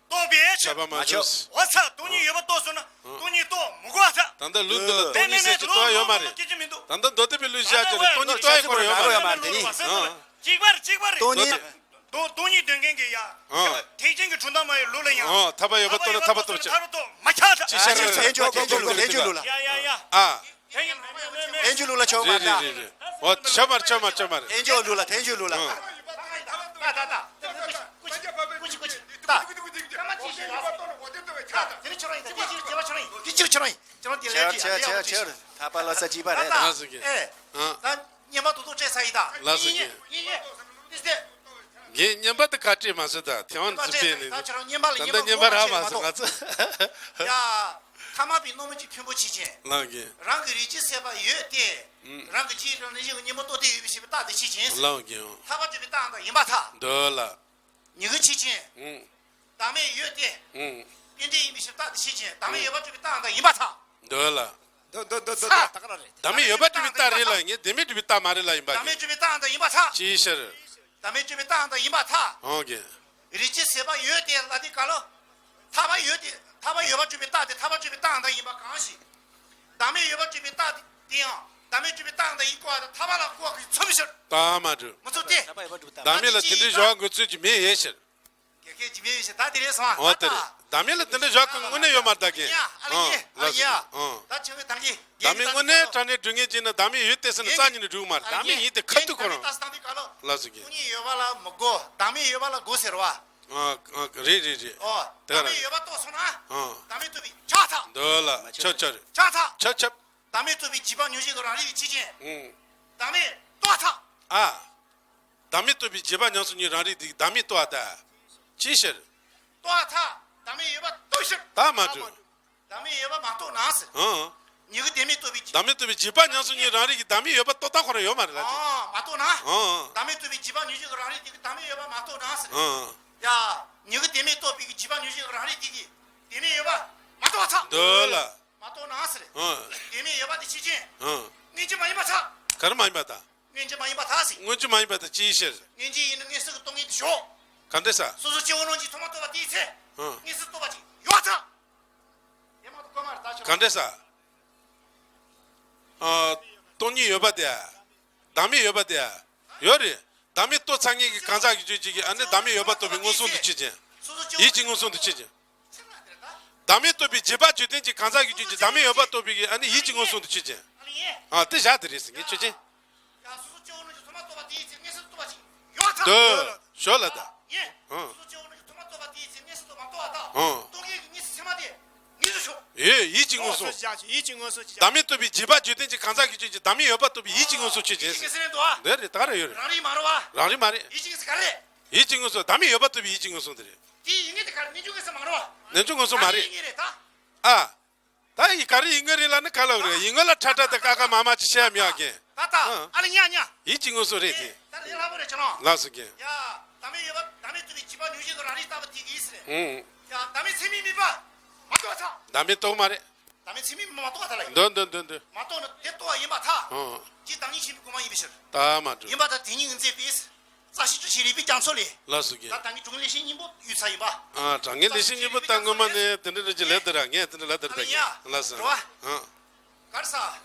རྟོགས་པའི་ཕྱིར། ཁྱབ་པ་མ་བྱུང་། འོ་ཚ། སྟོང་ཉིད་ཡོད་པ་རྟོགས་སོང་ན་སྟོང་ཉིད་རྟོགས་མི་དགོས་པར་ཐལ། ད་ལྟ་ལུགས་འདི་ལ་སྟོང་ཉིད་ཟེར་གྱི་རྟོགས་ཡ་ཡོད་མ་རེད། སྐད་ཆ་མི་འདུག་ད་ལྟ་མདོ་སྡེ་པའི་ལུགས་བཞག་ཀྱི་རེད། སྟོང་ཉིད་རྟོགས་ཡ་ཁོ་རང་ཡོད་མ་རེད། ཡོད་མ་རེད་དེ་ནི། ཨང་། གཅིག་པ་རེད། གཅིག་པ་རེད། སྟོང་ཉིད། སྟོང་སྟོང་ཉིད་འདོད་མཁན་གྱི་ཡ། ཨང་། ཐེག་ཆེན་གྱི་གྲུབ་མཐའ་མ་ཡི་ལུགས་ལ་ཡང་། ཨང་། ཐར་པ་ཡོད་པ་རྟོགས་ན་ཐར་པ་རྟོགས་ཕྱིར། ཐར་པ་རྟོགས་མ་ཁྱབ་ཐལ། ཅི་ཤར་རེད། ཐལ་འགྱུར་ལུགས་ལ། ཐལ་འགྱུར་ལུགས་ལ། ཡ་ཡ་ཡ། ཨ། ཐལ་འགྱུར་ལུགས་ལ་ཆོག་མ་རེད། རེད་རེད་རེད། འོ་ཆོག་མ་རེད་ཆོག་མ་རེད་ཆོག་མ་རེད། ཐལ་འགྱུར་ལུགས་ལ་ཐལ་འགྱུར་ལུགས་ལ། ཨང་། ད་ད་ད། ཀུ་ཅི་ཀུ་ཅི་ཀུ་ཅི་ཀུ་ཅི། ད། དེ་ནི་ཁྱོད་རང་ཡིན་ད། དེ་ཅི་ཁྱོད་རང་ཡིན། དེ་ཅི་ཁྱོད་རང་ཡིན། ཁྱོད་རང་དེ་ལས་ཀྱི་ཡ་ལས་ཡག་པོ་ཅིག། ཐར་པ་ལོ་ཙཱ་གཅིག་པ་རེད། ད། ལགས་སོ་རྒན། ཨེ། ཨང་། ད། བསྙེན་པ་ཏོག་ཏོག་སྤྲད་ཚར་ཡིན་ད། ལགས་སོ་རྒན། ཡིན་ཡིན་ཡིན། ཏིས་ཏེ། རྒན་བསྙེན་པ་དེ་ག་སྤྲད་མ་ཟེར་ད་ཐེ་ཝན་བསྙེན་པ་ཙི་སྤྲད་པས་ནས། ད་ཁྱོད་རང་བསྙེན་པ་ལ་ད་ལྟ་བསྙེན་པ་བསྔོ་བ་བྱེད་མ་ཐུབ། ང་ཚོ། ཡ། ཐ་མལ་པའི་རྣམ་སྨིན་གྱི་མཐོན་པོ་ཆེ་ཅན། ལགས་རྒན། རང་གི་རིགས་ཅན་ཟད་པ་ཡོད་དེ། ཨུམ། རང་གི་ཅིའི་རང་ནས་གཞན་གྱི་གཉེན་པོ་རྟོགས་ཏེ་ཡོད་པའི་ཤེས་པའི་རྟགས་དེ་ཆོས་ཅན། ལགས་རྒན། ཐར་པ་སྒྲུབ་པའི་རྟགས་དང་ཡིན་པར་ཐལ། འདོད་ལ། མྱུ་གུ་ཆོས་ཅན། ཨུམ། བདག་མེད་ཡོད་དེ། ཨུམ། རྟེན་འབྲེལ་ཡིན་པའི་ཕྱིར་རྟགས་དེ་ཆོས་ཅན། བདག་མེད་ཡོད་པ་སྒྲུབ་པའི་རྟགས་དང་ཡིན་པར་ཐལ། འདོད་ལ། འདོད་འདོད་འདོད་འདོད་ཚ། ད་ག་རང་རེད། བདག་མེད་ཡོད་པ་སྒྲུབ་པའི་རྟགས་རེད་ལ་ངས་བདེན་མེད་སྒྲུབ་པའི་རྟགས་མ་རེད་ལ་ཡིན་པ། བདག་མེད་སྒྲུབ་པའི་རྟགས་དང་ཡིན་པར་ཐལ། ཅིའི་ཕྱིར། བདག་མེད་སྒྲུབ་པའི་རྟགས་དང་ཡིན་པར་ཐལ། འོང་གི། རིགས་ཅན་ཟད་པ་ཡོད་དེ་ལ་དེ་ག་ལོ། ཐར་པ་ཡོད་དེ་ཐར་པ་ཡོད་པ་སྒྲུབ་པའི་རྟགས་དེ་ཐར་པ་སྒྲུབ་པའི་རྟགས་དང་ཡིན་པ་གང་ཞིག་བདག་མེད་ཡོད་པ་སྒྲུབ་པའི་རྟགས་དེ་ཡང་བདག་མེད་སྒྲུབ་པའི་རྟགས་དང་ཡིན་དགོས་པ་དང་ཐར་པ་ལ་གོ་བ་གི་མཚོན་ཕྱིར། ད་མ་གྲུབ། མི་མཚུངས་ཏེ། བདག་མེད་ལ་དེ་འདྲའི་སྦྱོར་བ་འགོད་ཚུལ་གྱི་མེད་ཡོད་ཕྱིར། ཁྱེད་ཀྱི་བེ་ཡོད་ཤེས་ད་དེ་རེད་སོང་ཨ། འོ་དེ་རེད། བདག་མེད་ལ་དེ་འདྲ་བཞག་གི་དངོས་གནས་ཡོད་མ་རེད་ད་གིན། ཨ་ལ་ཡིན་ཨ་ལ་ཡིན་ཨ། ད་ཆང་གི་ད་གིན་བདག་མེད་དངོས་གནས་དྲང་གནས་སྒྲུབ་མཁན་ཅིག་ན་བདག་མེད་ཡོད་དེ་ཟེར་ན་རྩ་ཉིད་ནས་སྒྲུབ་མ་རེད། བདག་མེད་ཡིན་དེ་ཁ་ཐུག་ཁོ་རང་། ལགས་སོ་གིན། སྟོང་ཉིད་ཡོད་པ་ལ་མི་དགོས། བདག་མེད་ཡོད་པ་ལ་དགོས་ཟེར་བ། ཨ་ཨ་རེད་རེད་རེད། ཨོ། དེ་ག་བདག་མེད་ཡོད་པ་རྟོགས་སོང་ན། ཨ་བདག་མེད་རྟོགས་པའི་ཆགས་ཐག་འདོད་ལ་ཆ་ཆ་རེད། ཆགས་ཐག་ཆ་ཆ། བདག་མེད་རྟོགས་པའི་བྱིས་པ་མྱོང་བྱེད་ཀྱི་རང་རིག་གི་ཆོས་ཅན། ཨུང་། བདག་མེད་རྟོགས་ཐག་ཨ། བདག་མེད་རྟོགས་པའི་བྱིས་པ་ཉམས་སུ་མྱོང་རང་རིག་དེ་བདག་མེད་རྟོགས་པ་ལྟ། ཅིའི་ཕྱིར། རྟོགས་ཐག་བདག་མེད་ཡོད་པ་རྟོགས་ཕྱིར། ད་མ་གྲུབ། བདག་མེད་ཡོད་པ་མ་རྟོགས་ན་ཟེར། ཨང་། མྱུ་གུ་བདེན་མེད་རྟོགས་པའི་བདག་མེད་རྟོགས་པའི་བྱིས་པ་ཉམས་སུ་མྱོང་རང་རིག་གི་བདག་མེད་ཡོད་པ་རྟོགས་སྟངས་ཁོ་རང་ཡོད་མ་རེད་ལ་ཅི། ཨང་། མ་རྟོགས་ན། ཨང་། བདག་མེད་རྟོགས་པའི་བྱིས་པ་མྱོང་བྱེད་ཀྱི་རང་རིག་དེ་གི་བདག་མེད་ཡོད་པ་མ་རྟོགས་ན་ཟེར། ཨང་། ཡ། མྱུ་གུ་བདེན་མེད་རྟོགས་པའི་གི་བྱིས་པ་མྱོང་བྱེད་ཀྱི་རང་རིག་དེ་གི་བདེན་མེད་ཡོད་པ་མ་རྟོགས་ཐག་འདོད་ལ། མ་རྟོགས་ན་ཟེར། ཨང་། བདེན་མེད་ཡོད་པ་དེ་ཆོས་ཅན། ཨང་། མངོན་གྱུར་མ་ཡིན་པ་ཐག་ག་རེ་མ་ཡིན་པ་དང་། མངོན་གྱུར་མ་ཡིན་པ་ཐག་ཟེར། མངོན་གྱུར་མ་ཡིན་པ་དང་ཅིའི་ཕྱིར། མངོན་གྱུར་ཡིན་ན་མངོན་སུམ་གྱི་སྟོང་ཉིད་དེ་ཞོག་ག་འདྲ་ས། སོ་སོ་སྐྱེ་བོ་རྣམས་ཀྱིས་ཐོག་མར་རྟོགས་པ་དེའི་ཚེ། ཨང་། མངོན་སུམ་རྟོགས་པ་ཅིག་ཡོད་ཐག་དེ་མ་གཏོགས་བཀོད་མ་རེད་ད་ཆོག་ག་འདྲ་ས། ཨ། སྟོང་ཉིད་ཡོད་པ་དེ། བདག་མེད་ཡོད་པ་དེ། ཡོད་རེད། བདག་མེད་རྟོགས་ཚར་མཁན་གྱི་གང་ཟག་གི་རྒྱུད་གཅིག་གིས་ཨ་ནི་བདག་མེད་ཡོད་པ་རྟོགས་པའི་མངོན་སུམ་དུ་ཆོས་ཅན། ཡིད་ཀྱི་མངོན་སུམ་དུ་ཆོས་ཅན། བདག་མེད་རྟོགས་པའི་བྱིས་པ་རྒྱུད་ལྡན་གྱི་གང་ཟག་གི་རྒྱུད་ཀྱི་བདག་མེད་ཡོད་པ་རྟོགས་པའི་གི་ཨ་ནི་ཡིད་ཀྱི་མངོན་སུམ་དུ་ཆོས་ཅན། ཨ་དེ་བཞག་དེ་རེད་ཟེར་ངས་ཆོས་ཅན། ཡ། སོ་སོ་སྐྱེ་བོ་རྣམས་ཀྱིས་ཐོག་མར་རྟོགས་པ་དེའི་ཚེ་མངོན་སུམ་རྟོགས་པ་ཅིག་ཡོད་ཐག་འདོད། ཞོར་ལ་ད། ཡིན། ཨང་། སོ་སོ་སྐྱེ་བོ་རྣམས་ཀྱིས་ཐོག་མར་རྟོགས་པ་དེའི་ཚེ་མངོན་སུམ་རྟོགས་མ་རྟོགས་པ་དང་། ཨང་། རྟོགས་མཁན་གྱི་མངོན་སུམ་ཚད་མ་དེ་མངོན་སུམ་ཞོག་ཡོད། ཡིད་ཀྱི་མངོན་སུམ། ཨོ་སོ་ཅག་ཡིད་ཀྱི་མངོན་སུམ་ཅི་ཅག་བདག་མེད་རྟོགས་པའི་བྱིས་པ་རྒྱུད་ལྡན་གྱི་གང་ཟག་གི་རྒྱུད་ཀྱི་བདག་མེད་ཡོད་པ་རྟོགས་པའི་ཡིད་ཀྱི་མངོན་སུམ་ཆོས་ཅན། ཡིད་ཀྱི་མངོན་སུམ་རེད་འདུག་ཨ། འདི་རེད་ད་ག་རེ་ཡོད་རེད། རང་རིག་མ་རེད་བ། རང་རིག་མ་རེད། ཡིད་ཀྱི་མངོན་སུམ་ག་རེ་རེད། ཡིད་ཀྱི་མངོན་སུམ་བདག་མེད་ཡོད་པ་རྟོགས་པའི་ཡིད་ཀྱི་མངོན་སུམ་དེ་རེད། དེའི་ཡིད་ངེས་དེ་ག་རེ་རྣལ་འབྱོར་མངོན་སུམ་མ་རེད་བ། རྣལ་འབྱོར་མངོན་སུམ་མ་རེད། ཡིད་ངེས་རེད་ད། ཨ། ད་ཡི་ག་རེ་ཡིད་ངོ་རེད་ལ་ནི་ག་ལ་རེད། ཡིད་ངོ་ལ་ཁྲ་ཁྲ་དང་ཀ་ཀ་མ་མ་ཅི་བཤད་མི་ཡག་གི། ད་ད་ཨ་ལ་ཉ་ཉ། ཡིད་ཀྱི་མངོན་སུམ་རེད་དེ། ད་རེད་ལྷག་པོ་རེད་ཅི་ལོ། ལགས་སོ་གི། ཡ། བདག་མེད་ཡོད་པ་བདག་མེད་རྟོགས་པའི་བྱིས་པ་མྱོང་བྱེད་ཀྱི་རང་རིག་ལྟ་བུ་དེ་གིས་ཟེར། ཧུང་། ཡ། བདག་མེད་ཚད་མས་དམིགས་པ་མ་རྟོགས་ཐལ། བདག་མེད་རྟོགས་མ་རེད། བདག་མེད་ཚད་མས་དམིགས་པ་མ་རྟོགས་ཐལ་ལ་ཡིན། འདོད་འདོད་འདོད་འདོད། མ་རྟོགས་ན་དེ་རྟོགས་པ་ཡིན་པ་ཐལ། ཧུང་། ཅི་བདག་ཉིད་ཆོས་ཉིད་དབུ་མ་ཡིན་པའི་ཕྱིར། ད་མ་གྲུབ། ཡིན་པ་དང་དེ་ཉིད་ངོས་འཛིན་པའི། རྩ་ཤེས་བཅུ་ཆེན་རིགས་པའི་རྒྱ་མཚོ་ལས། ལགས་སོ་གི། ད་ད་གིན་དྲུག་གི་ལེགས་བཤད་སྙིང་པོ་ཡོད་ཚར་ཡིན་པ། ཨ་དྲང་ངེས་ལེགས་བཤད་སྙིང་པོ་ད་སྔོན་མ་ནས་དེ་འདྲ་འདྲ་ཅིག་ལབ་དེ་ར་ངས་དེ་འདྲ་ལབ་དེ་ར་ད་གིན། ལགས་སོ། རེད་བ། ཨ། ག་རེ་ཟ། ཨ།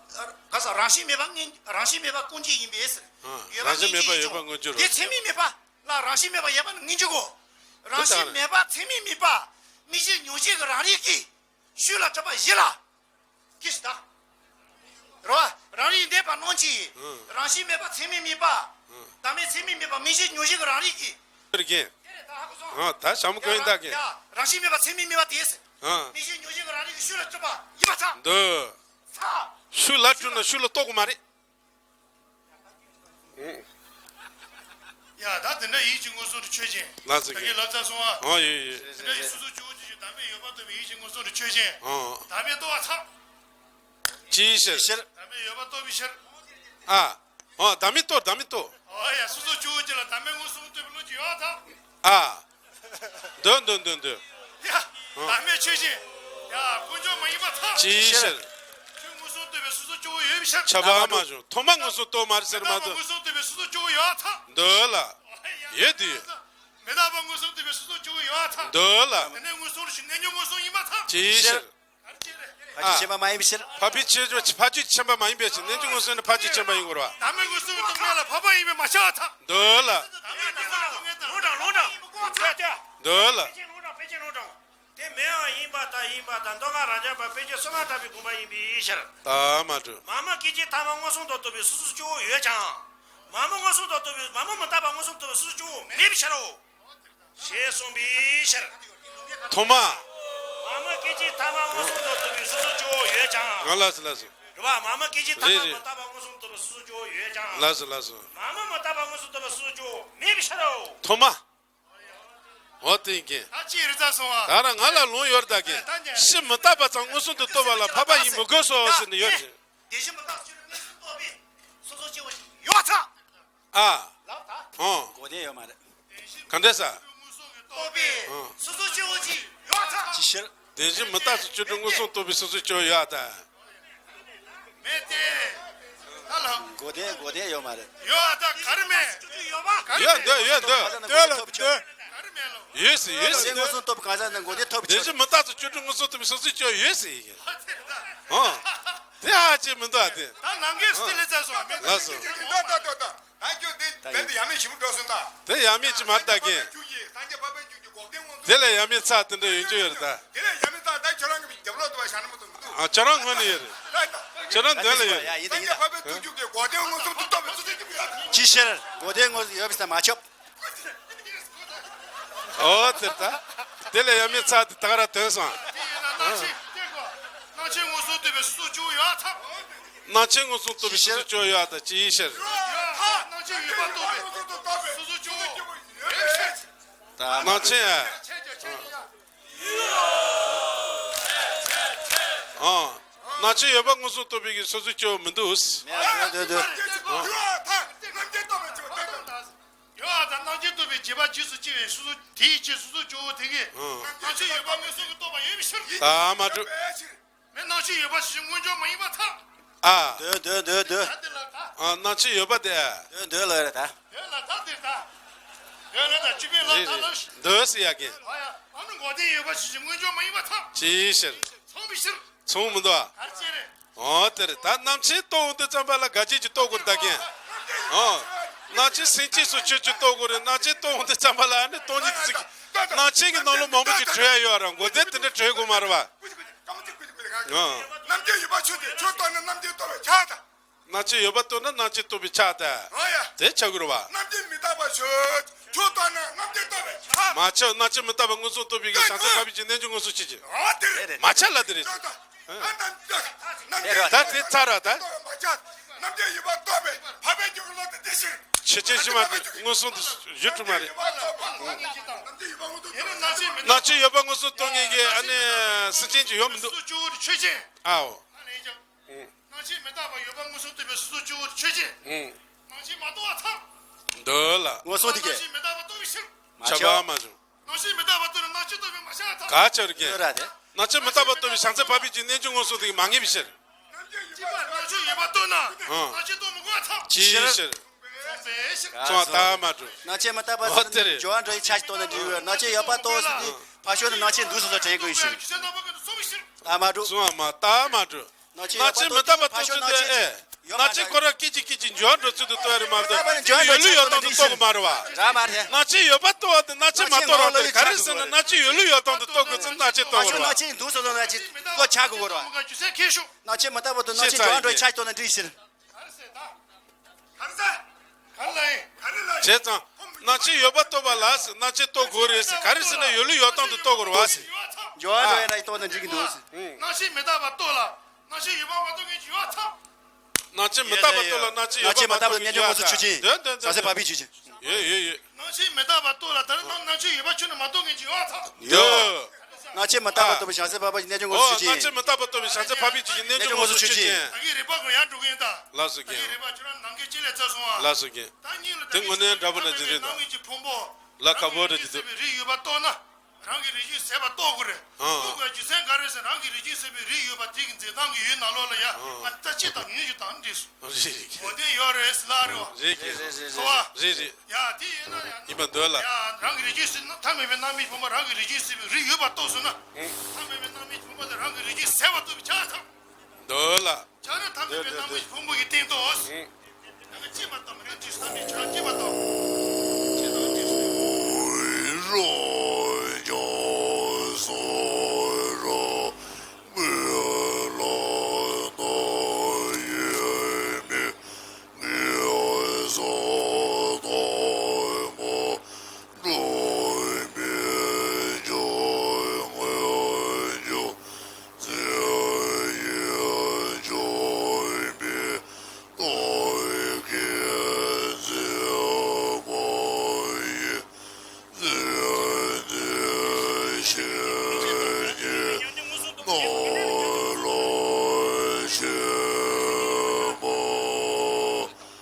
ག་རེ་ཟ་རང་བཞིན་མེད་པ་མངོན་རང་བཞིན་མེད་པ་ཀུན་རྒྱལ་ཡིན་པས། ཨ་ཡོད་པ་རང་བཞིན་མེད་པ་ཡོད་པ་མངོན་གྱུར་རོ། དེ་ཚད་མས་དམིགས་པ་ལ་རང་བཞིན་མེད་པ་ཡོད་པ་ནི་མངོན་གྱུར་གོ། རང་བཞིན་མེད་པ་ཚད་མས་དམིགས་པ་དམིགས་བྱའི་མྱོང་བྱེད་ཀྱི་རང་རིག་གིས། ཤུགས་ལ་གྲུབ་པ་བཞི་ལ། ཀི་ཤི་ད། རོ། རང་རིག་འདས་པ་རྣམས་ཀྱིས། ཨང་། རང་བཞིན་མེད་པ་ཚད་མས་དམིགས་པ། ཨང་། བདག་མེད་ཚད་མས་དམིགས་པ་དམིགས་བྱའི་མྱོང་བྱེད་ཀྱི་རང་རིག་གིས། དེ་རེད་གི། དེ་རེད་ད་ཧ་གོ་སོང་། ཨང་། ད་ཞྭ་མོ་ཀོན་ཡིན་ད་གི། ཡ། རང་བཞིན་མེད་པ་ཚད་མས་དམིགས་པ་དེས། ཨང་། དམིགས་བྱའི་མྱོང་བྱེད་ཀྱི་རང་རིག་གིས་ཤུགས་ལ་གྲུབ་པ་ཡིན་པ་ཚ། འདི། ཚ། ཤུགས་ལ་གྲུབ་ན་ཤུགས་ལ་རྟོགས་དགོས་མ་རེད། ཡ་ད་དེ་འདྲ་ཡིད་ཀྱི་མངོན་སུམ་དུ་ཆོས་ཅན། ལགས་སོ། ད་གིན་ལབ་ཚར་སོང་ཨ། ཨ་ཡོད་ཡོད། དེ་འདྲ་ཡིད་སོ་སོ་སྐྱེ་བོ་གཅིག་གིས་བདག་མེད་ཡོད་པར་རྟོགས་པའི་ཡིད་ཀྱི་མངོན་སུམ་དུ་ཆོས་ཅན། ཨ། བདག་མེད་རྟོགས་པ་ཚར། ཅིའི་ཕྱིར། བདག་མེད་ཡོད་པར་རྟོགས་པའི་ཕྱིར། ཨ། ཨ་བདག་མེད་རྟོགས་བདག་མེད་རྟོགས། ཨ་ཡ་སོ་སོ་སྐྱེ་བོ་གཅིག་ལ་བདག་མེད་མངོན་སུམ་རྟོགས་པའི་བློ་ཅིག་ཡོད་ཨ་ད། ཨ། འདོད་འདོད་འདོད་འདོད། ཡ། བདག་མེད་ཆོས་ཅན། ཡ་ཀུན་འབྱུང་མ་ཡིན་པ་ཐལ། ཅིའི་ཕྱིར། ཁྱོད་མངོན་སུམ་རྟོགས་པའི་སོ་སོ་སྐྱེ་བོ་ཡོད་པའི་ཕྱིར། ཁྱབ་པ་མ་བྱུང་། ཐོག་མ་མངོན་སུམ་རྟོགས་མ་རེད་ཟེར་མ་མེད་པ་གཏོགས། མངོན་སུམ་རྟོགས་པའི་སོ་སོ་སྐྱེ་བོ་ཡོད་ཐལ། འདོད་ལ། ཡོད་དེ་ཡོད། མི་རྟག་པ་མངོན་སུམ་རྟོགས་པའི་སོ་སོ་སྐྱེ་བོ་ཡོད་ཐལ། འདོད་ལ། དེ་ནས་མངོན་སུམ་རེ་ཞིག་རྣལ་འབྱོར་མངོན་སུམ་ཡིན་པ་ཐལ། ཅིའི་ཕྱིར། ཕར་ཕྱིན་ཆོས་ཅན་མ་ཡིན་པའི་ཕྱིར། ཕར་ཕྱིན་ཆོས་ཅན་ཕར་ཕྱིན་ཆོས་ཅན་མ་ཡིན་པའི་ཕྱིར། རྣལ་འབྱོར་མངོན་སུམ་ནི་ཕར་ཕྱིན་ཆོས་ཅན་མ་ཡིན་དགོས་རེད་བ། བདག་མེད་མངོན་སུམ་རྟོགས་མཁན་ལ་འཕགས་པ་ཡིན་པས་མ་ཁྱབ་པ་ཐལ། འདོད་ལ། བདག་མེད་མངོན་སུམ་རྟོགས་མཁན་དང་། ལོང་དྲང་ལོང་དྲང་། འདོད་ལ། ཕལ་ཆེར་ལོང་དྲང་ཕལ་ཆེར་ལོང་དྲང་། དེ་མེད་པ་ཡིན་པ་དང་ཡིན་པ་དང་མདོ་སྔགས་རབ་འབྱམས་པ་དཔེ་བྱད་སོ་ལྔ་བྲལ་བའི་དགོངས་པ་ཡིན་པའི་ཕྱིར། ད་མ་གྲུབ། མ་མོ་སྐད་ཅིག་ཐ་མ་མངོན་སུམ་དུ་རྟོགས་པའི་སོ་སོ་སྐྱེ་བོ་ཡོད་ཀྱང་། མ་མོ་མངོན་སུམ་དུ་རྟོགས་པའི་མ་མོ་མི་རྟག་པ་མངོན་སུམ་དུ་རྟོགས་པའི་སོ་སོ་སྐྱེ་བོ་མེད་པའི་ཕྱིར་རོ། ཞེས་གསུངས་པའི་ཕྱིར། ཐོག་མ། མ་མོ་སྐད་ཅིག་ཐ་མ་མངོན་སུམ་དུ་རྟོགས་པའི་སོ་སོ་སྐྱེ་བོ་ཡོད་ཀྱང་། ང་ལ་སི་ལ་སི། རེད་བ། མ་མོ་སྐད་ཅིག་ཐ་མ་རེད་རེད། མི་རྟག་པ་མངོན་སུམ་དུ་རྟོགས་པའི་སོ་སོ་སྐྱེ་བོ་ཡོད་ཀྱང་། ལ་སི་ལ་སི། མ་མོ་མི་རྟག་པ་མངོན་སུམ་དུ་རྟོགས་པའི་སོ་སོ་སྐྱེ་བོ་མེད་པའི་ཕྱིར་རོ། ཐོག་མ། འོ་དེ་ཡིན་གྱི། ད་ཅི་རེད་ཚ་སོང་བ། ད་ར་ང་ལ་ལོང་ཡོད་ད་གི། ད་ཉན། ཕྱི་མི་རྟག་པ་ཙམ་མངོན་སུམ་དུ་རྟོགས་པ་ལ་འཕགས་པ་ཡིན་མི་དགོས་སོ་ཟེར་ནས་ཡོད་ཀྱི། དེ་བཞིན་མི་རྟག་སྤྱོད་མངོན་སུམ་རྟོགས་པའི་སོ་སོ་སྐྱེ་བོ་ཡོད་ཚ། ཨ། ལབ་ད། ཨོ། གོ་དོན་ཡོད་མ་རེད། ག་འདྲས་ས། རྟོགས་པའི་ཨོ། སོ་སོ་སྐྱེ་བོ་ཅིག་ཡོད་ད། ཅི་ཕྱིར། དེ་བཞིན་མི་རྟག་སོགས་སྤྱོད་འབྲས་མངོན་སུམ་རྟོགས་པའི་སོ་སོ་སྐྱེ་བོ་ཡོད་ད། མེད་དེ། ད་ལ། གོ་དོན་གོ་དོན་ཡོད་མ་རེད། ཡོད་ད་ག་རེ་མེད། ཡོད་འདོད་ཡོད་འདོད། ག་རེ་མེད་ལོ། ག་རེ་མེད་ལོ། ཡོད་སྲིད་ཡོད་སྲིད། མངོན་སུམ་རྟོགས་པའི་གང་ཟག་ནི་གོ་དོན་ཐོབ་ཆོག་དེ་བཞིན་མི་རྟག་སོགས་སྤྱོད་འབྲས་མངོན་སུམ་རྟོགས་པའི་སོ་སོ་སྐྱེ་བོ་ཡོད་སྲིད་ཡིན། ཨོ། དེ་ཧ་ཅི་མི་འདུག་ཨ་དེ། ད་ནང་གི་སྟི་ལེ་ཚ་སོང་མེད། ལགས་སོ། ད་ཁྱོད་དེ་བེད་དུ་ཡ་མེད་ཞིག་འགྲོ་སོང་ད། དེ་ཡ་མེད་ཅིག་མ་རེད་ད་གིན། དེ་ལས་ཡ་མའི་ཚ་དེ་འདྲ་ཡོང་རྒྱུ་ཡོད་རེད་ད། དེ་ལས་ཡ་མའི་ཚ་ད་ཁྱོད་རང་གི་རྒྱབ་ལོག་ཏུ་བ་བཞག་ན་མི་འདུག་མི་འདུག་ཨ། ཁྱོད་རང་ངོས་ནས་ཡོད་རེད། ད་ད། ཁྱོད་རང་དོན་ལ་ཡོད་རེད། ཡིན་ད་ཡིན་ད། ཕ་བའི་ཐུགས་རྒྱུད་ཀྱི་གོ་དོན་མངོན་སུམ་དུ་རྟོགས་པའི་སོ་སོའི་རྒྱུད་ཀྱི། ཅིའི་ཕྱིར་གོ་དོན་དངོས་སུ་ཡོད་པའི་ས་མ་ཆོབ། ཨོ་དེ་ད། དེ་ལས་ཡ་མའི་ཚ་དེ་ད་ག་ར་དོན་སོང་། དེ་ཡིན་ན་སྣང་ཆེན་སྣང་ཆེན་མངོན་སུམ་རྟོགས་པའི་སོ་སོ་སྐྱེ་བོ་ཡོད་ཐབས། སྣང་ཆེན་མངོན་སུམ་རྟོགས་པའི་སོ་སོ་སྐྱེ་བོ་ཡོད་ད་ཅིའི་ཕྱིར། ཡོད་ཐབས་སྣང་ཆེན་ཡོད་པ་རྟོགས་པའི་སོ་སོ་སྐྱེ་བོ་ཡོད་ཕྱིར། ད་སྣང་ཆེན་ཨ། ཨ། སྣང་ཆེན་ཡོད་པ་མངོན་སུམ་རྟོགས་པའི་གི་སོ་སོའི་སྐྱེ་བོ་མི་འདུག་མེད་འདོད་འདོད། ཡོད་ཨ་ད་སྣང་ཆེན་རྟོགས་པའི་རྗེས་དཔག་རྗེས་སུ་སྐྱེ་བའི་སོ་སོ་དེའི་རྗེས་སོ་སོ་སྐྱེ་བོ་དེ་གིས་ཨ། སྣང་ཆེན་ཡོད་པ་མངོན་སུམ་གྱིས་རྟོགས་པ་ཡོད་པའི་ཕྱིར། ད་མ་གྲུབ། མེད་སྣང་ཆེན་ཡོད་པ་ཞེས་མངོན་བརྗོད་མ་ཡིན་པར་ཐལ། ཨ། འདོད་འདོད་འདོད་འདོད། ད་དེ་ལ་ད། ཨ། སྣང་ཆེན་ཡོད་པ་དེ། འདོད་འདོད་ལ་རེད་ད། འདོད་ལ་ད་དེ་ད། འདོད་ལ་ད་བཅུ་པའི་ལ་རེད་ད་རེད། ལ། འདོད་ཟེར་ཡ་གི། ཨ་ཡ། ཨ་ནི་གོ་དོན་ཡོད་པ་ཞེས་མངོན་བརྗོད་མ་ཡིན་པར་ཐལ། ཅིའི་ཕྱིར། མཚུངས་པའི་ཕྱིར། མཚུངས་མི་འདུག་ཨ། ག་རེ་བྱས་རེད། ཨོ་དེ་རེད་ད། རྣམ་མཁྱེན་རྟོགས་འོང་དུས་ཙམ་པ་ལ་དགག་བྱའི་གི་རྟོགས་དགོས་རེད་ད་ཀན། ཨོ། རྣམ་མཁྱེན་སེམས་ཅན་སོགས་ཆོས་ཅན་རྟོགས་དགོས་རེད། རྣམ་མཁྱེན་རྟོགས་འོང་དུས་ཙམ་པ་ལ་ཨ་ནི་སྟོང་ཉིད་དེ་ཚིག་རྣམ་མཁྱེན་གྱི་ནང་ལོགས་མང་པོ་ཅིག་གྲོལ་ཡ་ཡོད་ར། མགོ་དེ་དེ་འདྲ་གྲོལ་དགོས་མ་རེད་བ། ཨོ། རྣམ་མཁྱེན་ཡོད་པ་ཆོས་ཅན། ཆོས་རྟོགས་ན་རྣམ་མཁྱེན་རྟོགས་པས་ཁྱབ་ད། རྣམ་མཁྱེན་ཡོད་པ་རྟོགས་ན་རྣམ་མཁྱེན་རྟོགས་པས་ཁྱབ་ད། ཨོ་ཡ། དེ་ཆགས་དགོས་རེད་བ། རྣམ་མཁྱེན་མི་རྟག་པ་ཆོས། ཆོས་རྟོགས་ན་རྣམ་མཁྱེན་རྟོགས་པས་ཁྱབ། མ་ཁྱབ། རྣམ་མཁྱེན་མི་རྟག་པ་མངོན་སུམ་རྟོགས་པའི་གི་བྱང་སེམས་འཕགས་པའི་ཁྱིམ་རྣལ་འབྱོར་མངོན་སུམ་ཆོས་ཅན། ཨོ་དེ་རེད། མ་ཁྱབ་ལ་དེ་རེད། ད་དེ་ཚར་ར་ད། ཆོས་ཅན་ཕྱི་མ་དེ་མངོན་སུམ་དུ་ཞུ་ཐུབ་མ་རེད། རྣམ་མཁྱེན་ཡོད་པ་མངོན་སུམ་རྟོགས་མཁན་གྱི་ཨ་ནི་སེམས་ཅན་ཅིག་ཡོད་མི་འདུག་ཨའོ། རྣམ་མཁྱེན་མི་རྟག་པ་ཡོད་པ་མངོན་སུམ་རྟོགས་པའི་སོ་སོ་སྐྱེ་བོ་ཆོས་ཅན། རྣམ་མཁྱེན་མ་རྟོགས་པར་ཐལ། འདོད་ལ། མངོན་སུམ་དེ་གས། རྣམ་མཁྱེན་མི་རྟག་པ་རྟོགས་པའི་ཕྱིར། མ་ཁྱབ་ཁྱབ། མ་བྱུང་། རྣམ་མཁྱེན་མི་རྟག་པ་རྟོགས་ན་རྣམ་མཁྱེན་རྟོགས་པས་མ་ཁྱབ་པར་ཐལ། ག་ཅི་རེད་ཀྱེ། ཡོད་ར་དེ། རྣམ་མཁྱེན་མི་རྟག་པ་རྟོགས་པའི་བྱང་སེམས་འཕགས་པའི་ཁྱིམ་རྣལ་འབྱོར་མངོན་སུམ་དེ་གས་མ་ངེས་པའི་ཕྱིར། གཅིག་པ་རྣམ་མཁྱེན་ཡོད་པ་རྟོགས་ན། ཨང་། རྣམ་མཁྱེན་རྟོགས་མི་དགོས་པར་ཐལ། ཅིའི་ཕྱིར། གསུངས་པའི་ཕྱིར། གསུངས་པ་ལྟར་མ་གྲུབ། རྣམ་མཁྱེན་མི་རྟག་པ་ཟེར་ན་འོ་དེ་རེད། སྦྱོར་བ་འགྲོ་ཡི་ཆ་ཞིག་རྟོགས་ན་འགྲིག་ཡོད། རྣམ་མཁྱེན་ཡོད་པ་རྟོགས་ཟེར་དུས་ཕར་ཕྱོགས་ནས་རྣམ་མཁྱེན་འདུག་ཟེར་ཟེར་དྲན་དགོས་ཡོད་ཕྱིར། ལྟར་མ་གྲུབ། གསུངས་པ་ལྟར་མ་གྲུབ། རྣམ་མཁྱེན་ཡོད་པ་རྟོགས་དུས་ཕར་ཕྱོགས་རྣམ་མཁྱེན་དེ་ཨེ། རྣམ་མཁྱེན་ཁོ་རང་སྐད་ཅིག་སྐད་ཅིག་འགྱུར་བ་འགྲོ་ཚུལ་དུ་རྟོགས་ཡ་རེད་མ་གཏོགས་ཡུལ་ལུགས་ཡོད་སྟངས་དུ་རྟོགས་དགོས་མ་རེད་བ། ར་མ་རེད། རྣམ་མཁྱེན་ཡོད་པ་རྟོགས་པ་དེ་རྣམ་མཁྱེན་མ་རྟོགས་རང་དེ་ག་རེ་ཟེར་ན་རྣམ་མཁྱེན་ཡུལ་ལུགས་ཡོད་སྟངས་དུ་རྟོགས་དགོས་ཚུལ་རྣམ་མཁྱེན་རྟོགས་དགོས་རེད་བ། རྣམ་མཁྱེན་འདུག་སོ་སོ་རྣམ་མཁྱེན་བློ་ཆགས་དགོས་རེད་བ། རྣམ་མཁྱེན་མི་རྟག་པ་རྟོགས་ན་རྣམ་མཁྱེན་འགྱུར་བ་འགྲོ་ཡི་ཆ་ཞིག་རྟོགས་ན་འགྲིག་ཕྱིར། བྱས་ཙང་། རྣམ་མཁྱེན་ཡོད་པ་རྟོགས་པ་ལ་ཟེར་རྣམ་མཁྱེན་རྟོགས་དགོས་རེད་ཟེར་ག་རེ་ཟེར་ན་ཡུལ་ལུགས་ཡོད་སྟངས་དུ་རྟོགས་དགོས་རེད་བ་ཟེར། འགྱུར་བ་འགྲོ་ཡ་ན་རྟོགས་ན་འགྲིག་གི་འདུག་ཟེར། རྣམ་མཁྱེན་མི་རྟག་པ་རྟོགས་ལ། རྣམ་མཁྱེན་ཡོད་པ་མ་རྟོགས་མཁན་གྱི་ཡོད་ཐབས། རྣམ་མཁྱེན་མི་རྟག་པ་རྟོགས་ལ་རྣམ་མཁྱེན་ཡོད་པ་མ་རྟོགས་མཁན་གྱི་ཡོད་ཐབས། དོན་དོན་དོན། བྱང་སེམས་འཕགས་པའི་ཆོས་ཅན། ཡོད་ཡོད་ཡོད། རྣམ་མཁྱེན་མི་རྟག་པ་རྟོགས་ལ་ད་ནི་རྣམ་རྣམ་མཁྱེན་ཡོད་པ་ཁྱོན་ནས་མ་རྟོགས་མཁན་གྱི་ཡོད་ཐབས། ཡོད། རྣམ་མཁྱེན་མི་རྟག་པ་རྟོགས་པའི་བྱང་སེམས་འཕགས་པ་ཆོས་ཅན་རྣལ་འབྱོར་མངོན་སུམ་ཆོས་ཅན། རྣམ་མཁྱེན་མི་རྟག་པ་རྟོགས་པའི་བྱང་སེམས་འཕགས་པའི་ཆོས་ཅན་རྣལ་འབྱོར་མངོན་སུམ་ཆོས་ཅན། ད་གིན་རིག་པ་ཀུན་ཡར་འགྲོ་གི་ཡིན་ད། ལགས་སོ་རྒན། ད་གིན་རིག་པ་ཁྱོད་རང་ནམ་མཁའི་ལྕེ་ལས་ཚར་སོང་ཨ། ལགས་སོ་རྒན། ད་གཉིས་ལ་དེ་དངོས་གནས་འདྲ་པོ་འདྲ་ཅིག་རེད་ད། ལ་ཁ་བོ་འདྲ་ཅིག་འདུག་ལ་ཁ་བོ་འདྲ་ཅིག་འདུག་རིགས་ཡོད་པ་རྟོགས་ན། རང་གི་རིགས་ཤེས་ཟད་པ་རྟོགས་དགོས་རེད། ཨང་། རྟོགས་དགོས་རྒྱུ་མཚན་ག་རེ་ཟེར་རང་གི་རིགས་ཤེས་ཟད་པའི་རིགས་ཡོད་པ་དེ་གི་འཛིན་སྟངས་ཀྱི་ཡུལ་ནང་ལོགས་ལ་ཡ། ཨང་། ང་ལྟ་ཅི་དང་ངེས་ཀྱི་དང་འདྲེས་སོ། རེད་རེད། གོ་དོན་ཡོད་རེད་ཟེར་ལ་རེད་བ། རེད་རེད། རེད་རེད། རེད་རེད། ཡ་དེ་ཡིན་ན་ཡང་ཡིན་པ་འདོད་ལ། ཡ་རང་གི་རིགས་ཤེས་ཟད་ན་ཐ་མལ་པའི་རྣམ་སྨིན་ཕུང་པོ་རང་གི་རིགས་ཤེས་ཟད་པའི་རིགས་ཡོད་པ་རྟོགས་སོང་ན། ཨང་། ཐ་མལ་པའི་རྣམ་སྨིན་ཕུང་པོ་དེ་རང་གི་རིགས་ཤེས་ཟད་པ་རྟོགས་པའི་ཆ་ཚང་། འདོད་ལ། ཆ་ན་ཐ་མལ་པའི་རྣམ་སྨིན་ཕུང་པོ་ཡི་སྟེང་དུ། ཨང་། ཡང་ན་སྐྱེས་པ་དང་རིགས་དྲུག་ས་མེད་ཆ་སྐྱེས་པ་དང་